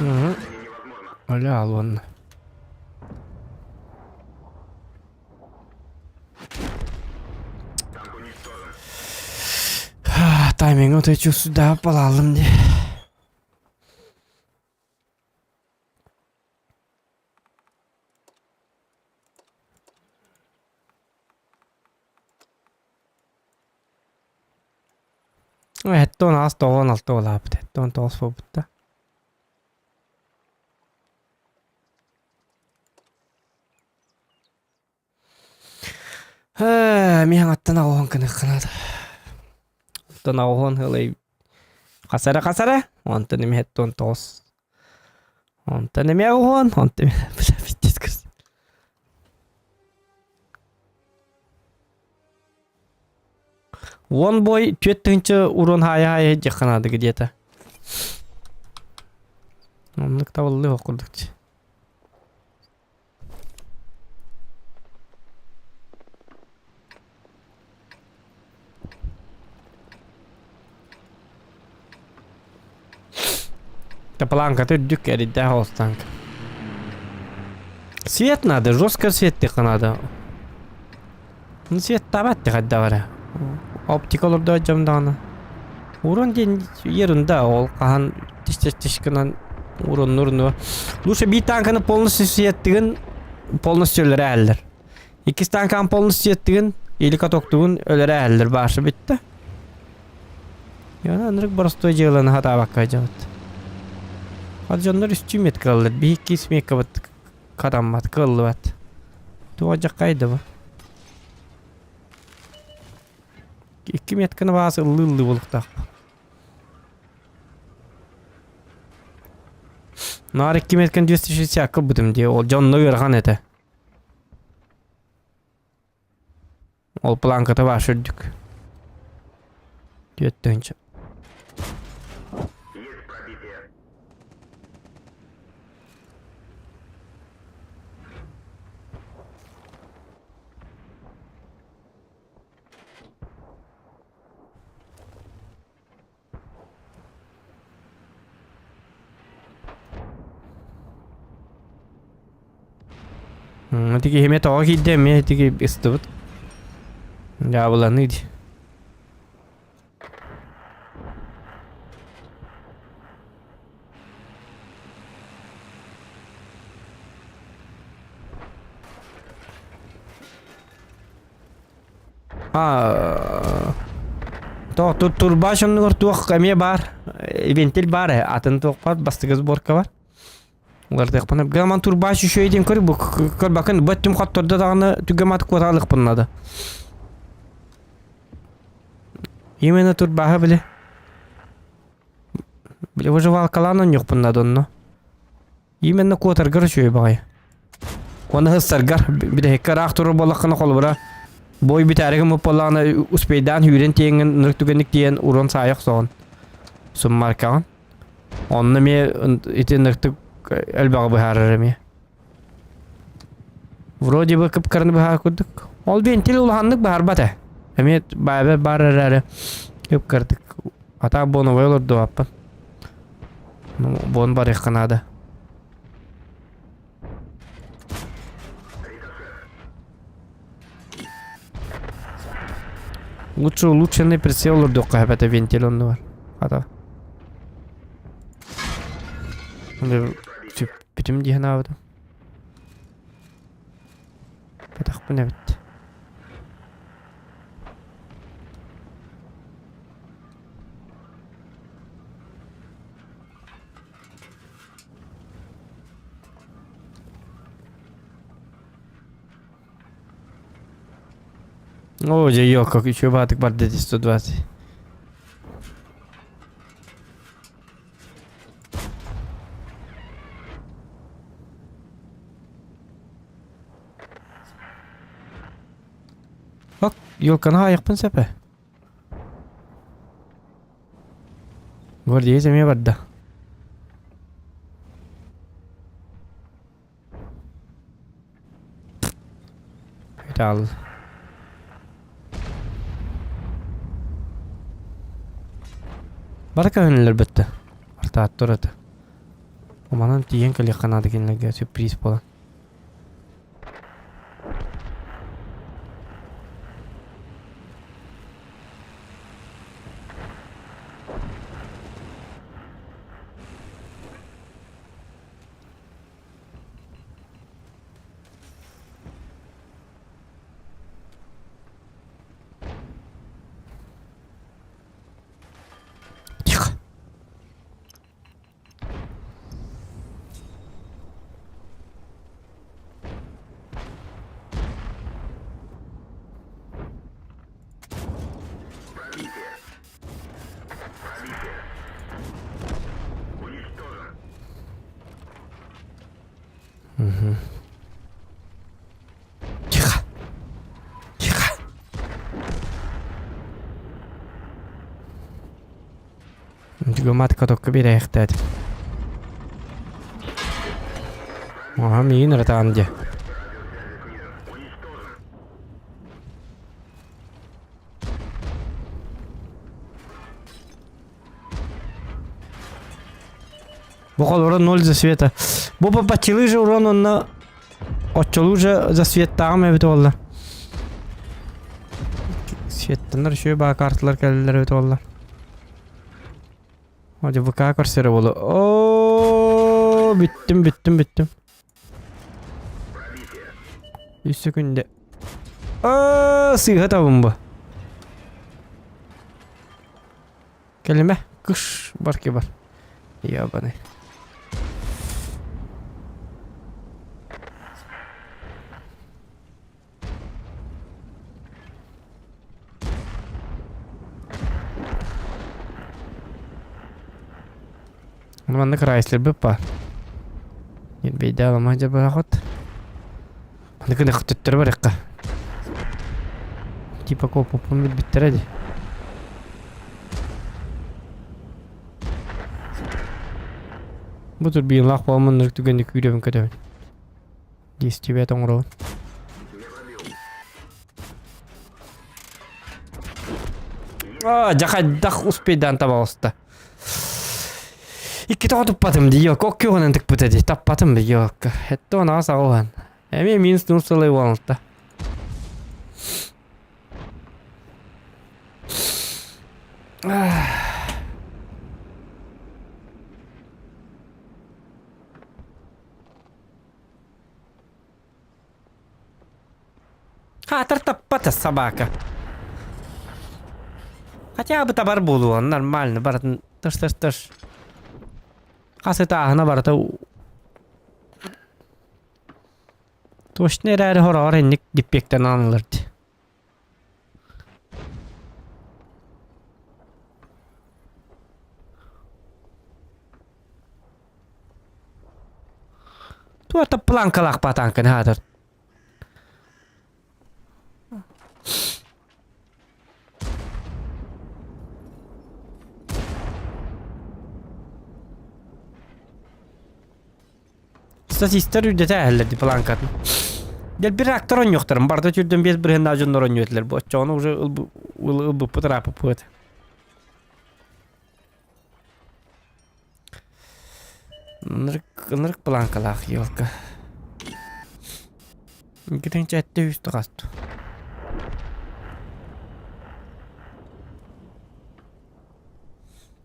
Угу. Аля, уонна. Тайминг отвечу сюда, балалым де. Эттон аас тоҕон алта олаабыт. Эттон тоҕус буолбутта. Миһаҥ аттан аҕуһун кыныххынаат. Оттон аҕуһун ылай хасара хасара, онтон эмиэ 79. Онтон эмиэ аҕуһун, онтон бля пиздец Уон бой түөрт тыһыынча урон хаайа-хаайа диэххэ наада где-то. Оннук табыллыы ох курдук дии. Планката үрдүк эрийдээх ол танк. Свет надо, жестко свет диэххэ надо. Ну свет табат хайдах эрэ. Оптика олордо дьон даҕаны. Урон диэн ерунда ол хаһан тис-тис гынан уроннур Лучше биир танканы полностью светтигин полностью өлөрө Иккис танканы полностью светтигин или катоктугун өлөрө башы бүтті. Яна ынырык боростой дьыаланы хатаабакка дьабыт. Хат дьоннор үстүү метка ыллар, биһи иккис меткабыт хатаммат, кыаллыбат. Туох дьаккайда бу? Икки метканы баас ыллыы-ыллыы буолуохтаах. Наар икки метканы 260 кылбытым дии, ол дьонно ыарахан этэ. Ол планката баар үрдүк. Түөрт тыһыынча. Есть пробитие. Ити киһи эмиэ тоҕо киирдэ эмиэ ити ыстыбыт. Дьаабыланыы дии. А то турбач оннугар туох эмиэ баар вентиль баар ээ атын туох баар бастакы сборка бар улардыахпына гаман турбач үчүгэй диэн көр бу көрбөккүн бу өттүм хоттордо даҕаны түгэм ат куотаалыахпын наада именно турбааһы били били выживалкалаан онньуохпун наада онно Именно куотаргар үчүгэй баҕайы. Уонна сыстаргар бүтэһиккэ ыраах турар буоллаххына холобура бой бүтээри гыммыт буоллаҕына успейдаан сүүрэн тиийэҥҥин ынырык түгэнник тиийэн урон саайа охсоҕун суммаркаҕын. Онно эмиэ ити ынырыктык элбэҕи быһаарар эмиэ. Вроде бы кып-кыраны быһаар курдук. Ол вентиль улаханнык быһаарбат ээ. Эмиэ баайбар баар эрээри кып-кыратык атаах буоновой олордубаппын. Ну, буон барыахха наада. Лучше улучшенный прицел олордуохха эбэтэ вентиль оннугар. Хата. Бүтүм дии санаабытым. Бэтахпын эбит. О, дьэ, ёлка, үчүгэй баатык барда дии 120. Ок, ёлканы аайахпын сөп ээ. Гвардеец эмиэ барда. Металл. Бары көһүннүлэр бүттэ. Артаат турата. Манан тиийэн кэлиэххэ наада кинилэргэ сюрприз буолан. Тихо. Угу. Тихо. Тихо. Гумат катокка биэрээхтээт. Аха миигин ыратаҕын дии. Бу холобура ноль за света. Бу баччылыы же урон онно оччолуу же за светтааҕым эбит буолла. Светтанар үчүгэй баа карталар кэлэллэр эбит буолла. Одьа ВК көрсөрө буолу. Оо, бүттүм, бүттүм, бүттүм. Үс секунда. Аа, сыыһа табын бу. Кэлимэ, кыш бар ки бар. Ебаный. Маннык Крайслер баар. Нирбейде аламаа дьабарахот. Маннык гына төттөрү барыахха. Типа коппуппун билбиттэрэ дии. Бу турбиналаах буоламмын түгэнник күүрэбин көтөбүн. Действие оҥоробун. А, дьэ хайдах успейдаан табаҕыста. Иккитэ хотуппатым дии, ёлка, оккуоҕунан тыкпыта дии, таппатым дии, ёлка. Этте онаҕа саҕалаан. Эмиэ минус нур сылай буолалта. Хаатар таппата собака. Хотя бы табар буолуо, нормально, барытын тыш-тыш-тыш. Хас ытааһына барыта Точно эрээри хороҕор инник диппиэктэн аналлар дии. Туох планкалаах патанканы хаатар. Статистар үрдэтэ эһэллэр ди планкатын. Дьэ bir реактор оонньуохтарын барыта түрдэн биэс бырыһыннаах дьоннор оонньуо этилэр бу оччоҕуна уже ылбыппыт ырааппыппыт. Ынырык, ынырык планкалаах елка. Иккитинчи этте үс тахасту.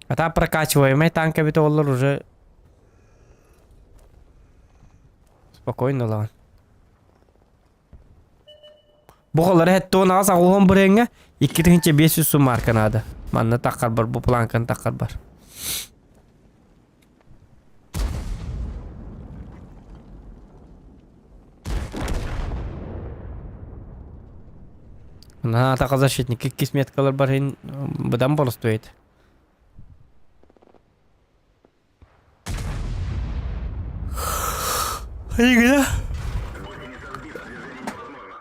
А та прокачиваемый танк эбит олар уже спокойно ылаҕын. Бу холлары һэттуон аҕас аҕуһун бырыаҥҥа 2500 суммарка наада. Манна таххар бар, бу планканы таххар бар. Наһаа защитник иккис меткалар бар иһин быдан боростуой этэ. Игра.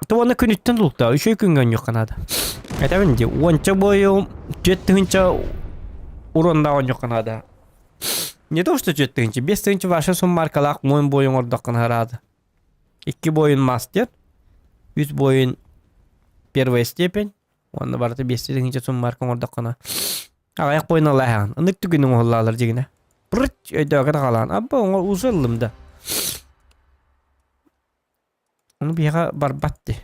Туона күнүттэн тулукта, үчүгэй күҥҥэ оонньуохха наада. Этэбин дии, уонча буойу 4000 уронда оонньуохха наада. Не то что 4000, 5000 ваша суммаркалаах муон буойу оҥордоххуна хараада. Икки буойун мастер, үс буойун первая степень, уонна барыта 5000 суммарка оҥордоххуна аҕыйах буойун алааһаҕын. Ыннык түгүн оҥоһуллаалар дьигинэ. Прыть өйдөөкө да халаан. Абба оҥор ыллым да. Ону биһиэхэ барбат дии.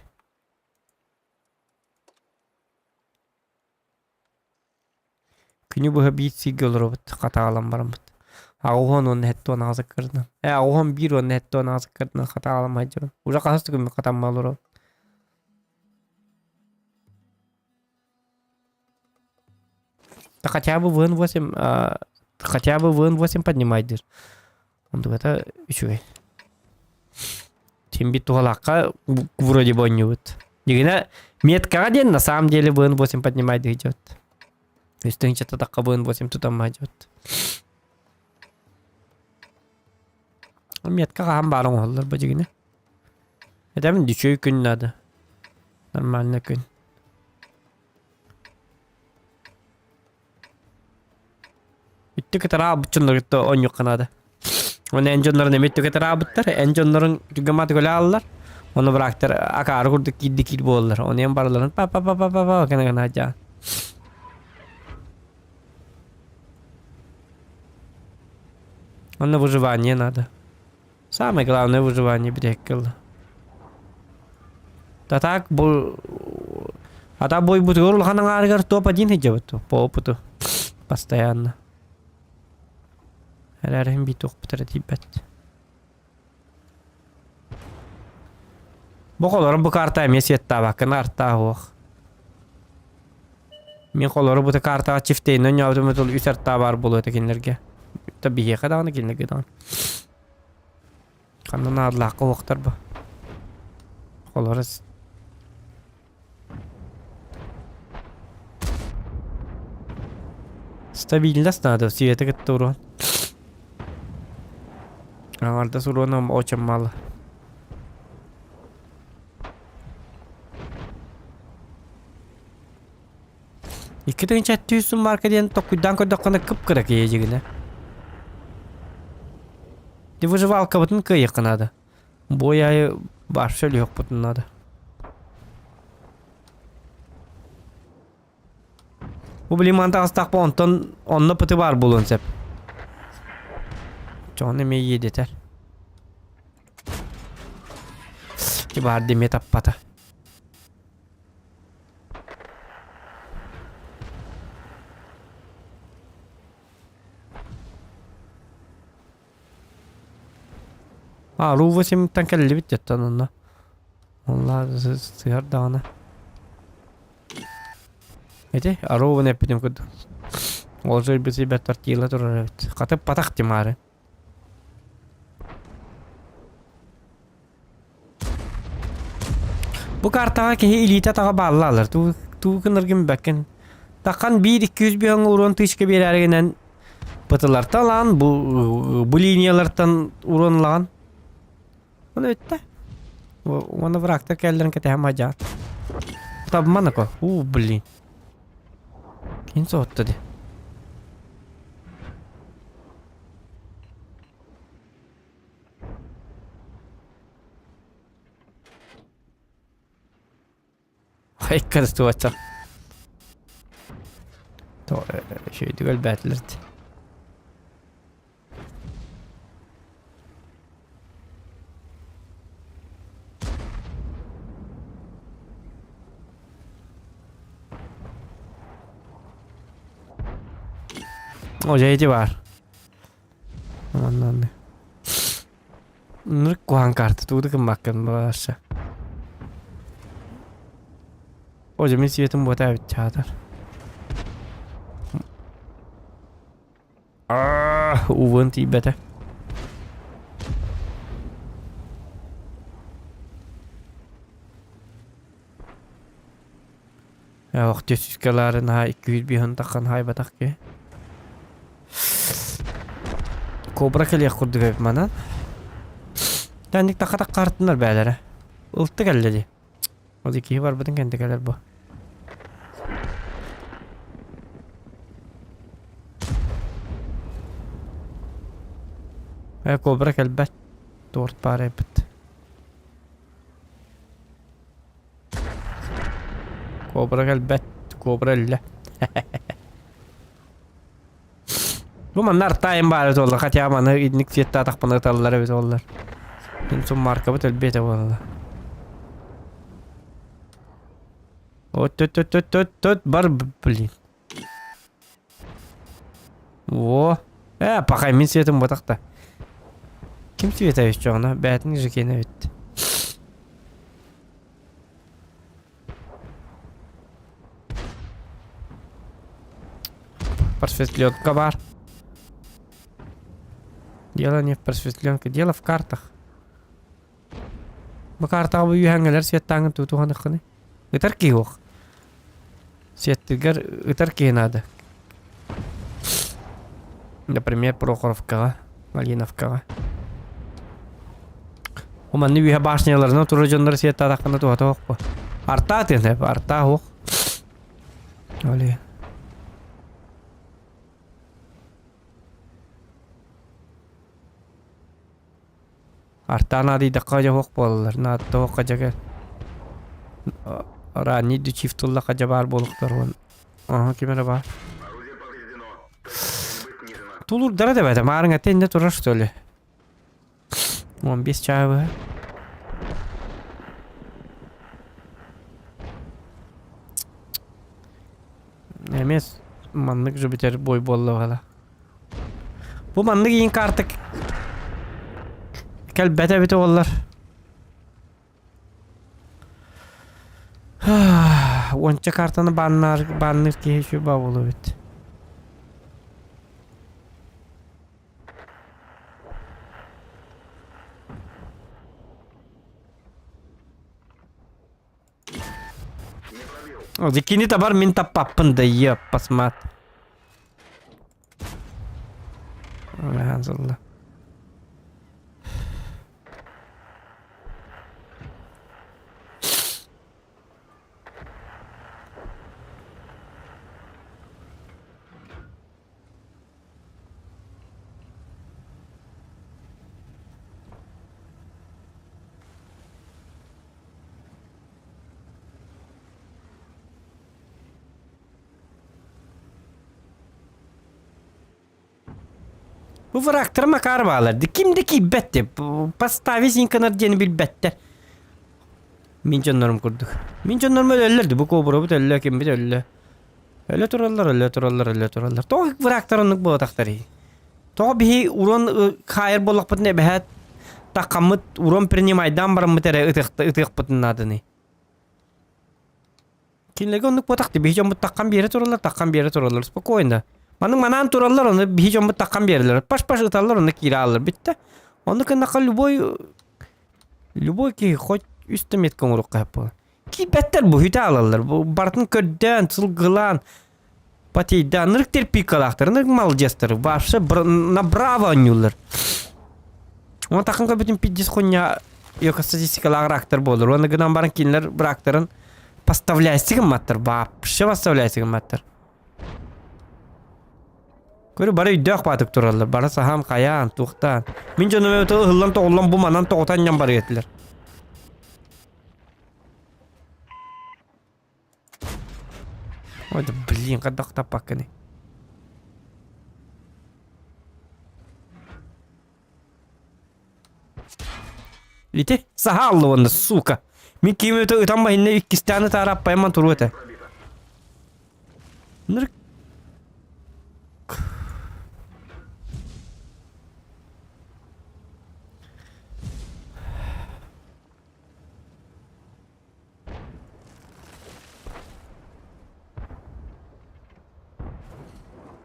Күнү быһа биир сиргэ олоробут, хатаалан бараммыт. Аҕыһан уонна сэттэ аҕыс ыккардынан. Ээ, аҕыһан биир уонна сэттэ аҕыс ыккардынан хатаалан сылдьабын. Уже хаһыс да күммүт хатаммал олоробут. Да хотя бы ВН8, хотя бы ВН8 поднимай диир. Онтуката үчүгэй. Син биир туһалаахха вроде бы оонньуубут. Дьигинэ меткаҕа диэн на самом деле ВН8 поднимай идет. Үстүҥчэ тахха ВН8 тутамма идет. Метка хаһан баар оҥоһуллар бу дьигинэ. Этэбин үчүгэй күн надо. Нормально күн. Үттү кытараабыт дьоннор кытта оонньуохха наада. Уонна эн дьоннорун эмиэ өттү кытараабыттар, эн дьоннорун түгэмат көлө ааллар. Ону быраактар акаары курдук киирди киир буолаллар. Ону эн барыларын па па па па па па гына гына дьаан. Онно выживание надо. Самое главное выживание бүтэһиккэ ылла. Да так бу ата бойбутугар улахан аҥаарыгар топ-1 сылдьабыт по опыту постоянно. Эрээрин битуохпут эрэ тиийбэт. Бу холору бу карта эмиэ светтаабаккын артаа суох. Мин холору бу картаҕа чифтейнэн ньообутум тул үс артаа баар буолуо этэ кинилэргэ. Да биһиэхэ даҕаны кинилэргэ даҕаны. Ханна наадалаахха уохтар бу. Холоро Стабильность надо, света кытта урон. Аҥардас уруона очень мало. Икки тыһыынча түс марка диэн токкуйдаан көрдөххүнэ кып-кыра киһи дьигинэ. Ди выживалкабытын кыайыахха наада. Бой аайы барса өлүөхпүтүн наада. Бу блин таҕыстахпа онтон онно пыты баар буолуон сөп. Чоҕун эмиэ иэдэтэр. Ити баар эмиэ таппата. А, Ру-8-тан кэллибит дьэттэн онно. Онла сыһар даҕаны. Ити, Ру-1 эппитим курдук. Ол жойбут бэрт тортила турар эбит. Хатып патах тимаары. Бу картаҕа киһи илиитэ-атаҕа баалла алар. Туу туу гынаргын бэккин. Таххан 1-200 биһөҥ уруон тыычка биэрээригинэн пытыларта ылаан бу бу линиялартан уруон ылаҕын. Оны өттө. Уонна врагтар кэллэрин кэтэһэн мадьаат. Табманако. У, блин. Кин соһутта ди. Хайкарыстыбаччах. Үчүгэйдик өлбөөтүлэр дии. О, дьэ ити баар. Онно Нырк куһаҕан карта тугу да гыммаккын баҕарса. О, дьэ мин светым буота эбит чаатар. Аа, уубун тиийбэтэ. Ох, түскалары наһаа 205 таххан хаайбатах киһи. Кобра кэлиэх курдук эбит манан. Тэнник таха таххартынар бээлэрэ. Ылты кэллэ дии. Ол киһи барбытын кэнтэ кэлэр бу. Э, кобра кэлбэт. Торт баар эбит. Кобра кэлбэт. Кобра өллө. Бу манна артаайым баар эбит буолла, хотя маны инник светтаатахпына ыталлар эбит буоллар. Мин суммаркабыт өлбүт этэ буолла. Вот тут тут тут тут тут бар блин. Во. Э, пахай мин светым батахта. Ким света еще Бәтин жекене бит. Просветленка бар. Дело не в просветленке, дело в картах. Бу картаҕа бу үөһэҥҥэлэр светтааҥҥын тутуһаныххыный? Ытар киһи уох. Светтыгар ытар киһи наада. Например, Прохоровкаҕа, Малиновкаҕа. О манны үөһэ башняларынан турар дьоннор светтаатаххына туһата суох Артаа тыын артаа суох. Оле. Артаа наадыйдахха дьэ суох буолаллар. Наадата суохха дьэ кэл. Ранний дучив тыллахха дьэ баар буолуохтар уон. Аха ким эрэ баар. Орудие повреждено. Точность стрельбы снижена. Тулуурдара да бэтэ. Маарыҥ этэ иннэ турар что ли? 15 чааһы быһа. Эмиэ маннык же бүтэр бой буолла баҕала. Бу маннык иин карта кэлбэтэ эбитэ буоллар. Уонча картаны баннаар банныыр киһи үчүгэй буолуо эбит. Кини табар мин таппаппын да еппасмат. Ханзалла. Бу врагтар Макар баалар. Ким да киирбэт деп. Поставить инканар диэни билбэттэр. Мин дьоннорум курдук. Мин дьоннорум өлөллөр ди. Бу кобурабыт өллө, кимбит өллө. Өлө тураллар, өлө тураллар, өлө тураллар. Тоҕо врагтар оннук буолатахтарый? Тоҕо биһи урон хаайар буоллахпытына эбэһээт таххаммыт урон принимайдаан бараммыт эрэ ытыахпытын нааданы. Кинилэргэ оннук буотах биһи дьоммут таххан биэрэ тураллар, таххан биэрэ тураллар спокойно. Маннык манаан тураллар, ону биһи дьоммут таххан биэрэллэр. Паш-паш ыталлар, онно киирэ ааллар бүттэ. Оннук гыннахха любой любой киһи хоть үс да метка оҥоруохха сөп буолар. Киирбэттэр бу үтэ аалаллар. Бу барытын көрдөөн, сылгылаан, потейдаан, ынырык терпикалаахтар, ынырык молодецтар. Вообще на браво оонньууллар. Уон таххан көрбүтүм пиздец хуйня йока статистикалаах рактар буолар. Уонна гынан баран кинилэр брактарын поставляйся гымматтар. Вообще поставляйся гымматтар. Көрү бары өйдөөх баатык тураллар. Бары саһаан хайаан, туохтаан. Мин дьонум эбэтэ ыһыллан тоҕуллан бу манан тоҕутан ньам барыа этилэр. Ой да блин, хайдах таппаккыный? Ити саха алла уонна сука. Мин ким өтө ытан баһынна иккистээн ытаара аппайаман туруо этэ. Нырк.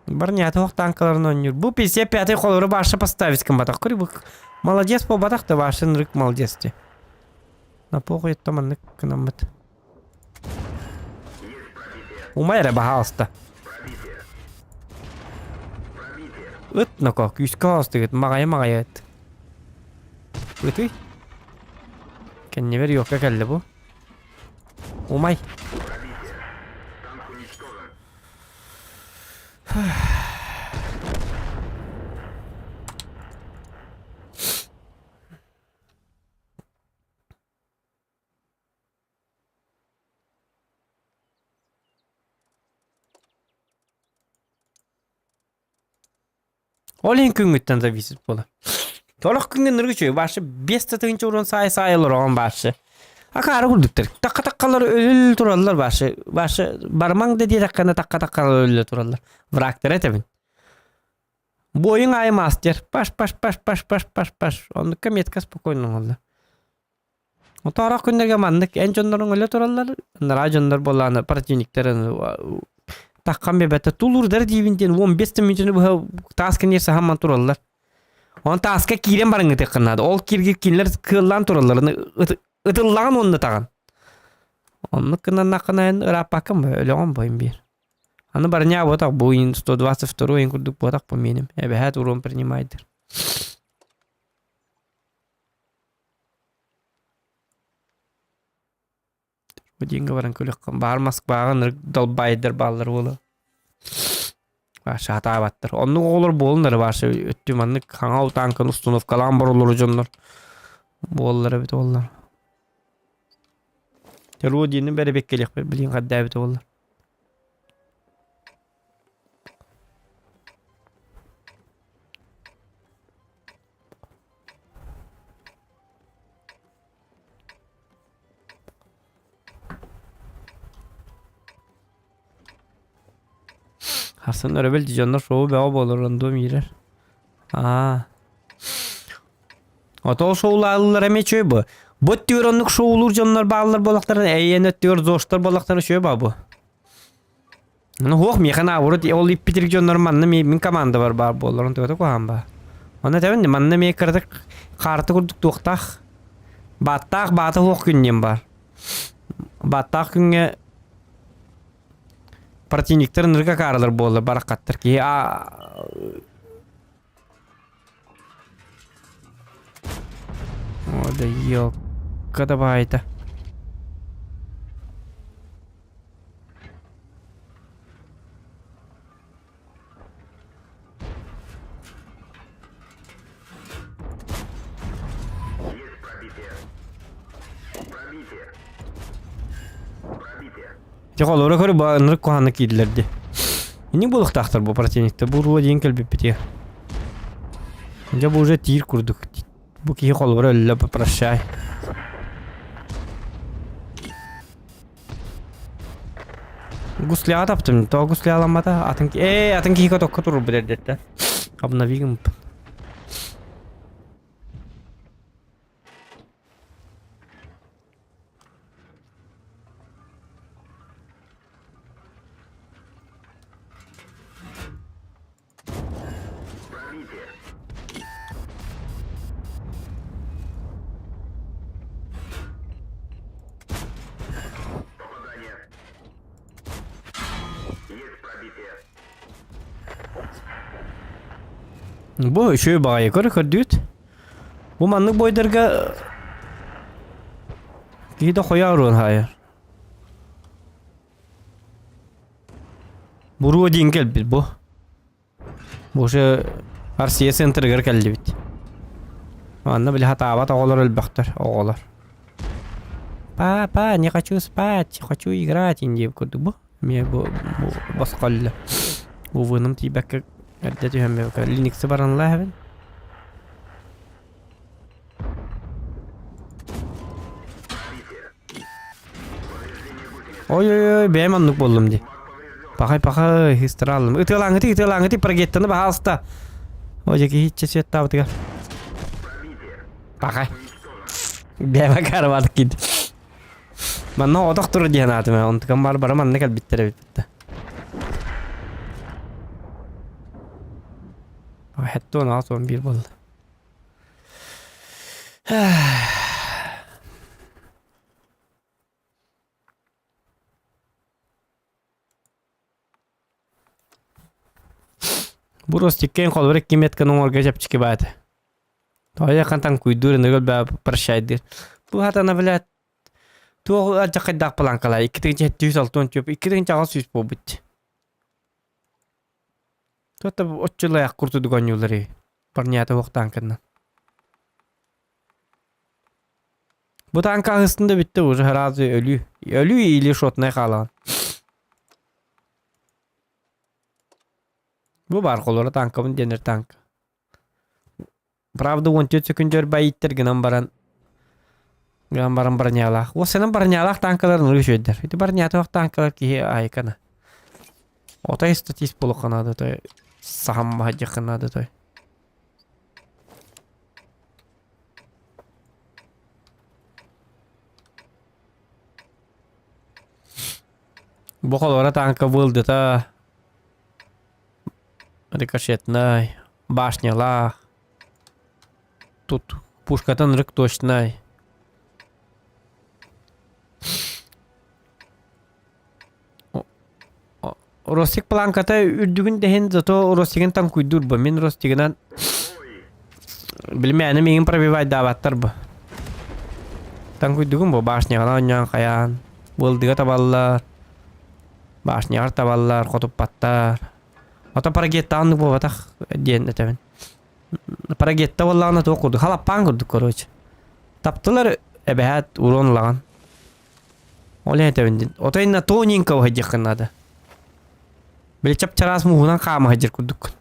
Барня туох танкаларын оонньуур. Бу 55-й холору баша поставить гымматах. Көрү бу молодец буолбатах да башын рык молодец ти. На похуй это маннык гынаммыт. Умай эрэ баһаалыста. Ыт ноко, күүскэ оостугут, маҕайа-маҕайа ыт. Ытый. Кэннибэр юокка кэллэ бу. Умай. Ол иһин күҥҥүттэн зависит буолар. Торох күҥҥэ ныргы үчүгэй башы 5 да тыһыынча уран саай саай олороҕон башы. Акаары курдуктар. Такка-таккалар өлүл тураллар башы. Башы бармаҥ да диэтэххинэ такка-таккалар өлүлэ тураллар. Врагтара этэбин. Бойуҥ аайы мастер. Паш паш паш паш паш паш паш. Оннукка метка спокойно оҥолло. Отоорох күннэргэ маннык эн дьонноруҥ өлө тураллар, ынараа дьоннор буоллаҕына противниктар таххан биэрбэттэр. Тулуурдар диибин диэн 15 да мүнүүтэни быһа таас кэнниэр саһамман тураллар. Онон тааска киирэн бараҥҥытыаххын наада. Ол кииргэ кинилэр кыаллаан тураллар. Ытыллаҕын уонна ытаҕын. Оннук гынаннаххына эн ырааппаккын бо, өлөҕүн бо биир. Аны барыня буотах бу 122 ыйын курдук буотах бу миэним. Эбэһээт урон принимайдыр. Диэҥҥэ баран күлүөххэ баар Москваҕа ынырык долбаайдар бааллар буолуо. Вообще сатаабаттар. Оннук оҕолор буолуннар вообще өттү маннык хаҥал тааҥканы установкалаан бароллору дьоннор буоллар эбит буоллар. Родины бэрэбиэккэлиэхпит билигин хардээбит буоллар. Харсын өрөбүл дьоннор шоу бөҕө буолар рандом иирэр. Аа. Ото ол шоулааллар эмиэ үчүгэй бу. Бу өттүгэр оннук шоулуур дьоннор бааллар буоллахтарына эйиэн өттүгэр зоштор буоллахтарына үчүгэй баа бу. Ну хуох миэхэ наоборот ол иппитирик дьоннор манна мин командабар баар буоллар онтугата куһаан баа. Онно этэбин манна эмиэ кыратык хаарты курдук туохтаах бааттаах баата хуох күн диэн баар. Бааттаах күҥҥэ противниктар ынырык акаарылар буоллар бараххаттар киһи а О да ёлка да баайта. Есть пробитие. Пробитие. Пробитие. Дьэ холобура көрү бу ынырык куһаҕаннык киирдилэр дии. Инник буолуохтаахтар бу противниктар. Бу уруо диэн кэлбиппитигэр. Дьэ бу уже тиир курдук. Бу киһи холобура өллө прощай. Гусляға таптым. Тоҕо гусляламмата? Атын ээ атын киһи котокко турбут эрдэттэн. Обнови гыммыппын. Бу үчүгэй баҕайы көр көрдүүт. Бу маннык бойдарга киһи да хойо хаайар. Буруо диэн кэлбит бу. Бу уже Арсия центрыгар кэллибит. Манна били хатаабат оҕолор элбэхтэр, оҕолор. Папа, не хочу спать, хочу играть диэн курдук бу. Эмиэ бу, бу босхолло. Увыным тиийбэккэ эрдэ түһэммэккэ Линуксы баранлаа эбин. Ой-ой-ой, бэйэм оннук буоллум дии. Пахай-пахай, ыстырааллым. Ытыалааҥҥытый, ытыалааҥҥытый, прогеттаны баһаалыста. Ой, дьэ киһи иччэ светтаабытыгар. Пахай. Бэйэм акаарыбаатык киирдим. Манна отох турар диэн аатым ээ, онтукам баар бары манна кэлбиттэр эбит да. Хэттуон 61 буолла. Бу Ростиккин холобур икки метканы оҥорго чэпчэки баата. Тоҕо хантан куйдуур ыныгыл баа прощайдыыр. Бу хатана блядь туох алдьархайдаах планкалаа 2 760 чөп 2800 буолбут. Туота оччулаах куртудук оонньууллар парнята уох танканан. Бу танка аһыстын да бүттэ уже сразу өлүү. Өлүү или шотнай хаалаҕын. Бу баар холоро танкабын диэнэр танка. Правда 14 секундер байыттар гынан баран гынан баран бронялаах. Уоссанан бронялаах танкалар нуру үчүгүйдэр. Ити бронятаах танкалар киһи айкана. Отой статист буолуохха наада той сахам баһадьыхха наада той. Бу холоро танка быылдыта рикошетнай, башнялаах. Тут пушкатын рык точнай. Ростик планката үрдүгүн дэһин, зато Ростигын танкуйдуур бу. Мин Ростигынан билмээни миигин пробивайдаабаттар бу. Танкуйдугун бу башняҕа оонньоон хайаан. Былдыга табаллар. Башняҕар табаллар, хотуппаттар. Ото парагеттаан буолбатах диэн этэбин. Парагетта буоллаҕына туох курдук, халаппаан курдук короче. Таптылар эбэһээт урон ылаҕын. Ол этэбин дин. Ото инна тоненького сылдьыаххын наада. Били чап-чараас мууһунан хаама сылдьар курдуккун.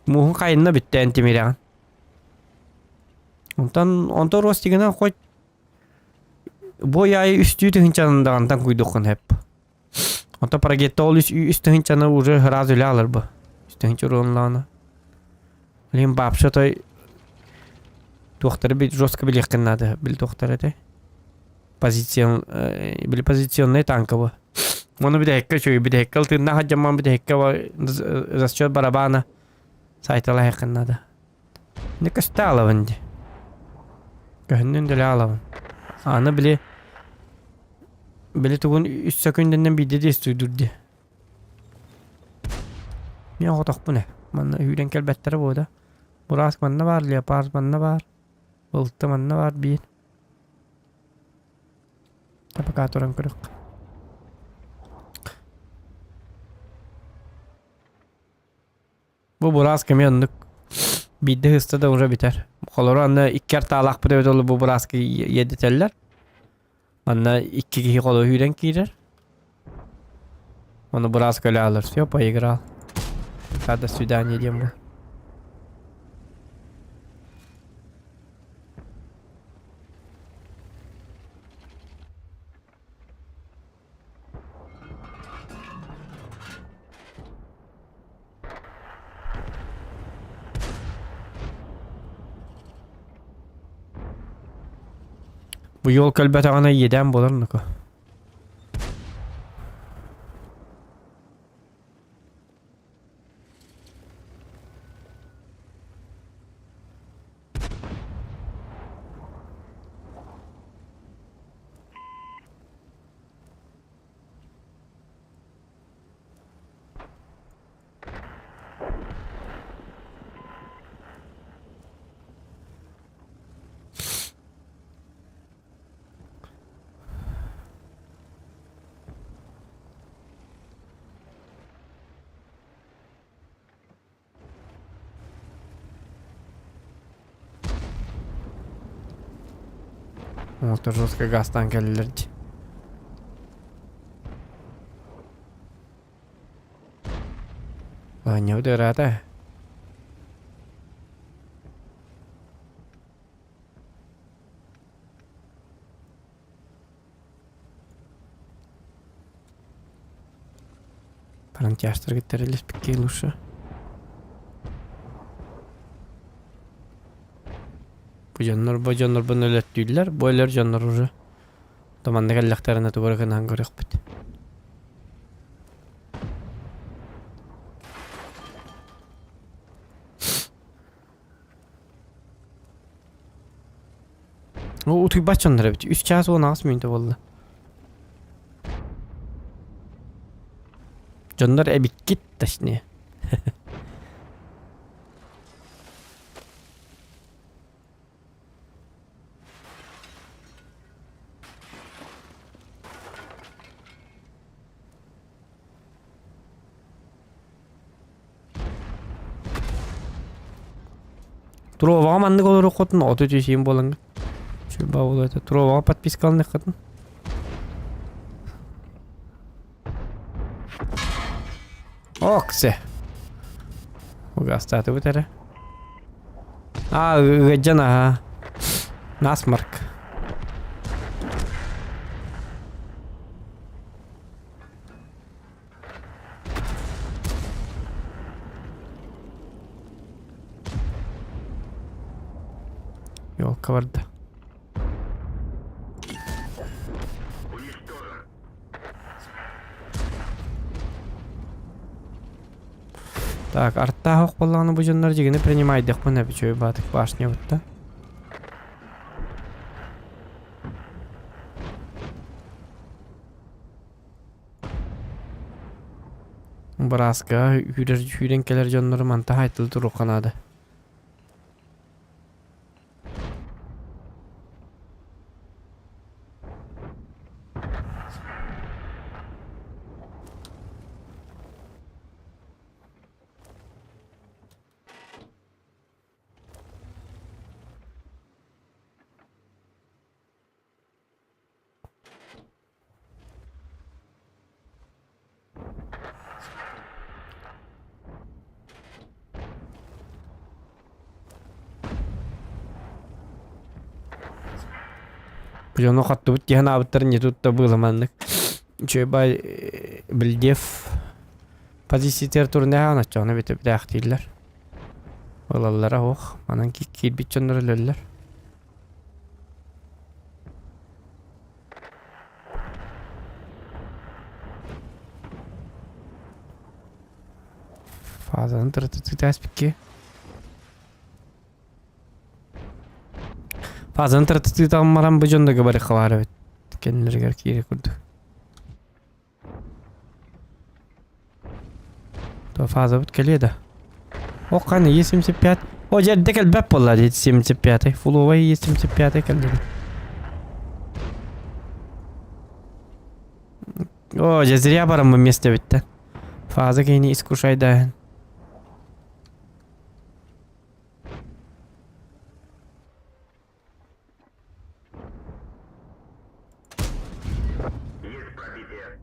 Мууһун хайынна бүттээн тимирэҕин. Онтон онтон Ростигынан хоть бой аайы үстүү тыһыынчанан даҕантан куйдуххун сөп. Онтон парагетта ол үс, үс тыһыынчаны уже сразу үлэ алар бу. Үс тыһыынча уруонлаҕына. Билигин вообще той туохтары би жестко билиэххин наада. Били туохтар этэй? Позицион, били позиционный танка бу. Ону бүтэһиккэ үчүгэй бүтэһиккэ ылтыыннаах сылдьаммын бүтэһиккэ расчет барабана сайталаһыаххын наада. Не көстө алабын дии. Көһүннүн дэлэ алабын. Аны били били тугун үс сөкүндэннэн биирдэ действуйдуур дии. Мин оҕотохпун ээ. Манна үүрэн кэлбэттэрэ буода. Бураас манна баар, леопард манна баар, ылты манна баар биир. Пока туран көрүөххэ. Бу бураас кэми оннук биирдэ ыста да уже бүтэр. Холоро анна икки артаалаахпыт эбит ол бу бурааска иэдэтэллэр. Манна икки киһи холо үүрэн киирэр. Ону бураас көлө алар. Все, поиграл. Пока до свидания диэн бу. Бу юол кэлбэтэҕинэ иэдээн буолар нуку. Оҥостор жестко газтаан кэллилэр дии. Аанньабыт ыараата. Баран тяжтарга тэрилиспиккэ лучше. Бу дьоннор бу дьоннорбун өлөттүүллэр, бу өлөр дьоннор уже. То манна кэллэхтэринэ тугу эрэ гынан көрүөхпүт. О, утуйбат дьоннор эбит. Үс чаас 18 мүнүүтэ буолла. Дьоннор эбиккит, точнее. Туруобаҕа маннык олоруоххутун 33 буолаҥҥыт. Сүрбэ буолуо этэ. Туруобаҕа подпискаланыаххытын. Оксе. Угастаатыбыт эрэ. Аа, ыгдьан аха. Насморк. Елка барда. Так, артаах ох буоллаҕына бу дьоннор дьигини принимайдыхпын эбичү баатык башня бутта. Бырааска үүрэр сүүрэн кэлэр дьоннору манта хаайтылы туруохха наада. Дьону хаттыбыт киһи анаабыттарын не тут-то было маннык. Үчүгэй бай Бельдев позициятыгар турнеһаан оччоҕуна бүтэ-бүтээхтииллэр. Ылаллара суох. Манан киирбит дьоннор өлөллөр. Фазаны тырытытытааспикки. Фазаны тырытытытаҕым баран бу дьон да габарихалаар эбит. Кэннилэригэр киирэ курдук. То фазабыт кэлиэ да. О, қаны Е75. О, жерде кэлбэт буолла дии 75. Фуловай Е75 кэллэ. О, дьэ зря бараммын миэстэбиттэн. Фаза киһини искушайдааһын. Есть пробитие.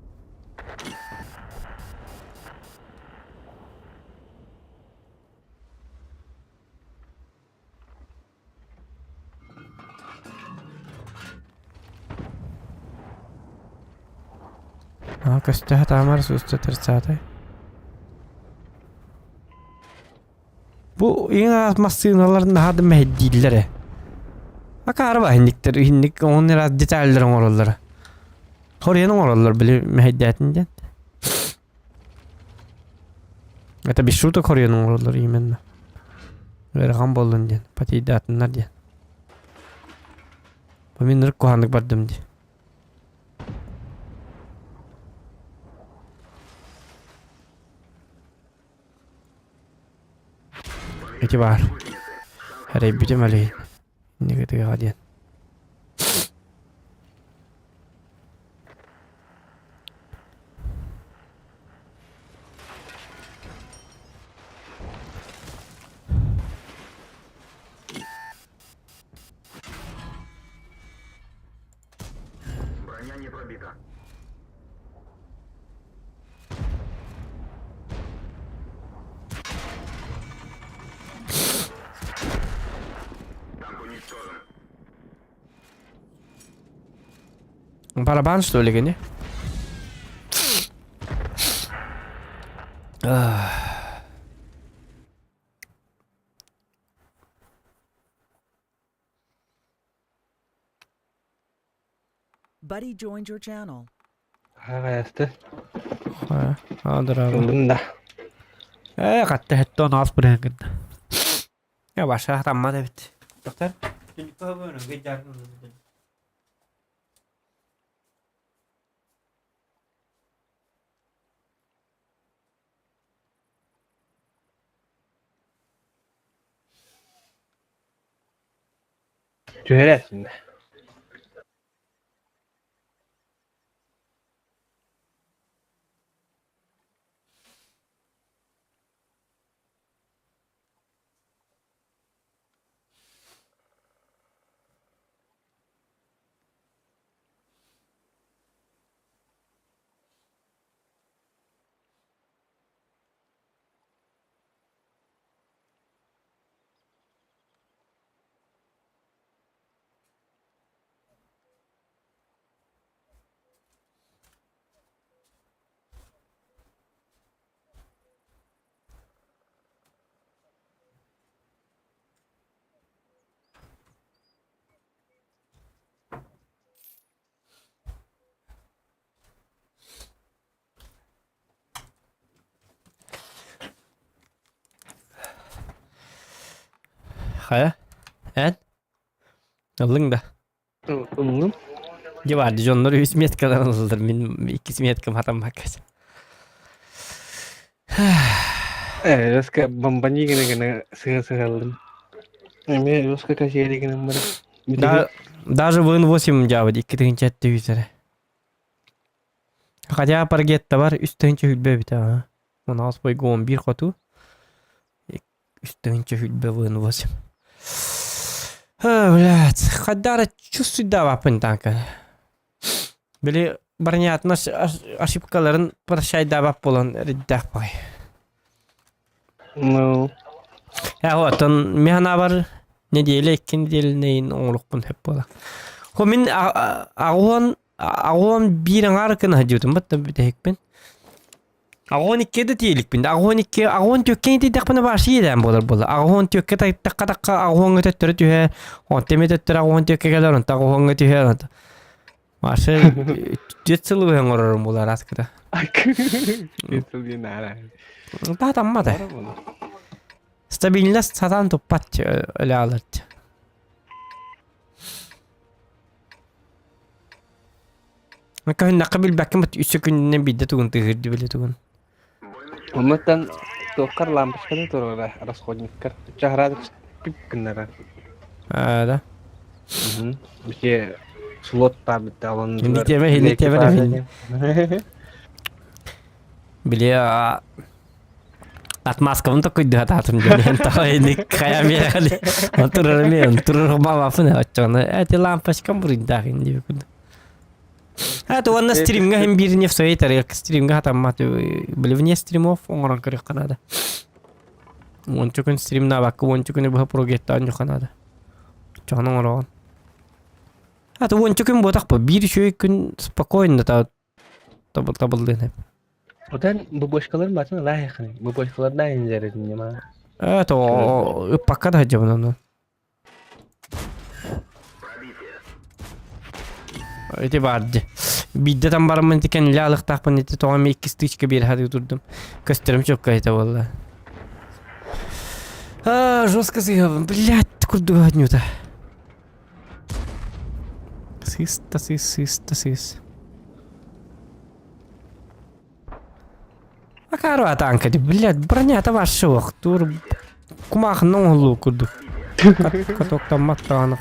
А, көстөһө таамар суста 30. Бу ең араас массыыналарын наһаа да мэһэйдииллэр ээ. Акаары ба инниктэр инник он раз деталлар оҥороллоро. Хоруйан оҥороллор били мэһэйдээтин диэн. Это без шуток хоруйан оҥороллор именно. Ыарахан буоллун диэн, патийдаатыннар диэн. Бу мин ырык куһааннык бардым дии. Ити баар. Эрэйбитим элэйин. Инники тыаҕа диэн. Броня не пробита. Танк уничтожен. Барабан что ли кини? Buddy joined your channel. Хаҕайасты. Аадыраба. Ыллым да. Ээ, хатта хеттон аас бырыһын гынна. Э, баша таммат эбит. Доктор? Түһэрээсин да. Хайа? Эн? Ыллыҥ да? Ыллым. Дьэ баар дьоннор үс меткаларын ыллылар. Мин иккис меткам хатаммакка. Э, жестко бомбани гына гына сыһа сыһаллым. Эмиэ жестко качели гынан баран. Да, даже вын 8 дьаабыт 2 тыһыынча эрэ. Хотя паргетта бар 3 тыһыынча хүлбэ эбит аа. 16 бойго 11 хоту. 3 тыһыынча хүлбэ вын 8. А, блядь, хаддара чувствуйдаабаппын танка. Били барнятын ошибкаларын прощайдаабап буолан эрдээх баҕай. Ну, Э, оттон мин санаабар неделя икки неделянайын оҥоруохпун сөп буола. Хо мин аҕуон аҕуон биир аҥаар гына сылдьыбытым баттан бүтэһикпин. Аҕуон икки да тиэликпин. Аҕуон икки аҕуон түөккэ тиийдэхпинэ бааши иэдээн буолар буолла. Аҕуон түөккэ тахха тахха аҕуоҥҥа төттөрү түһэ, онтон эмиэ төттөрү аҕуон түөккэ кэлэр, онтон аҕуоҥҥа түһэр. Онтон Маша түөрт сыл быһа оҥорорум буолар аскыта. Түөрт сыл диэн наара. Таатаммата. Стабильность сатаан туппат өлө аларт. Көһүннэххэ билбэккин бут үс күнүнэн биирдэ тугун тыһыырды били тугун. Оннуттан туоххар лампочканы туруора расходниккар. Чаһараат пип гыннарар. Аа да. Бите слот таабытта алан. Инди теме, инди теме Били отмазкабын токуйду хатаатым диэн тоҕо ини хайа миэхэли турар мен турар бабафын оччоҕуна эти лампочкам буруйдаах инди курдук. Это уонна стримҥа иһин биир не в своей тарелке стримҥа хатаммат били вне стримов оҥорон көрүөххэ наада. Уонча күн стримнаабакка уонча күнү быһа прогеттаан дьуха наада. Оччоҕуна оҥороҕун. А то уонча күн буотах бу биир үчүгэй күн спокойно та табыллыан эп. Отан бубочкаларын батын ылаахын. Бубочкалардан инжерин нема. Это ыппакка да сылдьабын онон. Ити баар дии. Биирдэ там бараммын ити кэннилэ алыхтаахпын ити тоҕо эмиэ иккис тычка биэрэ сатыы турдум. Көстөрүм чөккө этэ буолла. А, жестко сыыһабын. Блядь, курдук отнюта. Сыыс да сыыс, сыыс да сыыс. Акаары танка блядь, бронята вашего, тур кумаахынна оҥоһуллуу курдук. Катоктаммат даҕаны.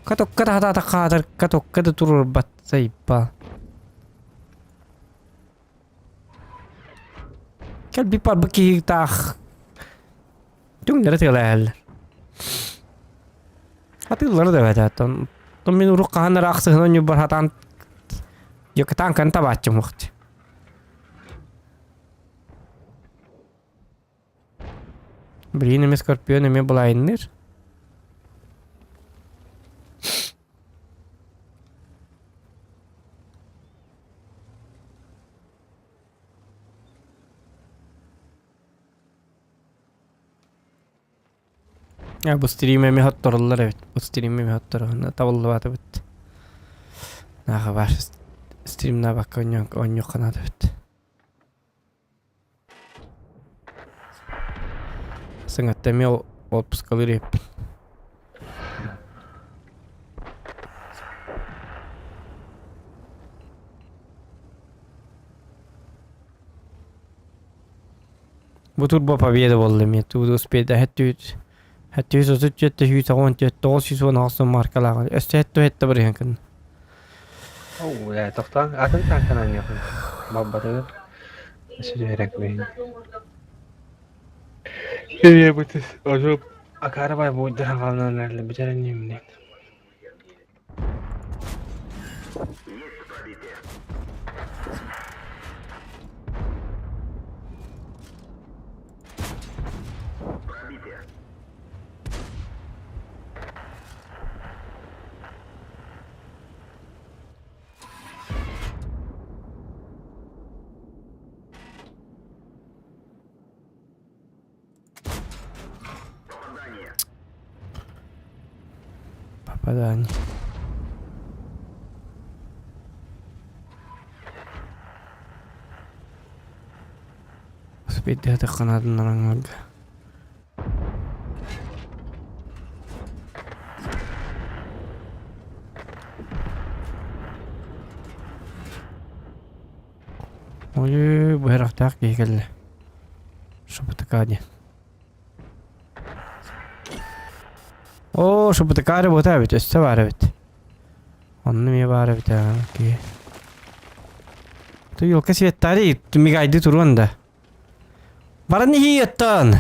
Катокка да хатаата хаатар, катокка да туруорбат сайба. Кэлбит барбыт киһи таах түҥнэри тыалаһаллар. Атыыллары да эбэтэ оттон оттон мин урук хаһан эрэ ахсыһынан ньурбар хатаан Якутанканы табааччым уохт. Блин, эмэ Скорпион эмэ былайынныр. Э, бу стрим эмиэ хотторуллар эбит. Бу стрим эмиэ хотторуһуна табыллыбатыбыт. Нааха баар стримнаабакка оонньуохха наада эбит. Сыҥатта эмиэ отпускалыыр эбиппин. Бу турбо победа буолла эмиэ тугу успейда хэттүүт хэттүүс отут түөттэ сүүс оҕон түөт тоҕус сүүс уон аҕыс маркалааҕын өссө хэтту хэтте барыһан кынна. Оо, э, тохтоон атын танканан ньохун. Балбатыгар. Өссө түһэрек бэйин. Ээ, бу ожоп акара бай бу дырағалынан әлі бітәрін немнен. Есть пробитие. Пробитие. Попадание. Попадание. Успейдиһэ тахханаатын араҥарга. Ой, быһарахтаах киһи кэллэ. Шабатака диэн. Оо, шабатака эрэ буота эбит, өссө баар эбит. Онно эмиэ баар эбит аа, киһи. Ту елка светтари мигайды туруон да. Баран иһиеттан.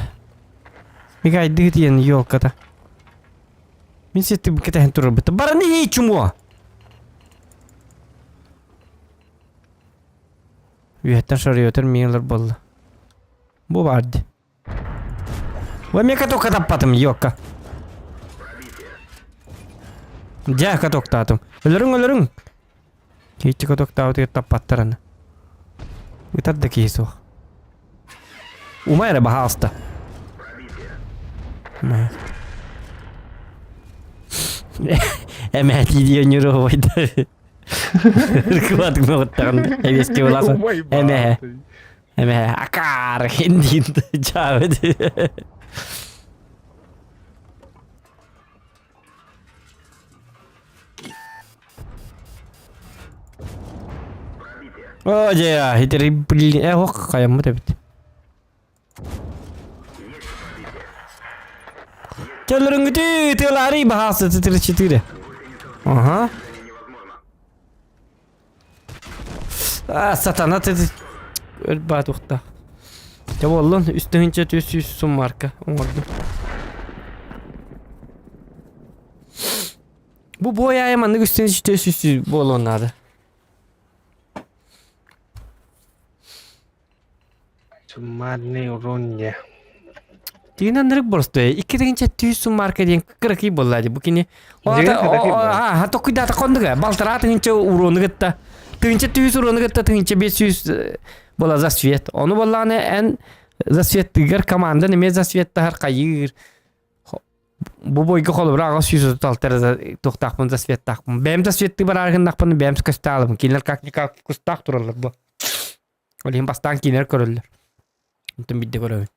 Мигайды диэн елката. Мин сетти кэтэһэн турарбыт. Баран иһии чумуо. Үөһэттэн шарыйатар миэлэр буолла. Бу баар дии. Ой, мен катокка таппатым, ёкка. Дьэ, катоктаатым. Өлөрүҥ, өлөрүҥ. Кииччи катоктаабытыгар таппаттар аны. Ытар да киһи суох. Умай эрэ, баһаалыста. Эмээтии диэн ньуруобайда. Кыбатык мөҕүттэҕин эбиэскэ буласын. Эмэһэ. Эмэһэ. Акаар хиндин чаабыт. О, дьэ, итери блин, э, ох, хайаммыт эбит. Төлөрүҥүтү тыалаарый баһаасы 34. Ага. А, сатана ты өлбаат ухта. Дьэ буоллун, үс тыһыынча 300 суммарка оҥордум. Бу бой аайы маннык үс тыһыынча 300 буолуон наада. Суммарный урон не. Тиин аннырык боростуой. Икки тыһыынча 300 суммарка диэн кыракый буолла дии. Бу кини Дьиҥэ кыракый буолла. А, токуйдаата кондуга. Балтараа тыһыынча урону кытта. Тыһыынча 300 урону кытта тыһыынча 500 була за свет. Ону буоллаҕына эн за светтыгар команда эмиэ за светтаһар хайыыр. Бу бойга холобура 836 эрэ туохтаахпын за светтаахпын. Бэйэм за светтыы бараары гыннахпына бэйэм көстө Кинилэр как-никак кустаах тураллар бу. Ол иһин бастаан киинэр көрөллөр. Онтон биирдэ көрөбүн.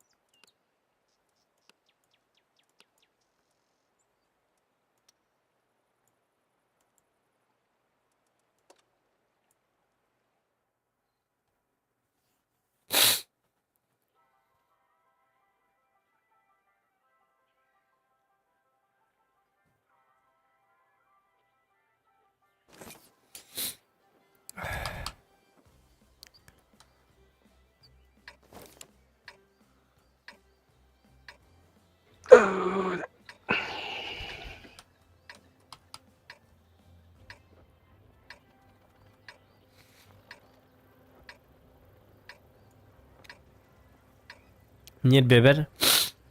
Ньирбэбэр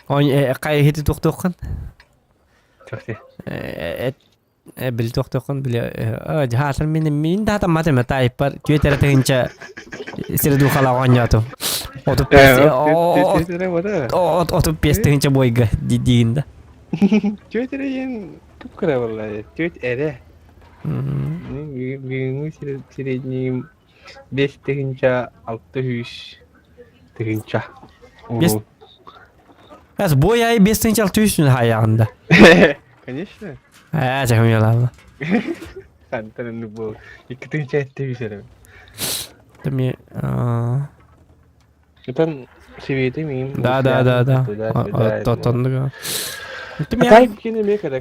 хайыһыты туохтуоххун? Чахчы. Били туохтуоххун били хаатар мин мин да хатаммат эме таайпар түөт эрэ тыһыынча сири духалаах оонньоотум. 35 тыһыынча бойга диигин да. Түөт эрэ диэн кып-кыра буолла. Түөт эрэ. Бүгүҥҥү среднийим 5 600 тыһыынча. Эс бой ай 5 600 хайаҕын да. Конечно. Ээ, чахымыялаалла. Хантан оннук буол. 2 тыһыынча 700 эрэ. Тами Итан сибиэти миим. Да, да, да, да. Тоннуга.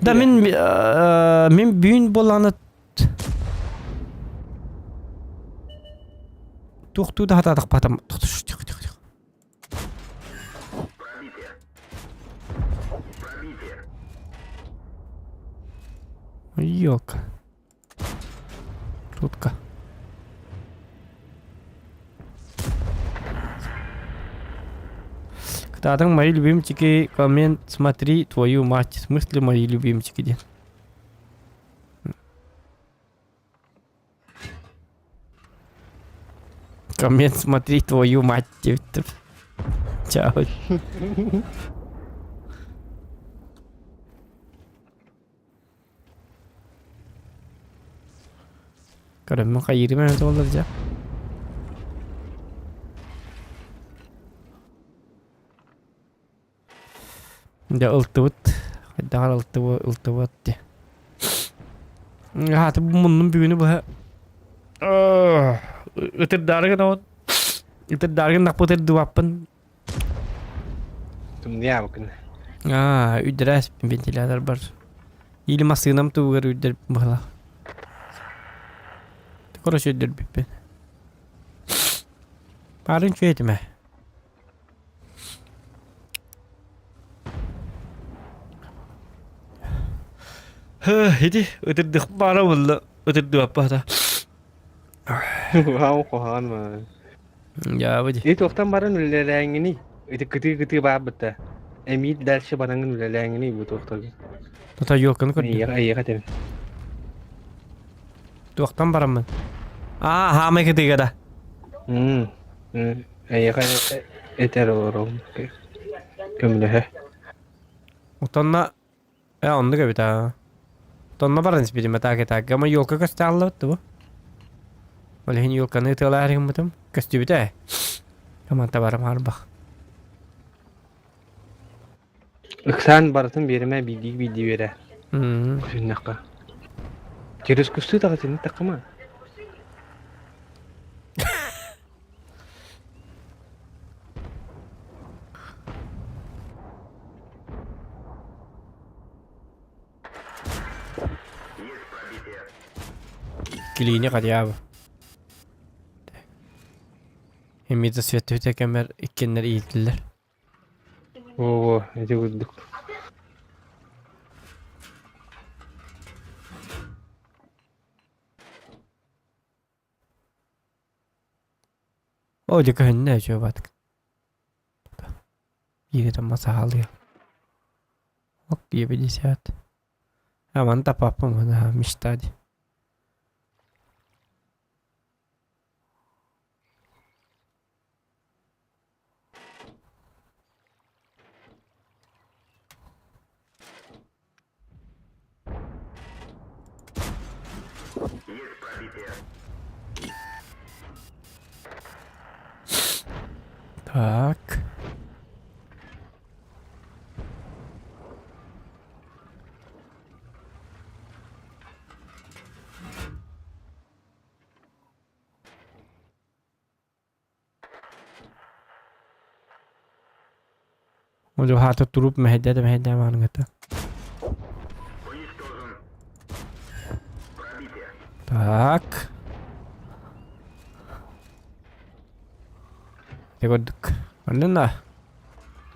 Да мин мин бүгүн буоллаҕына туохтуу да хатаатахпатам. Тихо, тихо, тихо. Ёлка. Шутка. Кытаатыҥ мои любимчики, коммент смотри твою мать. В смысле мои любимчики диэн. Коммент смотри твою мать диэбиттим. Чао. Көрөммүн хайыырым эбит буоллар дьэ. Дьэ ылтыбыт. Хайдах эрэ ылтыбы ылтыбыт дии. Аата бу муннум бүгүнү быһа ытырдаары гынабын. Ытырдааргын наппытыр дубаппын. Тымныйаабыккын. Аа, үйдэрээс вентилятор бар. Или массыынам тугар үйдэр быһалаах. Короче, өйдөрбүппүн. Баарын үчүгэй этим ээ. Ити ытырдых баара буолла ытырдыбаппата. Вау, куһаҕан мааны. Дьаабы дии. И туохтан баран үлэлээҥҥиний? Ити кытыы-кытыы баарбыт да. Эмиий дальше бараҥҥын үлэлээҥҥиний бу туохтарга? Тута елканы көрдүм. Эйиэхэ эйиэхэ этэбин. Туохтан бараммын? Аа, хаамай кытыыга да. М эйиэхэ этэр олором көмөлөһө. Отонно Э, оннук эбит аа. Тонно баран испитим атаак атаак. Ама елка көстө аллабыт да бу. Ол иһин елканы ытыалаары гыммытым. Көстүбүтэ ээ. Аманта барым арбах. Ыксаан барытын биэримэ биирдии биирдии биэрэ. М. Күннэххэ. Через кусты таҕытыны такыма. Килиини хотя бы. Эмиэ свет кэмэр иккиэннэр иитиллэр. Оо, ити курдук. Оо, дьэ көһүннэ үчүгэй баатык. Биири тамма саһаалыа. Ок, 50. А маны таппаппын маны мечта дии. Есть пробитие. Так. Ол хаата туруп мэһэйдээ да мэһэйдээ мааныҥата. Уничтожен. Пробитие. Так. Ити курдук. Оннун да.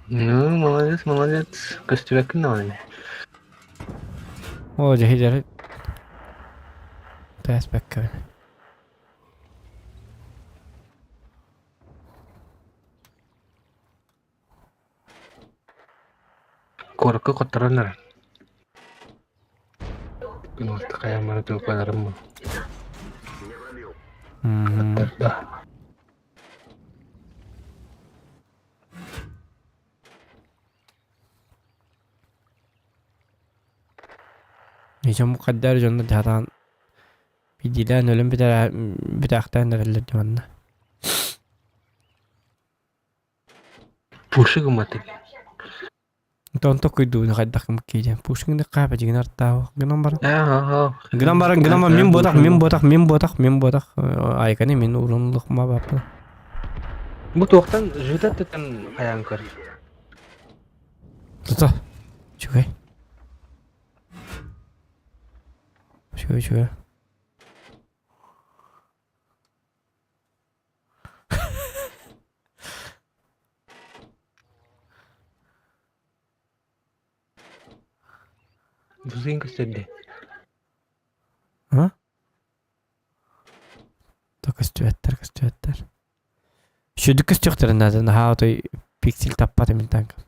Ну, молодец, молодец. Көстүбэккин даҕаны. Оо, дьэ иһдэр. Тээспэккэбин. Куоракка хотторон эрэр. Күн уотта хайаан бары тылбаларым Не пробил. Хоттордо. Дьон хайдаар дьонно дьаһатаан биирдиилээн өлөн бүтэрэ бүтээхтээн эрэллэр дии манна. Пуши гымматый. Онтон куйдууну хайдах киирэн Пушкин хаапа дьигин артаах гынан баран Аа, гынан баран гынан баран мин буотах мин буотах мин буотах мин буотах айканы мин урунлухма баппа Бу туохтан жыта тутан хайаан көр. Тута үчүгэй үчүгэй үчүгэй Бузын көстөрдө. А? То көстүбэттэр, көстүбэттэр. Үчүгдүк көстүөхтэрин наада, наһаа отой пиксель таппат мин танкам.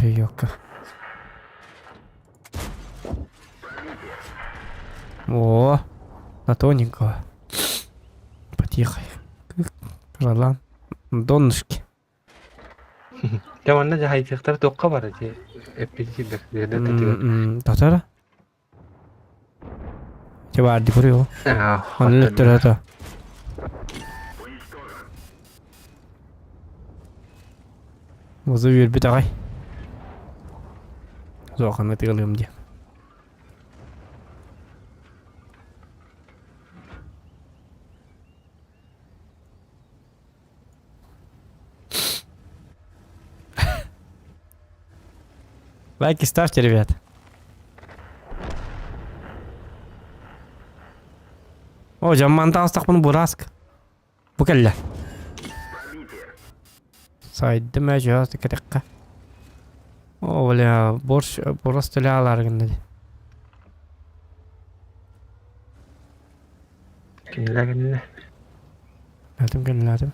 Ёлка. О, на тоненького. Потихо. Ролан. Донышки. Дьэ манна дьаһайсыахтара туохха бар ити эппитигэр Татара? Чэ баар дикурио. Онно өттөрөтө. Музы үөрбүт аҕай. Суоханы тыалыам диэн. Лайки ставьте, ребят. О, дьамман таҕыстахпын бураск. Бу кэллэ. Сайдым ээ дьиэ кэтэххэ. О, бля, борщ просто ляалар гынна дии. Кинилэр кэннэ. Лаатым кэннилаатым.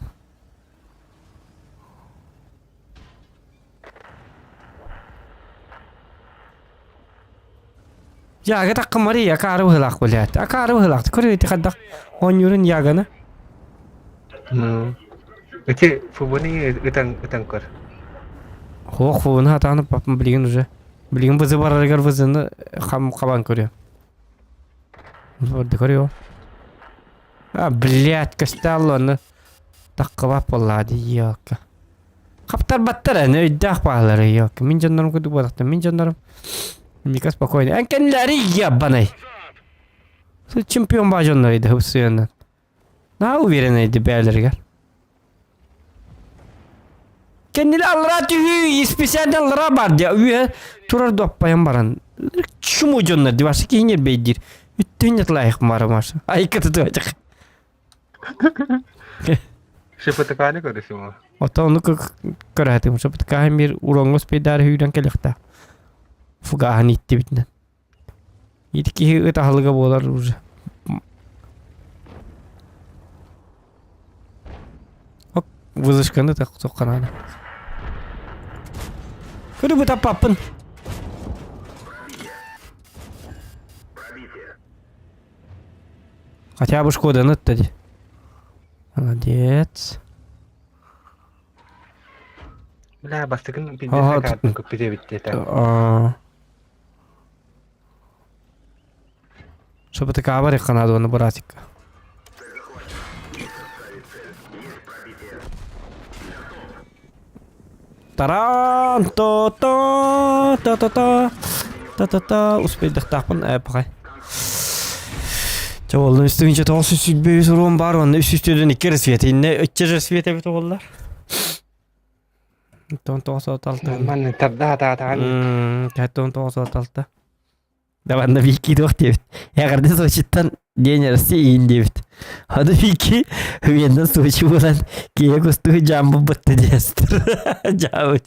Яга такка Мария акаары быһыылаах блядь. Акаары быһыылаах. Көрү ити хайдах оонньуурун Яганы. Ну. Ити фубуны ытан ытан көр. Хоох фубуну хатааны папам билигин уже. Билигин вызы барарыгар вызыны хам хабан көрүө. Орды көрүө. А, блядь, көстө оны таққыбап боллаа дии ёлка. Хаптарбаттар эн өйдөөх баалары ёлка. Мин дьоннорум курдук буолахтар. Мин дьоннорум Мика спокойно. Эн кэннилэри ебаный. Чемпион баа дьоннор иде хыпсыянан. Наһаа уверенный иди бээлэригэр. Кэннилэ аллараа түһүү специально аллараа бар дия үө турар дуоппайан баран чуму дьоннор ди башы киһи ньирбэйдиир үттүн лайық мары машы айка тутуачак Шипытыкааны көрүсүм. Оттон ону көрөтүм шипытыкаан бир уроҥҥо спейдаары сүүрэн кэлиэхтээх фугааһын иттибитинэн ити киһи ыт аһылыга буолар уже Оп, вызышканы так соққанааны. Көрү бу таппаппын. Хотя бы Шкоданы ытта дии. Молодец. Бля, бастыкын Ага, пиздец картын көппүтэ битти это. А. ШПТК барыахха уонна братикка. Таран то то та та та та та та успейдахтаахпын ээ пахай. Чэ буоллун үстүгүнчэ тоҕус үс сүүрбэ үс уруон баар уонна үс сүүс түөртүн икки эрэ света иннэ өччө же света эбит буоллар. Тон тоҕус отут алта. Манна тарда таатаан. Тон тоҕус отут алта. Даванна Вики туох диэбит. Эҕэрдэ Сочиттан День России иин диэбит. Аны Вики Венна Сочи буолан киһи кустугу дьаамбы бытты диэстэр. Дьаабыт.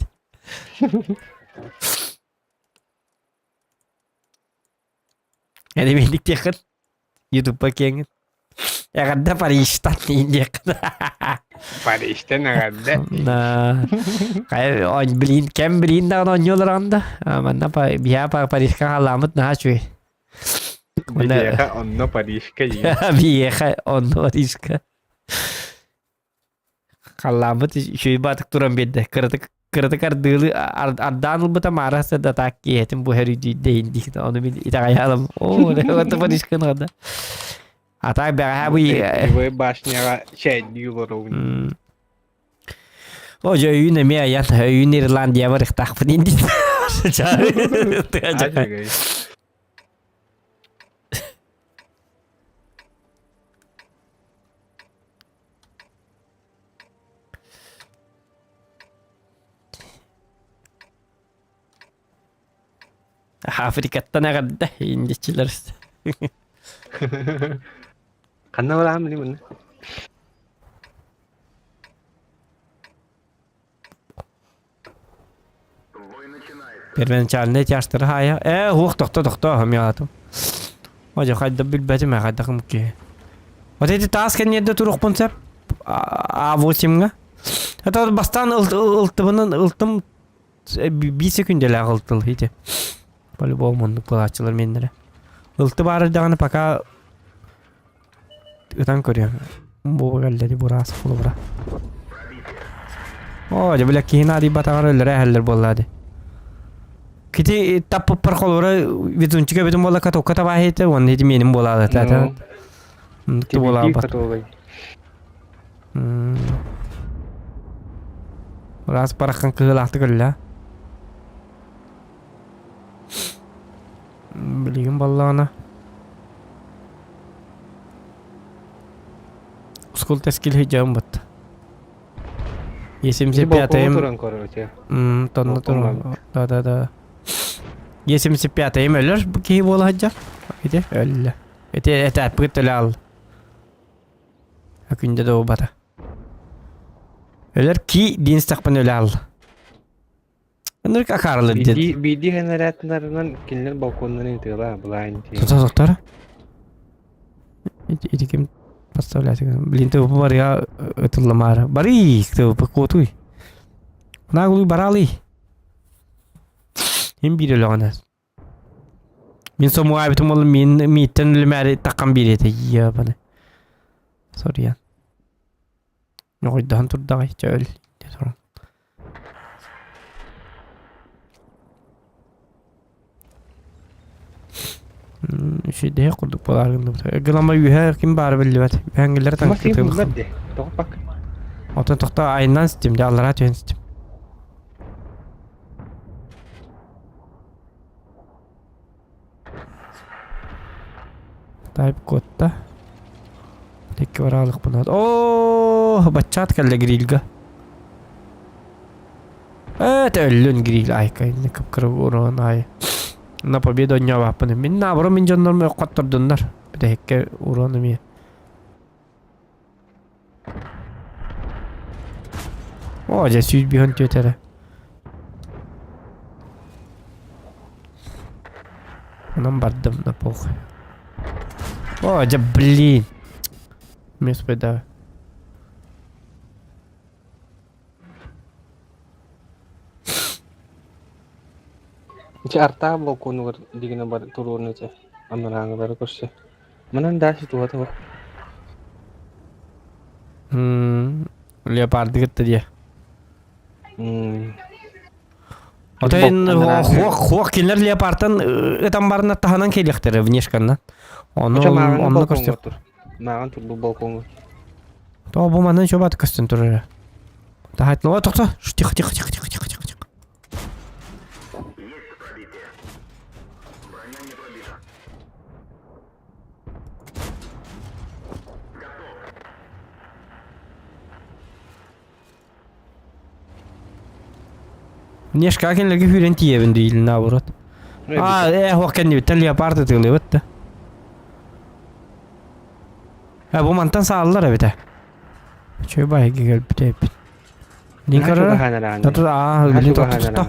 Эни миндик диэххин. Ютубка киэҥин. Эҕэрдэ Парижтан иин диэххин. Парижтан эҕэрдэ. Да. Кай блин, кэм блин даҕаны оонньуулар да. Манна биһиэхэ Парижка хаалааммыт наһаа үчүгэй. Биһиэхэ онно Парижка Биһиэхэ онно Парижка. Халлааммыт үчүгэй баатык туран биэрдэ. Кыратык кыратык ардыылы ардаан ылбыта маара да так киэһэтин бу һөрүйдүйдэйин дии. Ону мин итэҕэйэ Оо, это Парижка надо. А так бэҕэһээ бу Вы башняҕа чэйдии олоробун. О, дьэ өйүүн эмиэ айан, өйүүн Ирландия барыахтаахпын индит. Ажыгай. Африкаттан эҕэрдэ индиччилэр. Ханна бараам билим маны? Первоначальный тяжтары хаайа. Э, уох тохто тохто хамьяатым. Ожо хайда билбэтим хайдахым ки. Вот эти таас кэнниэрдэ туруохпун сөп. А8-ҥа. Это бастаан ылтыбынан ылтым биир секүндэлээх ылтыл ити. По-любому оннук буолааччылар миэннэрэ. Ылты баар даҕаны пока ытан көрүөм. Бу кэллэри бураас холобура. Оо, дьэ бile киһи наадыйбатаҕар өлөрө эһэллэр буоллаа дии. Кити таппыппар холобура везунчик эбитин буолла катокка табааһыйта уонна ити миэним буолаалата Ну, Оннук буолаабат. католой. Раз параххан кыһылаахтык өллө. Билигин баллаҕына Ускул тэскил сылдьабын батта. Ити балкоҥҥа Е75-м туран короче. тонна Балкоҥҥа туран да да да. Е75-м өлөр бу киһи буола сылдьар. Ити өллө. Ити этээппит төлө аал. Күндэ да буолбата. Өлөр ки диэн истэхпинэ өлө аал. Ынырык акаарылар диэн. Биирдии биирдии генераторынан кинилэр балконнарын ытыалаа былаан тиийэн. Тото тохтор. Ити ити ким подставляет? Блин, ты барыга ытылламаары. Барый, ты куотуй. Нагулуй баралый. Им биир өлөҕүнэ. Мин сомугаабытым ол мин мииттэн үлүмээри таххан биир этэ. Ебаны. Сорьян. Ньоҕойдоһон турдаҕай, чэ өл дии туран. Үчүгэйдиэх курдук буолаары гынныбыт. Гынама үөһэ ким баара биллибэт. Үөһэҥҥилэр Мас таҥкытыыллар. буллар дии. Тоҕо пак. Оттон тохтоо айаннаан ситим, дьэ аллараа түһэн ситим. Тайп куотта. Икки бараалыкпын. Оо, баччаат кэллэ грильга. Это өллүн гриль айка инне кып-кыра урон ай. На победу онньообаппын. Мин наоборот мин дьоннорум хоттордуннар. Бүтэһиккэ урон эмиэ. Оо, дьэ сүүрбүһүн түөтэрэ. Онон бардым на похуй. О, дьэ блин. Место да. Ити артаа балконугар дигинэ бар туруорун этэ. Анарааҥылары көрсө. Манан дальше туһа туһа. Леопарды кытта диэ. М. Отойн Анарааҥы. хуох хуох кинилэр леопартан ытан барына таһынан кэлиэхтэрэ внешканнан. Ону Очо мааҕыҥҥы онно балкоҥҥа көстүөх. тур. Мааҕын тур бу балкоҥҥа. Тоҕо бу манан чобат көстөн турар. Таһайтын. О, тохто. Тихо, тихо, тихо, тихо, тихо, тихо. Есть пробитие. Броня не пробита. Готов. Внешка кинилэргэ сүүрэн тиийэбин дииллин наоборот. А, хуох кэннибиттэн леопард ытыалыыбыт да. Э, бу мантан сааллар эбитэ. Үчүгэй баайга кэлбит эбиппит. Дин көрөр. Аа, билин тохтотто.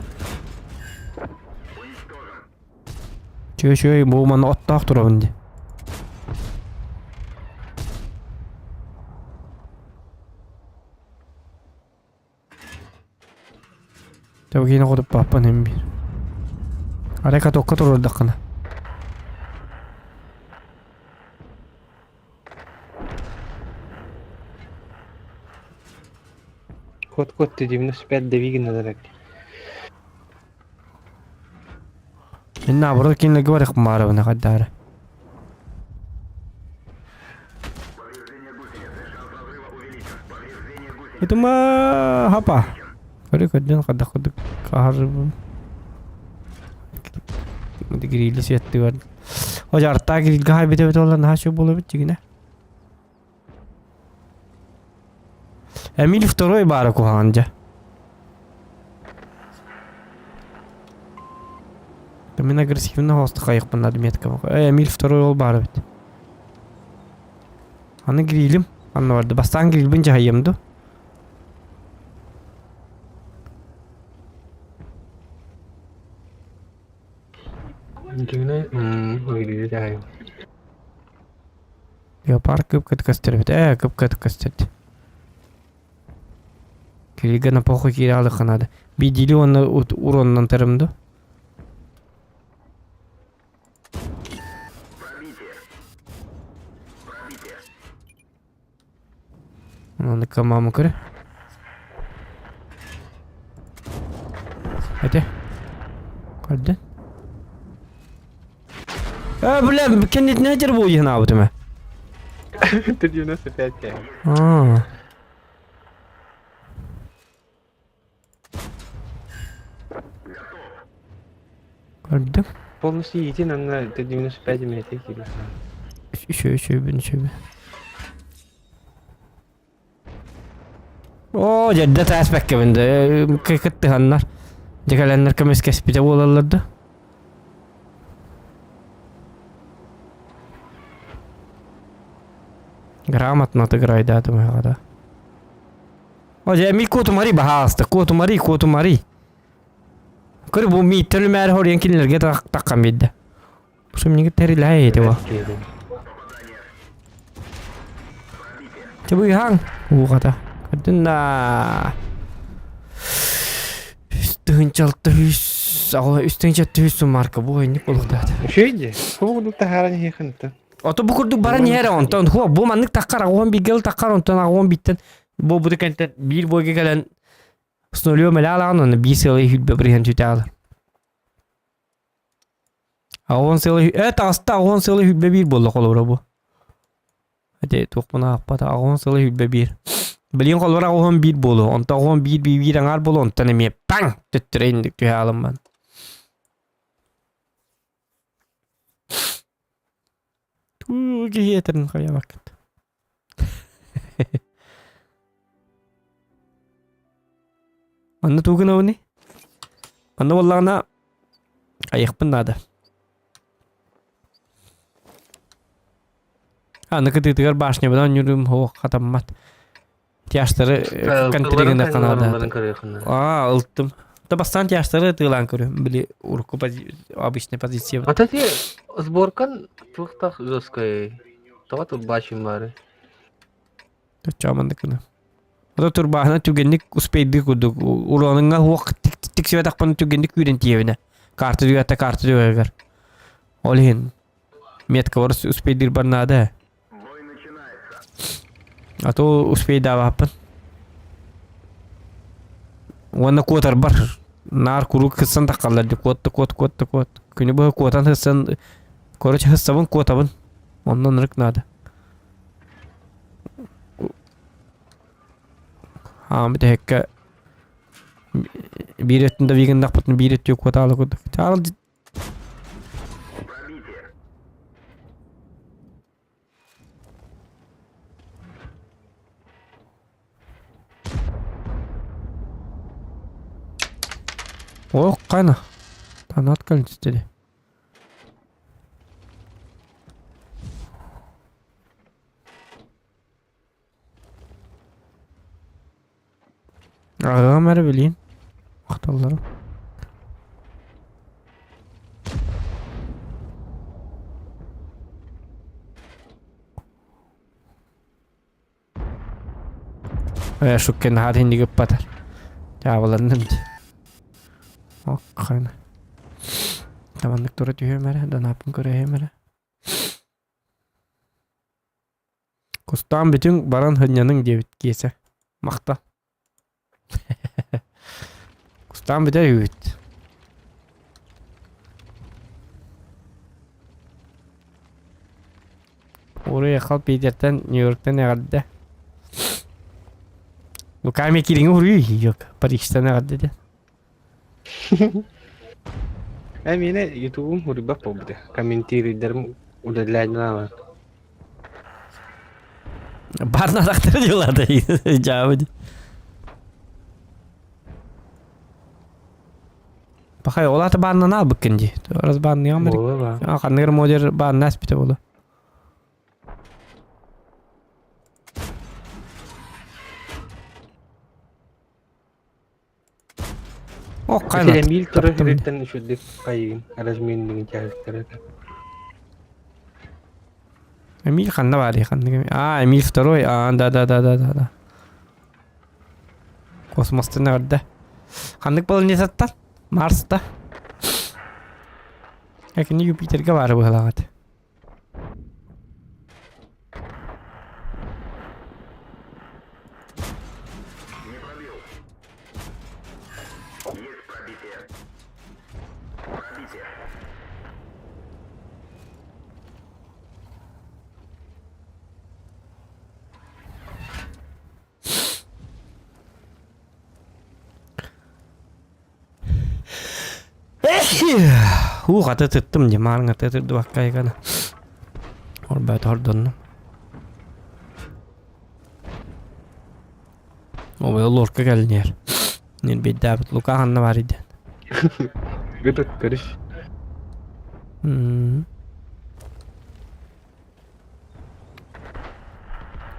Чүө чүө бу маны оттоох турабын ди. Тэбигиини хотуппаппын иһин биир. Арай катокка туруордаххына. Кот-кот ты 95 давигин Мин наоборот кинилэргэ барыахпын баарабына хайдаары. Ытыма хапа. Көрө көрдөн хайдах курдук хаһарбын. Грилли сиэттигэр. О жартаа грильга хайбыт эбит олла наһаа үчүгэй буолуо эбит дьигинэ. Эмиль второй баара куһаҕан дьэ. Мин агрессивно хоста хайыхпын надо метка. Эмиль второй ол баар эбит. Аны грилим. Анна барды. Бастаан грилбин дьаһайыам ду. Дьиҥинэн, грили дьаһайым. Леопард кып-кыт көстөр эбит. Ээ, кып-кыт көстөр. Киригэ на похуй киирэ алыхха наада. Биирдиили уонна уронунан тарым ду. Пробитие. Пробитие. Онон мамы көрө. Эте. Көрдүн. Э, бля, кэннитинэ дьэр буойуһунаабытым ээ. Ты 95 Аа. Көрдүм. Полностью иитин анна 95 метр киирэр. Үчүгэй үчүгэйбин үчүгэйбин. Оо, дьэрдэ тааспаккабын да кыттыһаннар. Дьэ кэлэннэр көмүскэспитэ буолаллар да. Грамотно отыграйдаатым да. О, дьэ, ми куотумари баһаалыста, куотумари, куотумари. Көрү бу мииттэн үлүмээри хоруйан кинилэргэ таххан биэрдэ. Сумнигит тэрилээ ити бу. Чыбыйһаҥ уугата. Көрдүн да. Үс тыһыынча 600 аҕа 3 600 суммарка бу инник булуктаат. Үчүгэй дии. Бу курдук таһааран иһиэхин Ото бу курдук баран иһэр онтон хуа бу маннык таххар аҕуон бигэл таххар онтон аҕуон биттен бу бу кэнтэн биир бойга кэлэн с нулем элаалаҕын онно биир сыалы хүлбэ бырыһан түтаалар. Аҕуон сыалы э таҕыста аҕуон сыалы хүлбэ биир буолла холобура бу. Ити туохпун аахпата аҕуон сыалы хүлбэ биир. Билигин холобура аҕуон биир буолуо онтон аҕуон биир биир биир аҥаар буолуо онтон эмиэ паҥ төттөрү инник түһэ аалымман. Туу киһи этэрин хайабаккыт. Манна тугу гынабыный? Манна буоллаҕына айыахпын наада. Аны кытыытыгар башнябынан оонньуурум оһох хатаммат. Тяжтары контригына канада. Аа, ылтым. Да бастаан тяжтары тыылаан көрүм. Били урукку обычный позиция. А ти сборкан туохтах жесткай. Тоҕо турбаачым баары? Чаамандыкына. Ото турбааһына түгэнник успейдыы курдук уруонуҥҥа уох тиксибэтэхпин түгэнник күүрэн тиийэбинэ. Карта дүгэтэ карта дүгэгэр. Ол иһин метка бар успейдыыр бар наада. А то успейдаабаппын. Уонна куотарбар наар куруук сыссан таххаллар дии куот да куот куот да куот. Күнү быһа куотан сыссан короче сыссабын куотабын. Онно ынырык наада. Аам бүтэһиккэ биир өттүн да биигиннахпытын биир өттүгэ куотаалы курдук. Чаал Ох, қана. Танат кәлістеді. Аҕам эрэ билиин. Махталлара. Ээ, шуккен наһаа инник ыппатар. Дьаабыланным дии. Ок, хана. Таманнык тура түһүөм эрэ, донааппын көрөһүөм эрэ. Кустаан бүтүҥ, баран сынньаныҥ диэбит Киэсэ. Махтал. Кустаан бүтэр үһүбүт. Уруй-айхал Питертэн, Нью-Йорктан эҕэрдэ. Луками кириҥи уруй yok. Парижтан эҕэрдэ диэн. Э миэнэ ютубум уруйбат буолбута. Комментирийлэрим үлэлээн Барнадахтары дьылата дьаабы. Пахай ол аты бааннан албыккын дии. Раз баанныйам Буола ба. Ханныгыр модер баанна аспыта буолу. О, Ити Эмиль турар сириттэн үчүгдүк хайыгын, разменныгын чаһыктара этэ. Эмиль ханна баарый ханнык А, Эмиль второй. А, да да да да да да. Космостан эҕэрдэ. Ханнык планетаттан? Марста. Кини Юпитерга баары быһалаах этэ. Не пробил. Есть пробитие. Пробитие. Хуу хаты тыттым дии, маарыҥ аты тырдыбакка айгана. Орбаат ордоннум. Обой лорка кэлниэр. Нирбейдээбит Лука ханна бар иден. Гытык көрүш.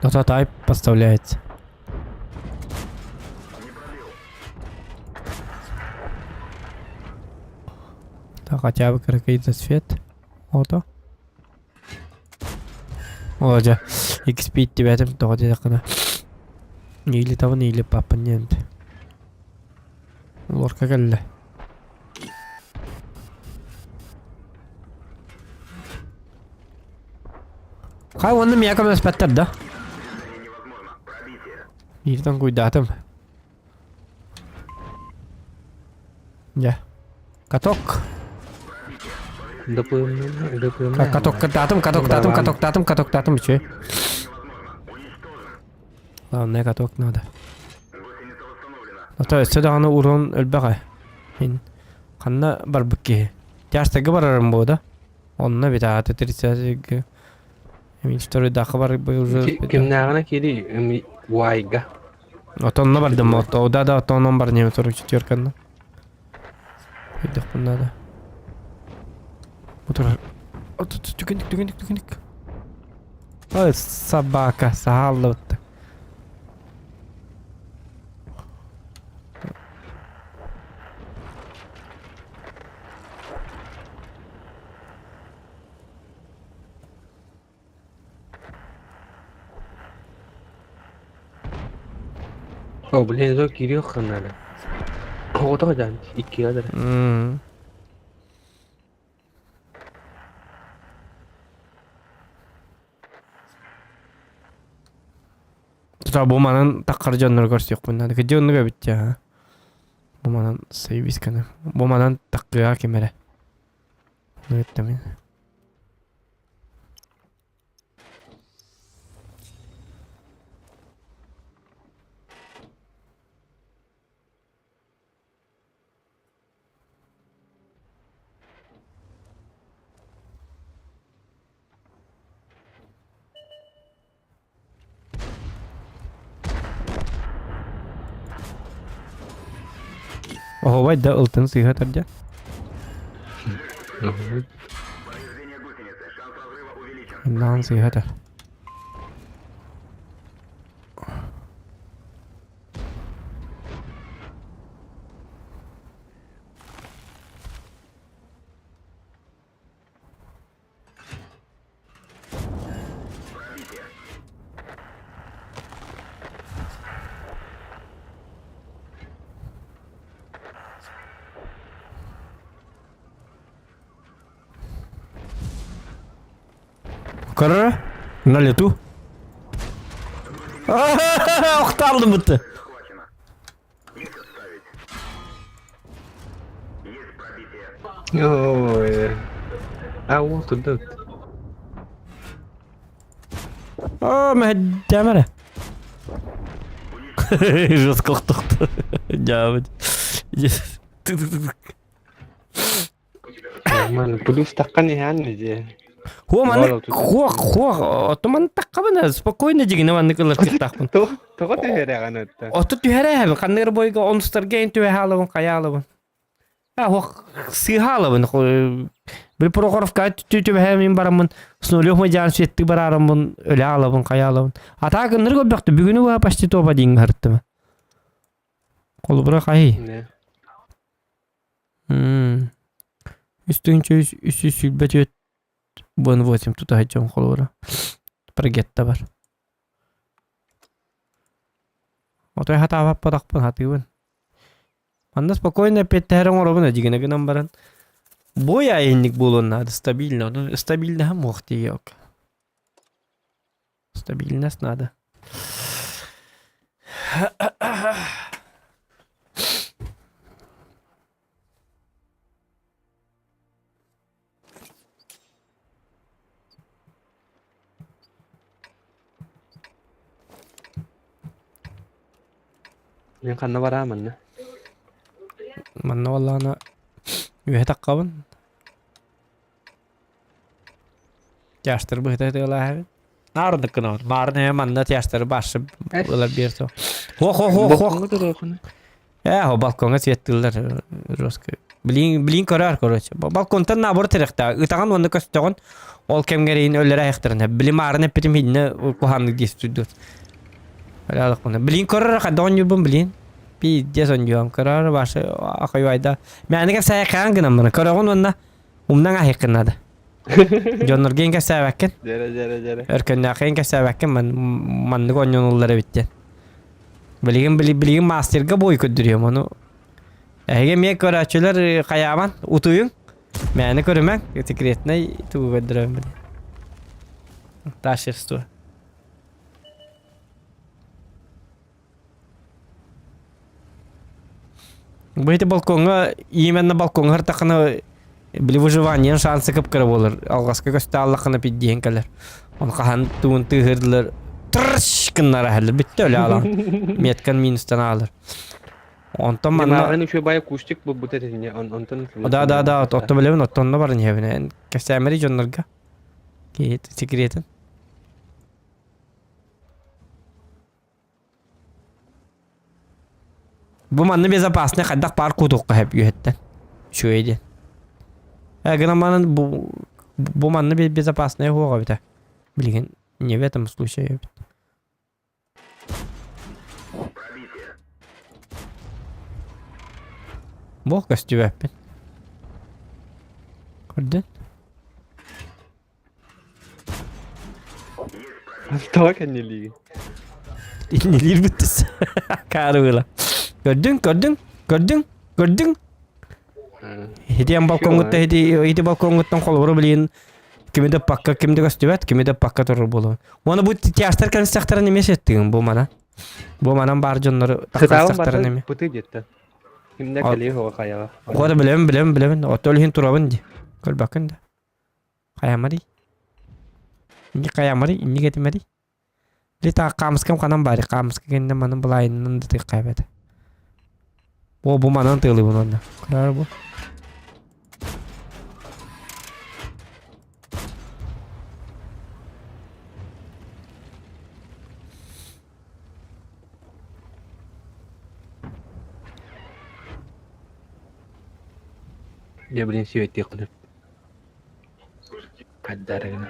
Дота тайп поставляется. Так, хотя бы какой-то свет. Ото. О, дьэ, XP тибэтим тоҕо диэтэххинэ. Или табын, или паппын диэн. Лорка кэллэ. Хай уонна миэхэ көмөлөспөттөр да? Бииртэн куйдаатым. Дьэ. Каток. Катоктаатым, катоктаатым, катоктаатым, катоктаатым үчүгэй. Главное каток надо. Ото өссө даҕаны урон элбэх ээ. Мин ханна барбыт киһи. Тяжтарга барарым буо да. Онно бит аата 30 Мин второйдаахха барбы уже. Кимнээҕинэ киирий уайга. Отонно бардым, ото да да отонон бар немец 44-канна. Өйдөхпүн надо. Утурар. Түгэнник, түгэнник, түгэнник. Ой, собака, сааллыбытта. О, блин, зо кириэх ханнары. Оҕото дьаан иккигэ дара. Тута бу манан таххар дьоннору көрсүөхпүн наада. Кыдьы оннук эбит дьэ. Бу манан сейвис гына. Бу манан таккыа ким эрэ. Мин. Оһуобай да ылтын сыыһа тардьа. Наан сыыһа тар. Көрө, на лету. Охталдым бытты. Ой. А уол турда. Оо, мэһэддээмэрэ. Жестко охтохто. Дьаабыт. Нормально. Плюс таххан иһээн дии. Хуо маны хуо хуо отто маны таххабына спокойно дигине маннык ылар кыттаахпын. Тоҕо түһэрэҕин отто? Отто түһэрэ ханныгыр бойга онустарга эн түһэ хаалабын хайаалабын. А хуох сыыһаалабын бил Прохоровка түбэһэ мин бараммын с нулем дьаан светты бараараммын өлө аалабын хайаалабын. Атаа гынныр көрбөхтү бүгүнү быһа почти тоба диин харыттым. Холобура хайый? Үс тыһыынча үс үс сүүс сүүрбэ түөрт уон восемь тута сылдьабын холобура. Прогетта бар. Отой хатаабаппатахпын хатыыбын. Манна спокойно эппиэттэһэр оҥоробун эдьигинэ гынан баран бой айанник буолуон наада стабильно. Ону стабильноһа муох тиийиок. Стабильность надо. Мин ханна бараа манна? Манна буоллаҕына үөһэ таххабын. Тяжтар быһыта тыалааһын. Наарынык гынабын. Маарын ээ манна тяжтары башы ылар биэр со. Хо хо хо хо. Балкоҥҥа туруохуна. Э, балкоҥҥа светтыыллар жестко. Блин, блин көрөр, короче. Балконтан наоборот тирэхтэ. Ытаҕын уонна көстөҕүн. Ол кэмҥэ өлөрө айахтарына. Били маарын эппитим хинне куһааннык диэстүдүт. Блин көрөр хайда оонньуурбун блин. Пиздец оонньуом. Көрөр башы ахайвайда. Мээнэ кэпсээйэ хаан гынан маны. Көрөҕүн уонна умнаҥ аһыаххын наада. Дьоннорго иҥ кэпсээбэккин. Дьэрэ дьэрэ дьэрэ. Өркөннөөххө иҥ кэпсээбэккин ман маннык оонньонуллар эбит диэн. Билигин билигин мастерга бой көрдөрүөм ону. Эһиги эмиэ көрөөччүлэр хайааман утуйуҥ. Мээнэ көрүмэҥ. Секретнэй тугу көрдөрөм били. Ташерство. Бу ити балкоҥҥа именно балкоҥҥа ыртаххына били выживаниен шансы кып-кыра буолар. Алҕаска көстө аллаххына пиддиһин кэлэр. Он хаһан туун тыыһырдылар тырш гыннара аһаллар. Бүттэ өлө аалан. Меткан минустан аалар. Онтон манна Димаҕын үчүгэй баайы кустик булбут этинне онтон Да да да отто билэбин оттонно баран иһэбин. Кэпсээмэри дьоннорго. Секретин. Бу манна безопасный хайдах баар куутуохха сөп үөһэттэн. Үчүгэй диэн. Э гынан манан бу бу манна безопасный уоҕа эбитэ. Билигин не в этом случае эбит. Бог көстүбэппин. Көрдүн? Тоҕо кэннилиигин? Иннилиир бүттүс. Каарыбыла. Көрдүҥ, көрдүҥ, көрдүҥ, көрдүҥ. Ити балкоҥҥутта ити ити балкоҥҥуттан холобура билигин кими да пакка ким да көстүбэт, кими да пакка турар буолуо. Уонна бу тяжтар кэлсэхтэрин эмиэ сеттигин бу мана. Бу манан баар дьоннору тахсахтарын эмиэ. Пыты диэттэ. Кимдэ кэлии хоҕо хайаҕа. Оҕо да билэбин, билэбин, билэбин. Оттон иһин турабын ди. Көрбөккүн да. Хайамарый? Инник хайамарый? Инник этимэрий? Ли та хаамыскам ханан баары? Хаамыска кэннэ манан былаайынан да тык хайбата. О, бу манан тыалыбын онно. Кырар бу. Дьэ, блин, сибэттиэххин Хайдарыгына.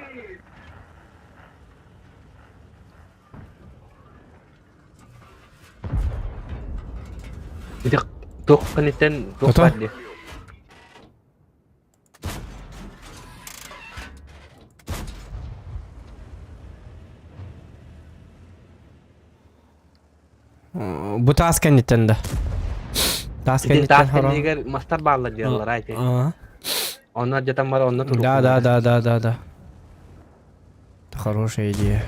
Ити туох кэнниттэн туох Ото? баар дии? Бу таас кэнниттэн да. Таас Ити кэнниттэн таас хоро. кэннигэр мастар бааллар диэллэр ити. Аа. Онно алдьатан баран онно Да, туруохтара. да, да, да, да, да. Это хорошая идея.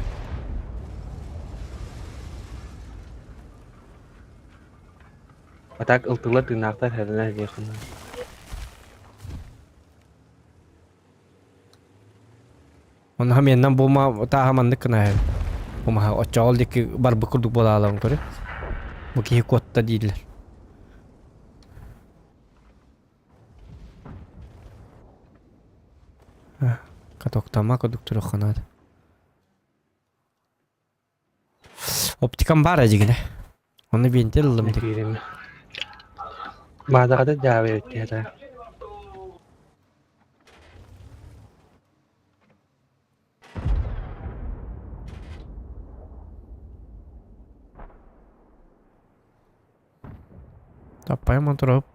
А так ылтылар тыыннаахтар хэринэ диэххин. Онно меннан бу тааһа маннык гына Умаһа оччоҕол диэки барбыт курдук буолааларын көрө. Бу киһи куотта дииллэр. Катоктама курдук туруохха наада. Оптикам баар эдьигинэ. Ону биэнтэ ыллым дик. Киирим. Баадаҕата дьаабы эбит Таппайым турап.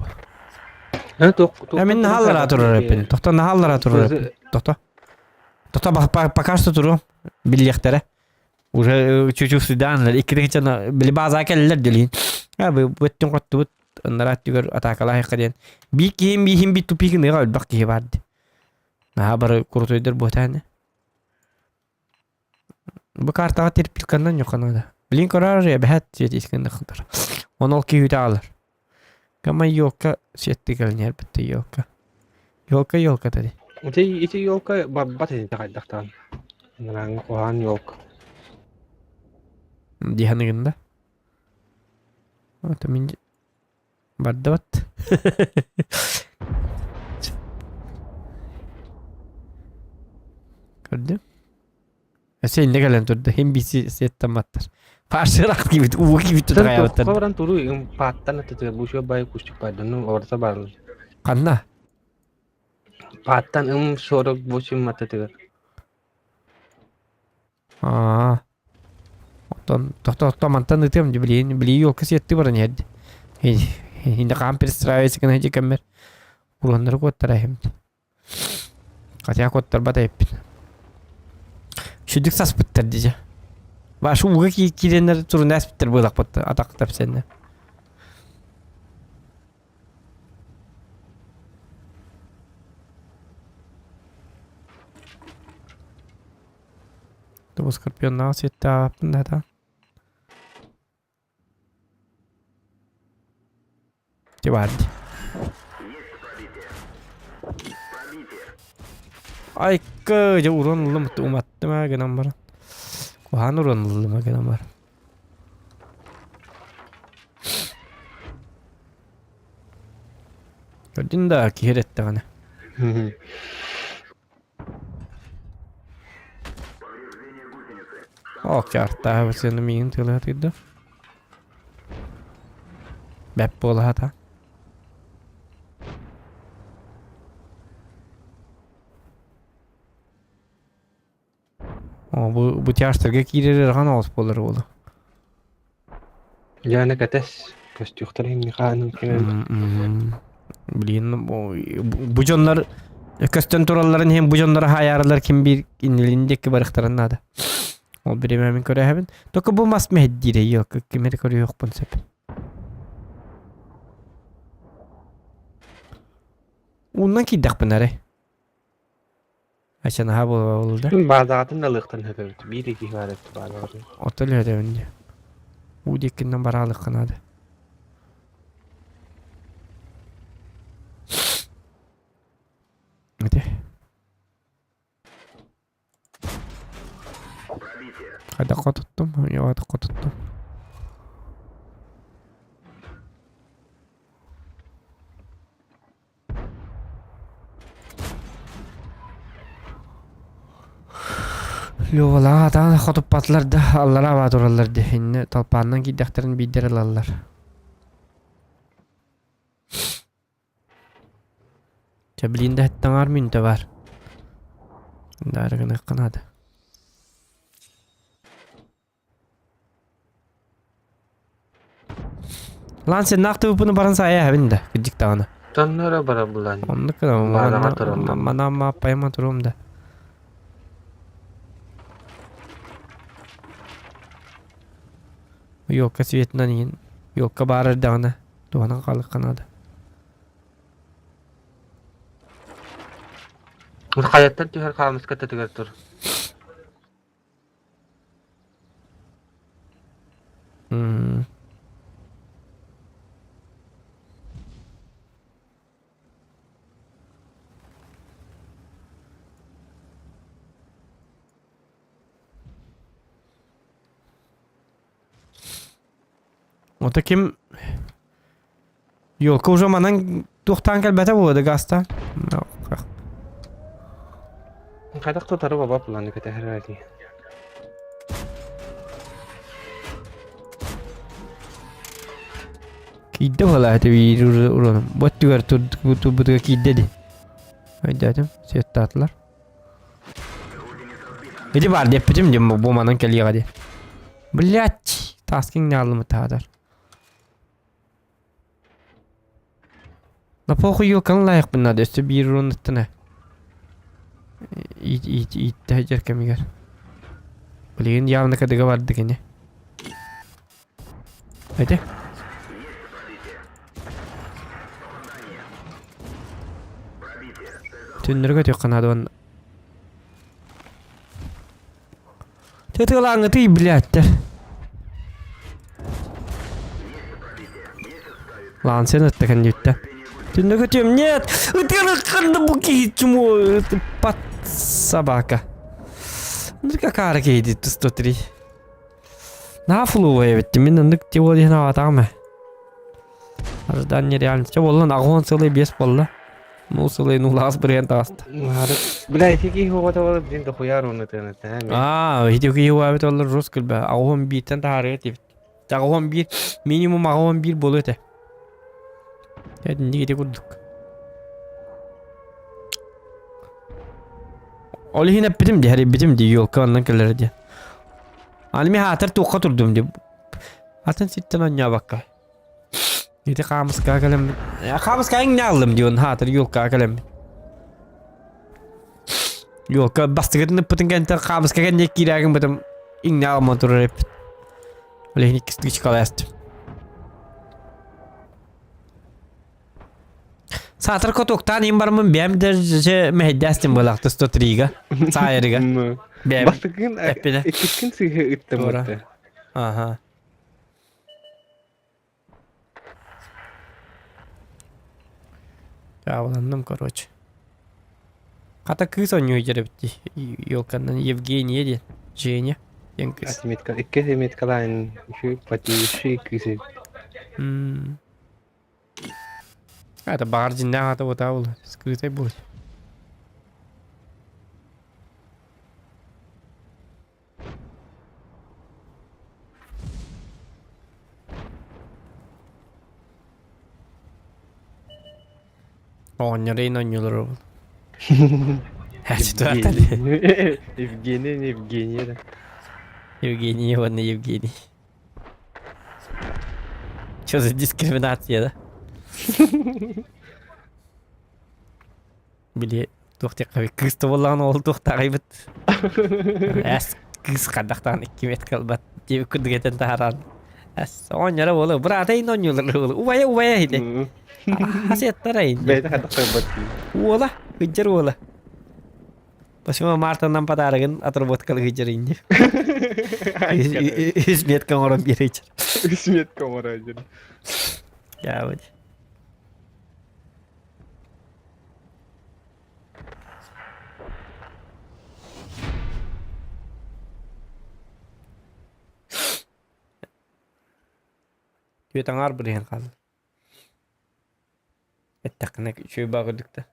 Мин наһааллара турар эппин. Тохто наһааллара турар эппин. Тохто. Тохто пока что туру. Биллиэхтэрэ. Уже чуть-чуть сыдааннар. Иккитин били база кэллэр делин. А бу бүттүн коттубут. Ыннара түгөр атаакалаахха диэн. Би киһим биһим би тупигин ыга өлбөх киһи бар ди. Наһаа бары курутуйдар буотааны. Бу картаҕа терпилканнан ньуканада. Билин көрөр эбэһэт сиэтискин хытар. Он ол киһи аалар. Кама елка сиэтти кэлинэр битте елка. Елка елка тади. Ити ити елка барбат ити хайдахтаан. Нараҥҥа куһаан елка. Диһаныгында. Это мин Бардыбыт. Көрдүм. Өссө иннэ кэлэн турда. Хим биси сеттамматтар. Фаршырак киибит, уу киибит тутаҕайабыттар. Туохха баран туруу пааттан атытыгар бу үчүгэй баайы кустук баайдану орто баалар. Ханна? Пааттан ым 48 матытыгар. Аа. Оттон тохто тохто мантан ытыам дии билигин билии елка сиэтти баран иһэрди. Инде хаан перестраивается гына кэммэр уруоннары куоттара иһимт. Хотя куоттарбат эбиппин. Сүдүк саспыттар дии. Башы ууга киирэннэр турунаа эспиттэр буолахпыт атах тэпсэннэ. Бу скорпионнаах сиэттээх да Ти баарди. Айка, дьэ уран ыллым, уматтым аа гынан баран. Куһаан уран ыллым аа гынан баран. Көрдүн да киһи эрэттэҕинэ. Ок, артааһы сыаны миигин тыалаһа Бэп буолаһата. О, бу бу тяжтарга киирэр ыарахан оҕус буолар буолу. Дьаана кэтэс, көстүөхтэрэ инни хаанын кэлэн. Блин, бу дьоннор көстөн туралларын иһин бу дьоннор хаайаарылар ким биир иннилин диэки барыхтарын наада. Ол бириэмэ мин көрөһөбүн. Только бу мас мэһэддиирэ ёк ким эрэ көрүөхпүн сөп. Ууннан киирдэхпин эрэ. Ача наһаа буола да. Баадаҕатын да ылыахтан сөп Биир киһи баар эбит баадаҕатын. Отто үлэһэтэбин дии. Уу диэккинэн бараалыхха наада. Ити. Хайдах хотуттум? Йоо, хотуттум. Левалаах атаан хотуппатылар да аллараа баа тураллар дии иннэ талпаанынан киирдэхтэрин биирдэр ылаллар. Чэ билин да таҥар мүнтэ бар. Даары гыныахха наада. Лансеннаах тыбыппыны баран саайа эһэбин да, кырдьык даҕаны. Тоннора бара булан. Оннук гына Баадаҕа тураллар. манама аппайма туруом да. Ёлка светынан иһин ёлка баар эрдэҕинэ туһанан хаалыахха наада. Хайаттан түһэр хаамыска татыгар тур. М. Ото ким Ёлка уже манан туохтаан кэлбэтэ буолуо да гаста. Хайдах тутары баба планы кэтэһэр дии. Киирдэ буолаа этэ биир уруонум. Бу өттүгэр турбутугар киирдэ дии. Өйдөөтүм, светтаатылар. Ити баар диэппитим дии бу манан кэлиэҕэ дии. Блять, таскин не таатар. На похуй елканы лайықпын надо, өссө биир уруонуттан ииттэ сылдьар кэмигэр. Билигин явно кадыга бардык ини. Эти? Түннөргө түөххэ наада уонна. Тытылаҥытый, блядь. Лансен ытта кэнниттэн. Түннүгү түм, нет! Ытырыккын бу киһи чему под собака. Ну какая киһи 103. На флуа эбит. Мин оннук теория наватаҕым. Ожидание реальности. Боллун, 85 болла. Ну сылайын улаас бырыан таҕыста. Бля, ити киһи оҕото буолар блин дохуя руны тыаны Аа, ити киһи уабит оллар рус кылба. Аҕыһын бииртэн таһаарыа тибит. Аҕыһын биир, минимум аҕыһын биир буолуо этэ. Этинник ити курдук. Ол иһин эппитим дии, хэрийбитим дии, елка оннан кэлэрэ дии. Аны мин хаатар туохха турдум дии. Атын ситтэн онньообокко. Ити хаамыскаҕа кэлэммин. Хаамыскаҕа иҥнэ аллым дии, хаатар елкаҕа кэлэммин. Елка бастыгытын ыппытын кэнтэн хаамыска кэнниэ киирээгин бытым иҥнэ аламман турар эппит. Ол иһин иккис тычкалаастым. Саатар котуктаан иин бармын бэйэм да же мэһэйдээстим буолаахты 103-га саайарыга. Бэйэм Бастакын эппинэ. иккискин сыыһы ыттым Тура. Аха. Таабыланным короче. Хата кыыс оонньуу дьэр эбит дии. Елканнан Евгения диэн. Женя диэн кыыс. Отметка, икки отметкалаан үчүгэй потеши кыыс эбит. М. Это баҕар дьиннээх аата буотаа буолуо. Скрытай будет. Оҕонньор иһин оонньуулар буолуо. Евгений, Евгений, Евгения да. Евгений уонна Евгений. Что за дискриминация, да? Били туох диэххэ кыыс да буоллаҕына ол туохтааҕыйбыт. Эс кыыс хардахтаан икки мет калбат диэбит курдук этэн таһааран. Эс оонньоро буолуо быраата иһин оонньуулар буолуо убайа убайа иһитэ. Хасыаттара иһин. Бэйэтэ хайдах тойбот дии. Уола, ыдьар уола. 8 мартынан подарогын отработкалы ыдьар инни. Үс метка оҥорон биэрэ Үс метка оҥорон Дьаабыт. Түөрт аҥаар бырыһыан хаалла. Эттэххинэ үчүгэй баҕырдык да.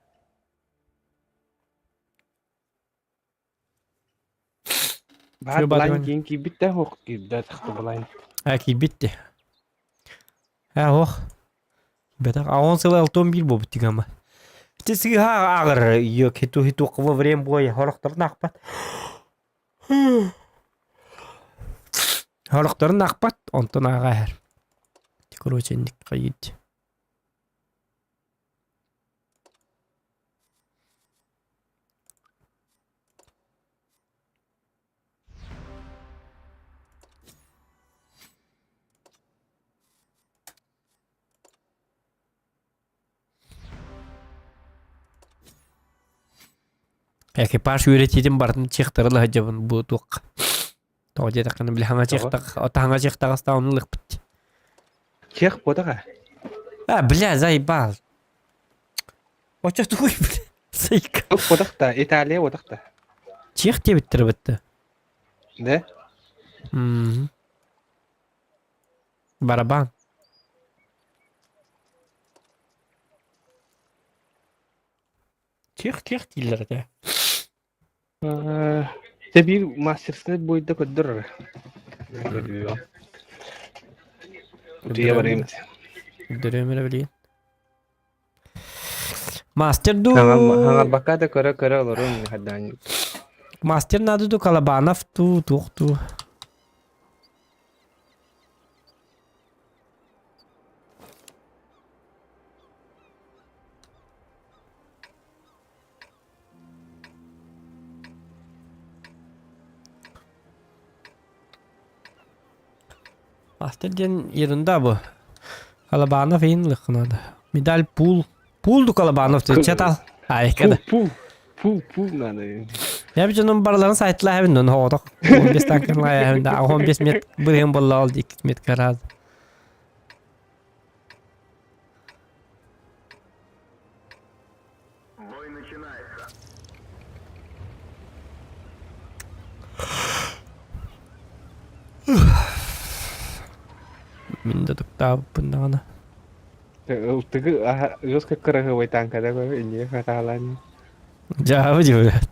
Баар былаан киин киирбит да суох киирдэ тахта былаан. А киирбит де. А ох. Бэтэх аон сыл алтон биир буолбут тигама. Ити сыыһа ааҕар йок хиту хиту во время боя хорохторун аахпат. Хорохторун аахпат, онтон ааҕа иһэр. Короче, инник хайыт. Экипаж үөрэтиитин барытын чехтары сылдьабын бу туохха. Тоҕо диэтэххинэ били хаҥа чехтах, таһаҥа чехтаҕастаах ону ылыахпыт. Чех буотаҕа. А, бля, заебал. Очо тугуй, бля, сайка. Буотах Италия буотах да. Чех диэбиттэр бытта. Да? Мм. Барабан. Чех чех дииллэр этэ. Дьэ биир мастерскай буойда көрдөр. Утуйа барыым. Көрдөрүөм эрэ билигин. Мастер ду... Хаҥарбакка да көрө-көрө олорум хардаан. Мастер надо ду Колобанов ту туох ту. Мастер диэн ерунда бу. Колобанов иһин ылыаххына Медаль пул. Пул ду Колобанов диэн чатал. Айка да. Пул, пул, пул надо. Я бит дьонум барыларын сайтла эбин, оҕотох. 15 танкын эбин да, 15 мет бырыһын болла ол 2 мет караз. Бой начинается. Мин да туктаабыппын даҕаны. Ылтыгы жестко кыраһыабай тааҥкада көрө иннигэ хатаалаан. Дьаабы дьыбырат.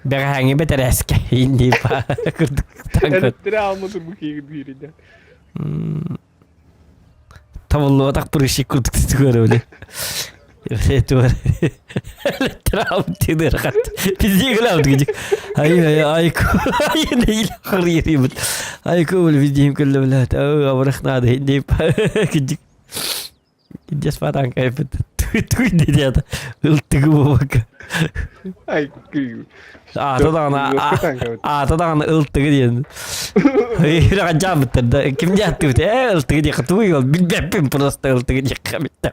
Бэҕэһээҥҥи бэтэрээскэ иннии курдук тааҥка. Электре алма турбу киигин бииринэ. Табыллыбатах прыщик курдук түгөрөбүлү. Тугар. Электре хат. Везде гылаабыт гидик. Ай ай ай ай нейл хырыйбыт. Ай кул везде көллө билет. Абырах надо инди кидик. Дес патан кайпыт. Туй диэт. Ылтыгы буолбакка. Ай кү. Аата даҕаны аата даҕаны ылтыгы диэн. Ыйыраҕа дьаабыттар да ким дьааттыбыт ээ ылтыгы диэххэ тугуй ол билбэппин просто ылтыгы диэххэ бүтте.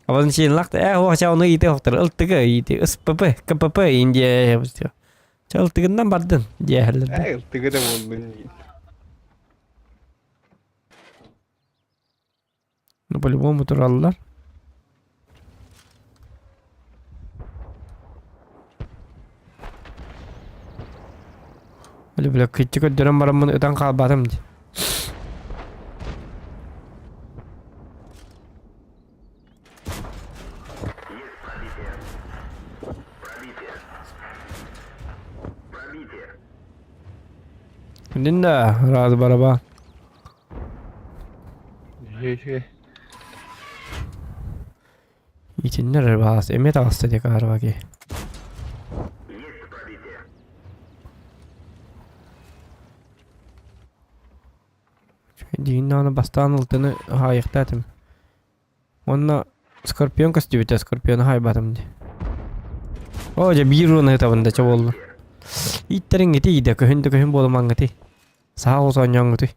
Абын сиэн лахта ээ хуа ча ону иите хохтор ылтыгы иите СПП КПП Индия Ча ылтыгыннан бардын диэһэллэр. Ээ ылтыгы да буоллун диин. Ну по-любому тураллар. Бля, бля, кыччы көрдөрөн бараммын ытан хаалбатым дии. Есть пробитие. Пробитие. Пробитие. Күндүн да, разы бараба. Үчүгэй. Итиннэр эрэ баас эмиэ таҕыста диэки арбаки. Есть пробитие. Дигин даҕаны бастаан ылтыны хаайыахтаатым. Уонна Скорпион көстүбүтэ, Скорпиону хаайбатым дии. Оо, дьэ биир уон ыытабын да чэ буолла. Ииттэриҥҥити иидэ, көһүн да көһүн буолумаҥҥытый. Саха оҕус оонньооҥҥутуй.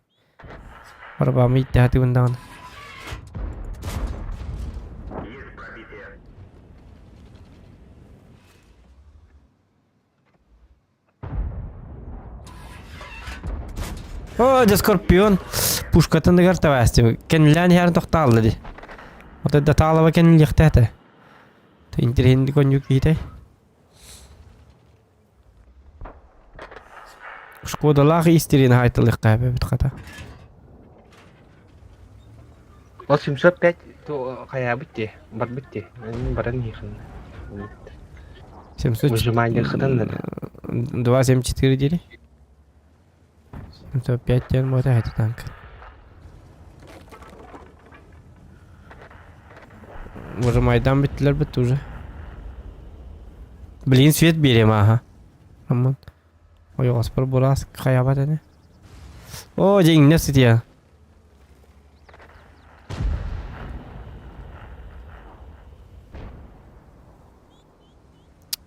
Барабаамы ииттэ сатыыбын даҕаны. Есть пробитие. Оо, дьэ Скорпион пушкатын ыгар табаастым. Кэннилээн иһэрин тохтоолло дии. Отой да таалаба кэннилиэхтээтэ. Интириһинник онньук киһитэй. Шкодалаах истерин хаайталыахха эбит хата. Ол 705 хайаабыт дии, барбыт дии. Баран иһиэхин. 700 Выжимание хытан 2,74 дири. 705 диэн муота эти танк. Выжимайдан бүттүлэр бит уже. Блин, свет биэриэм ааха. Амман. Ойоҕоспор бураас хайабат эни. О, дьэ иҥнэ сытыйа.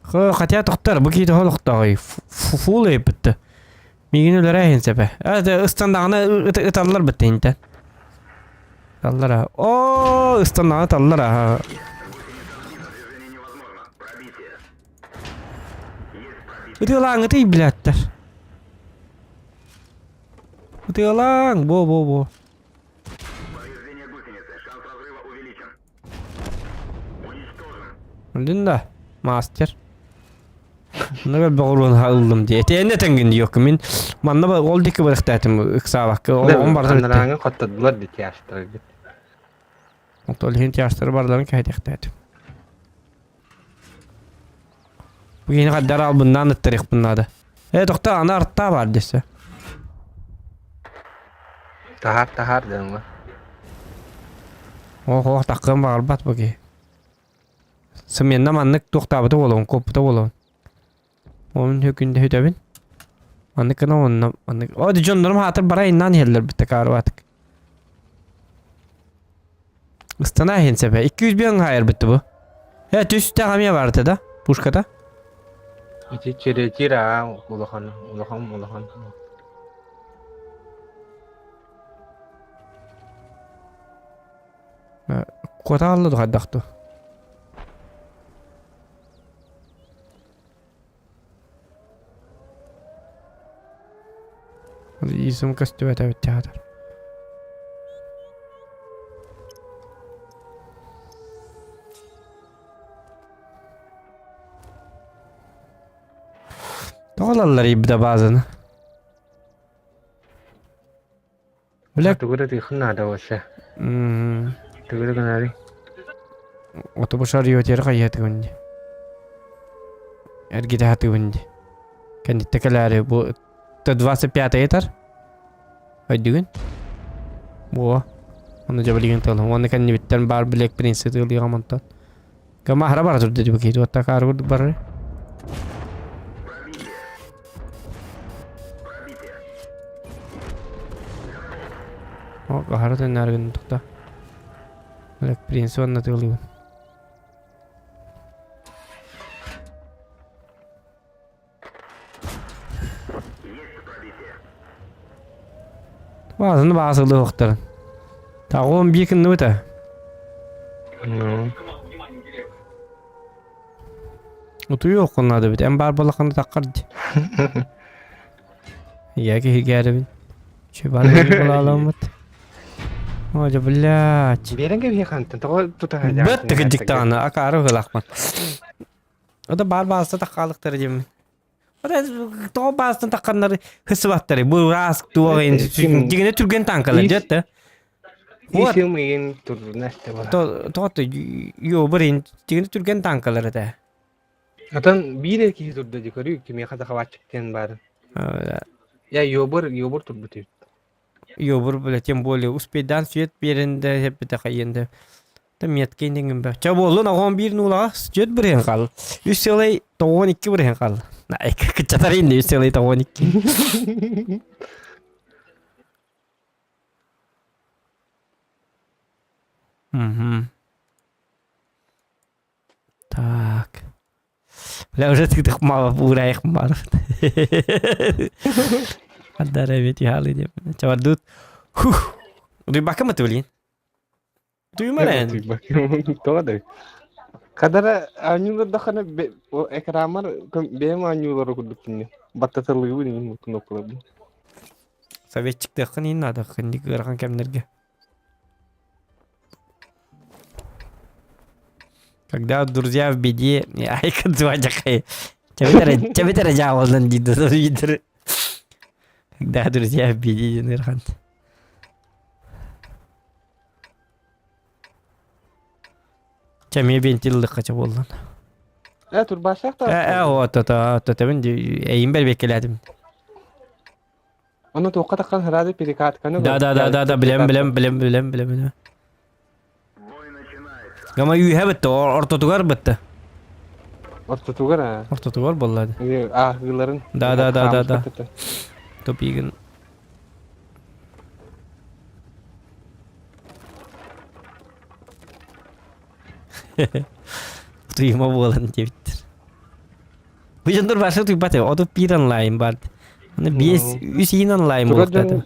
Хотя тохтор, бу киһи тоһо олохтооҕуй? Фул ыйыппытты. Миигин өлөрөөһүн сөбө. Ыстандаҕына ыталлар бытты интэн. Ыталлар О, ыстандаҕына ыталлар аха. Ытыалааҥҥытый блядтар. Ытыалааҥ, бо-бо-бо. Повреждение гусеницы. Шанс разрыва увеличен. Уничтожен. Өлдүн да, мастер. Нага бөҕүрүн ыллым дии. Этиэнэ тэҥгин диэккэ мин манна ол диэки барыхтаатым ыксаабакка. Оҕом барда бүттэ. Анарааҥы хоттодулар дии тяжтары. Ол иһин тяжтары бардарын кэһэтиэхтээтим. Бу киһини хаддар албыннаан ыттарыахпын наада. Э, тохтоо, аны артаа баар дессе. Таһаар таһаар дьаҥҥа. Ох, ох, таккыан баҕарбат бу киһи. Сымыйанна маннык туохтаабыта буолуон, куоппута буолуон. Onun hökünde hötöbүн. Маннык гына онно маннык. О, дьоннорум хаатыр бара иннан иһэллэр бүтэ каарыбатык. Ыстана иһин сэбэ. 200 биэн хаайар бүтті бу. Э, түстэ хамия барыта да? Пушката? Ити черетир аа улахан улахан улахан. Куота алла хайдах ту? Иисум көстүбэтэ эбит театр. Тоҕо ылаллар ибда базаны? Бля, Тугу да тыхын наада вообще. м, Тугу да гынары. Ото бу шарьётер хайыатыгын ди. Эргитэ хатыгын ди. Кэнниттэ кэлээри бу Т-25 этар. Өйдүгүн? Буо. Оны дьэ билигин тылым. Уонна кэннибиттэн баар Black Prince тылыаҕым онтон. Кама аһара бара турда дии киһи туотта акаары курдук барар. О, аһара төннөр гын тохта. Black Prince уонна тылыыбын. Баазаны баазылыахтарын. Тагон бии кынныбыта. Ну. Утуйуоххун наада бит. Эн баар буоллаххына таххар ди. Я киһигээрибин. Чү бар булааламмыт. О, дьэ, блядь. Биэрэн кэбиһиэх хантан тоҕо тута Бөт тыгыдьыктаҕына акаары ыһылахмын. Ода баар бааста таххаалыктара диэммин. Ода тоҕо баастан тахханнары хысыбаттары бу ыраас туох дьигинэ түргэн танкалар дьэ да. Вот. Исим ыйын турдуна эстэ була. Тоҕо йоо бырын дьигинэ түргэн танкалар этэ. Отон биир эр киһи турда ди көрүү кимиэхэ да хабааччык диэн баарын. Я йобур йобур турбут эбит. Йобур бля тем более успейдан свет биэрэн да эппитэ хайыан да Та меткин дингин бэ. Ча буоллун оҕон биир нуулаҕа сүөт бырыһын хаал. Үс сылай тоҕуон икки бырыһын хаал. Кыччатар инни үс сылай тоҕуон икки. Мгм. Так. Бля, уже тыктык мало уурайых бар. Аддара бит яалы деп. Чавардут. Хух. Рыбака мы блин. Туймарен. Тоҕо да? Хадара оонньуулардаххына экранмар бэйэм оонньуулары курдук кинини баттаталыыбын иһин кнопкаларбын. Советчиктыаххын иһин наада хинник ыарахан кэмнэргэ. Когда друзья в беде, айка звадяхай. Чабитара жаалдан дейді. Когда друзья в беде, диэн ыарахан. Чэ эмиэ вентиллыхха чэ буоллун. Э турбаасах Э э вот это это эйин бэрбиэккэлээтим. Ону туохха таххан сразу перекатканы Да да да да да билем билем билем билем билем билем. Гама үйһэ битте ортотугар битте. Ортотугар а. Ортотугар буолла. Ааһыыларын. Да да да да да. Тупигин. Туйма буолан диэбиттэр. Бу дьоннор барса туйбат оту биир онлайн бар. Аны биэс үс иин онлайн буолуохтаата.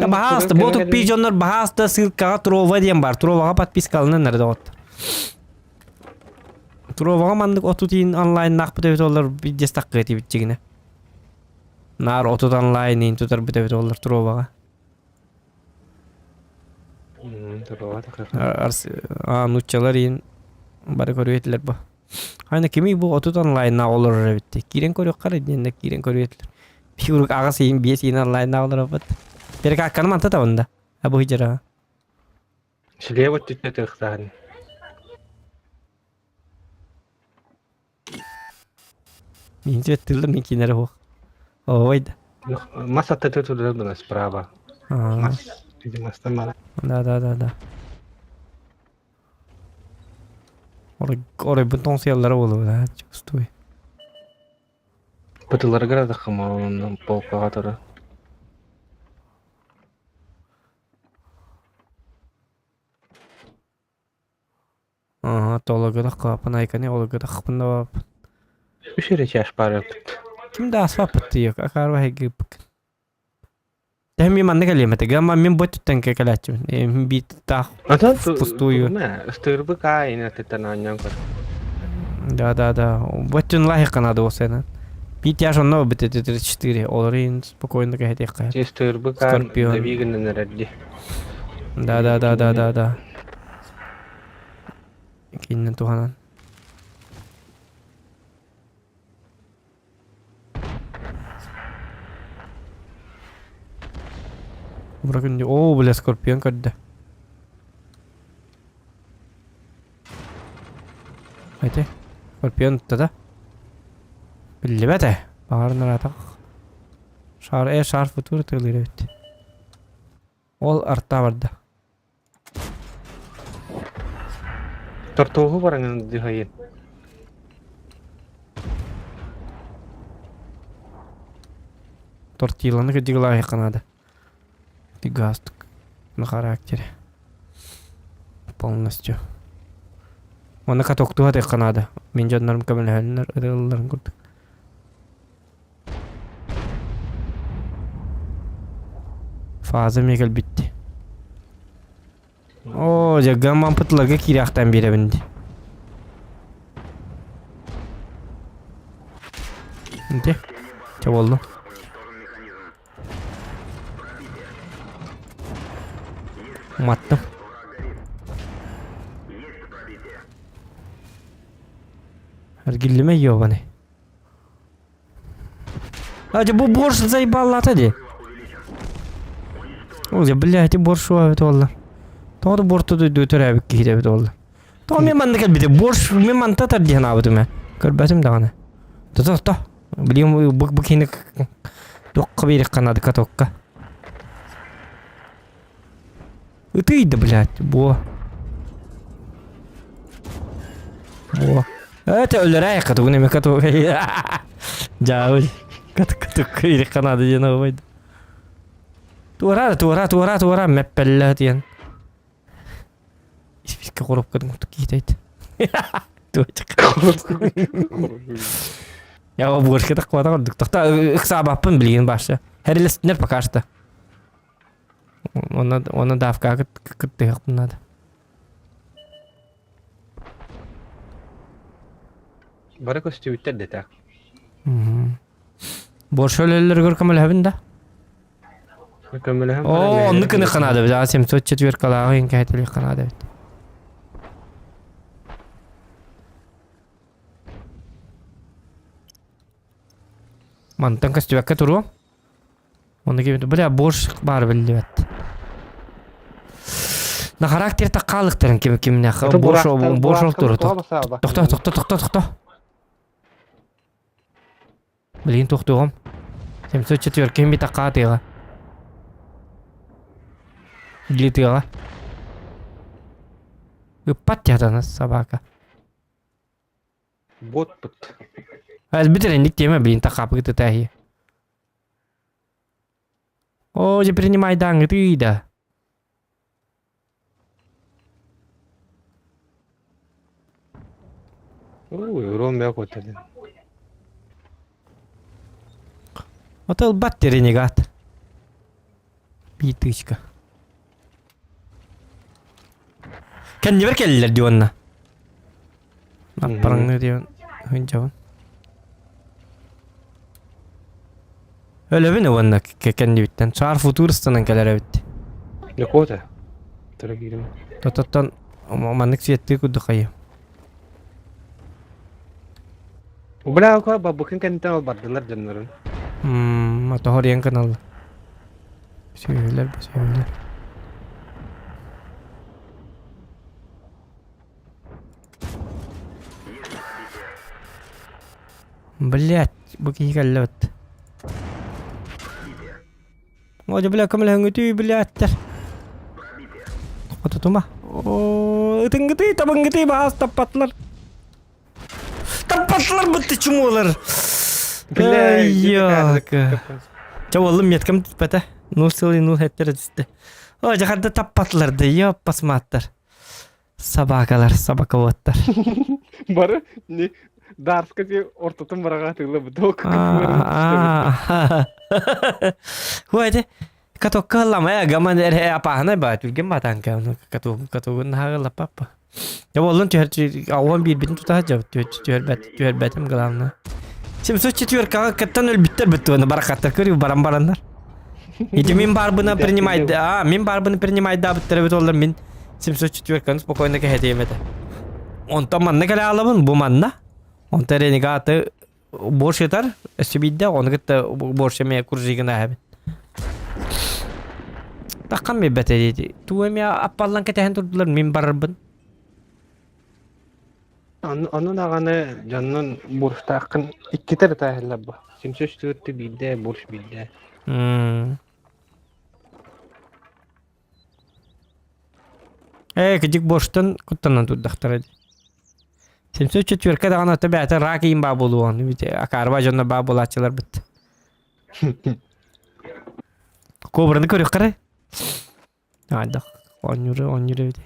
Баһааста бу отут биир дьоннор баһааста ссылкаҕа Трова диэн бар. Троваҕа подпискаланан эрэ доҕоттор. Троваҕа маннык отут иин онлайннаахпыт эбит олор биирдэс таххыа этибит дьигинэ. Наар отут онлайн иин тутарбыт эбит олор Троваҕа. Нууччалар иин бары көрүө этилэр бу. Аны кимий бу отут онлайннаах олорор эбит дии. Киирэн көрүөххэ эрэ диэннэ киирэн көрүө этилэр. Биир аҕыс иин биэс иин онлайннаах олоробут. Перекакканы манта табында. Абы хыдьара. Слева түттэ тыахтаан. Мин тыллым мин кинere хуох. Ой да. Мас аттата турар бына справа. Мас. Видимо, мастан Да, да, да, да. Орой бутон сыяллара буолуо да, чувствую. Бытыларыгар атаххым полкаҕа турар. Ага, тоологодах панайканы ологодахпын да Үс эрэ чаш баар эбит. Ким да аспаппыт тиийэ, акаарба хайгыыппыт. Тэһэ мин манна кэлиэм этэ, гамма мин бу өттүттэн кэлээччибин. Биир таах впустую. Ыстыырбык аайын аттыттан аанньаан көр. Да, да, да. Бу өттүн лайык надо болсайна. Биир тяж онно бит 34. Олорин спокойно кэһэтиэххэ. Ыстыырбык аан дэбии гынан эрэрди. Да, да, да, да, да, да. Кининэн туһанан. Кобра күндү. Оо, бля, скорпион көрдө. Эти, скорпион ытта да. Биллибэт ээ. Баҕар нараатах. Шар, э, шар футур тылыр эбит. Ол арта барда. Тортуоһу бараҥын дыһайын. Тортиланы кырдьыгылааһыахха наада. Галстук на характере. Полностью. Онно катоктуха тыахха наада. Мин дьоннорум көмөлөһөллөр, ытыалларын курдук. Фаза эмиэ кэлбитти. Оо, дьэ гаммампытларга киириэхтэн биэрэбин дии. Ити, чэ буоллун. Уматтым. Эргиллимэ ёбаный. А, бу борщ заебаллата дии. Ол дьэ, бля, ити борщ эбит буолла. Тоҕо да борту дойду төрөөбүт киһи эбит буолла. Тоҕо мен манна кэлбитим? Борщ мен манта тар диэн аабытым ээ. Көрбөтүм даҕаны. Тото, тото. Билим бу бу киһини туохха биэриэххэ наада катокка. Ытый да, блядь, буо. Буо. Это өлөрәй катугун эме катуг. Дьаабыл. Кат катук ириэххэ наада диэн оҕобойду. Туора туора туора туора мэппэллэ диэн. Испиискэ коробкатын курдук киитэйт. Я обгорка тахпата курдук. Тохта ыксаабаппын билигин баша. Хэрилэстинер пока что. Онно онно давкаға кыттыһыахпын наада. Бары көстүбүттэр дэтэ. Борщ өлөллөрүгэр көмөлөһөбүн да? Көмөлөһөн Оо, оннук гыныахха наада эбит. Аа, 704 калааҕы иҥ кэһэтэлиэххэ наада эбит. Мантан көстүбэккэ туруом. Онно ким бля борщ баар биллибэт. На характер таккаалыктарын ким кимнэх борщ борщ олтуру. Тохто тохто тохто тохто. Билигин тохтуоҕум. 704 ким би таккаа тыаҕа. Или тыаҕа. Ыппат тиһатана собака. Бот-пут. Өлбүт эрэнник тиэмэ билин такаапыгыт ытааһи. Оо, дьэ принимайдааҥҥытый да. Ой, урон бэк отелин. Ото ылбат ренегат. Битычка. Кэннибэр кэллилэр дии уонна. Аппараҥныы диэн сылдьабын. Өлөбүн уонна кэннибиттэн. Шар футур ыстанан кэлэр эбит. Якота. Тура киирим. Тототтон маннык светтыы курдук хайы. Бля, ко бабыкын кэнниттэн ол бардылар дьоннорун. Мм, отоһор канал. Сүөһүлэр бу сүөһүлэр. Блять, бу киһи кэллэ бит. О, бля, көмөлөһүҥүтүй, блядьтар. Отутума. О, ытыҥгытый, табыҥгытый баас таппатлар. Таппатлар бытты чумолар. Ай, Ча уоллум меткам түспэтэ. Ну сылый, ну хеттер түсті. О, жахарда таппатлар да, ёппасматтар. Собакалар, собаководтар. Бары не Дарска те ортотун бараға тыылы буток. Хуэте катокка ламая гаман эре апаһына ба түрген батанка кату катугун хагалла папа. Я боллун түһэр ауан биирбитин тутаһа жабыт түһэрбэт түһэрбэтим главное. 704 каттан өлбүттэр бүттү баракаттар көрү баран бараннар. Ити мин барбына принимай а мин барбына принимайдаабыттар эбит оллар мин 704 спокойно кэһэтиэм этэ. Онтон манна кэлэ алабын бу манна. Онтон ренегаты борщ ытар өссө биирдэ ону кытта борщ эмиэ куржигын ааһабын. Таххан биэрбэтэ диэти. Тугу эмиэ аппаллан кэтэһэн турдулар мин барарбын. Ону, ону даҕаны дьоннун бурштааххын иккитэ эрэ тааһыллар бу. Семьсот четвертый биирдэ, бурш биирдэ. М. Ээ, кыдьык борштан куттанан турдахтара дии. 704 даҕаны ото бэйэтэ рак иин баа буолуоҕун акаарба дьонно баа буолааччыларбыт. Кобраны көрүөххэ Айдах оонньуур оонньуур эбит.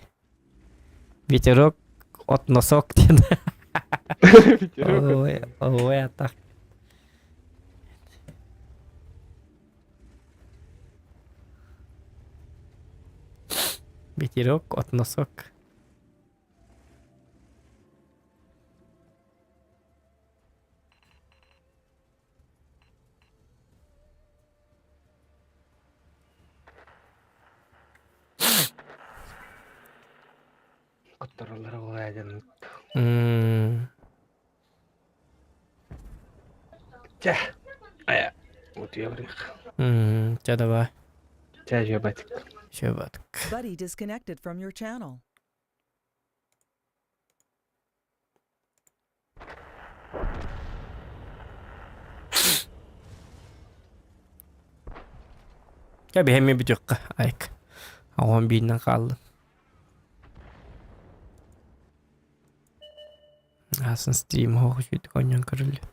Ветерок от носок диэн. Ой, ой, атах. Ветерок от носок. Хоттороллоро буолаайданнык. М. Чэ, айа, утуйа барыах. М, Чэ давай. Чэ, жөбатик. Жөбатик. Buddy disconnected from your channel. Чэ биһэмми бүтүөххэ айк. Оҕом бииринэн хааллым. Аасын стрим оһох үчүгүйдүк оонньоон көрүллүө.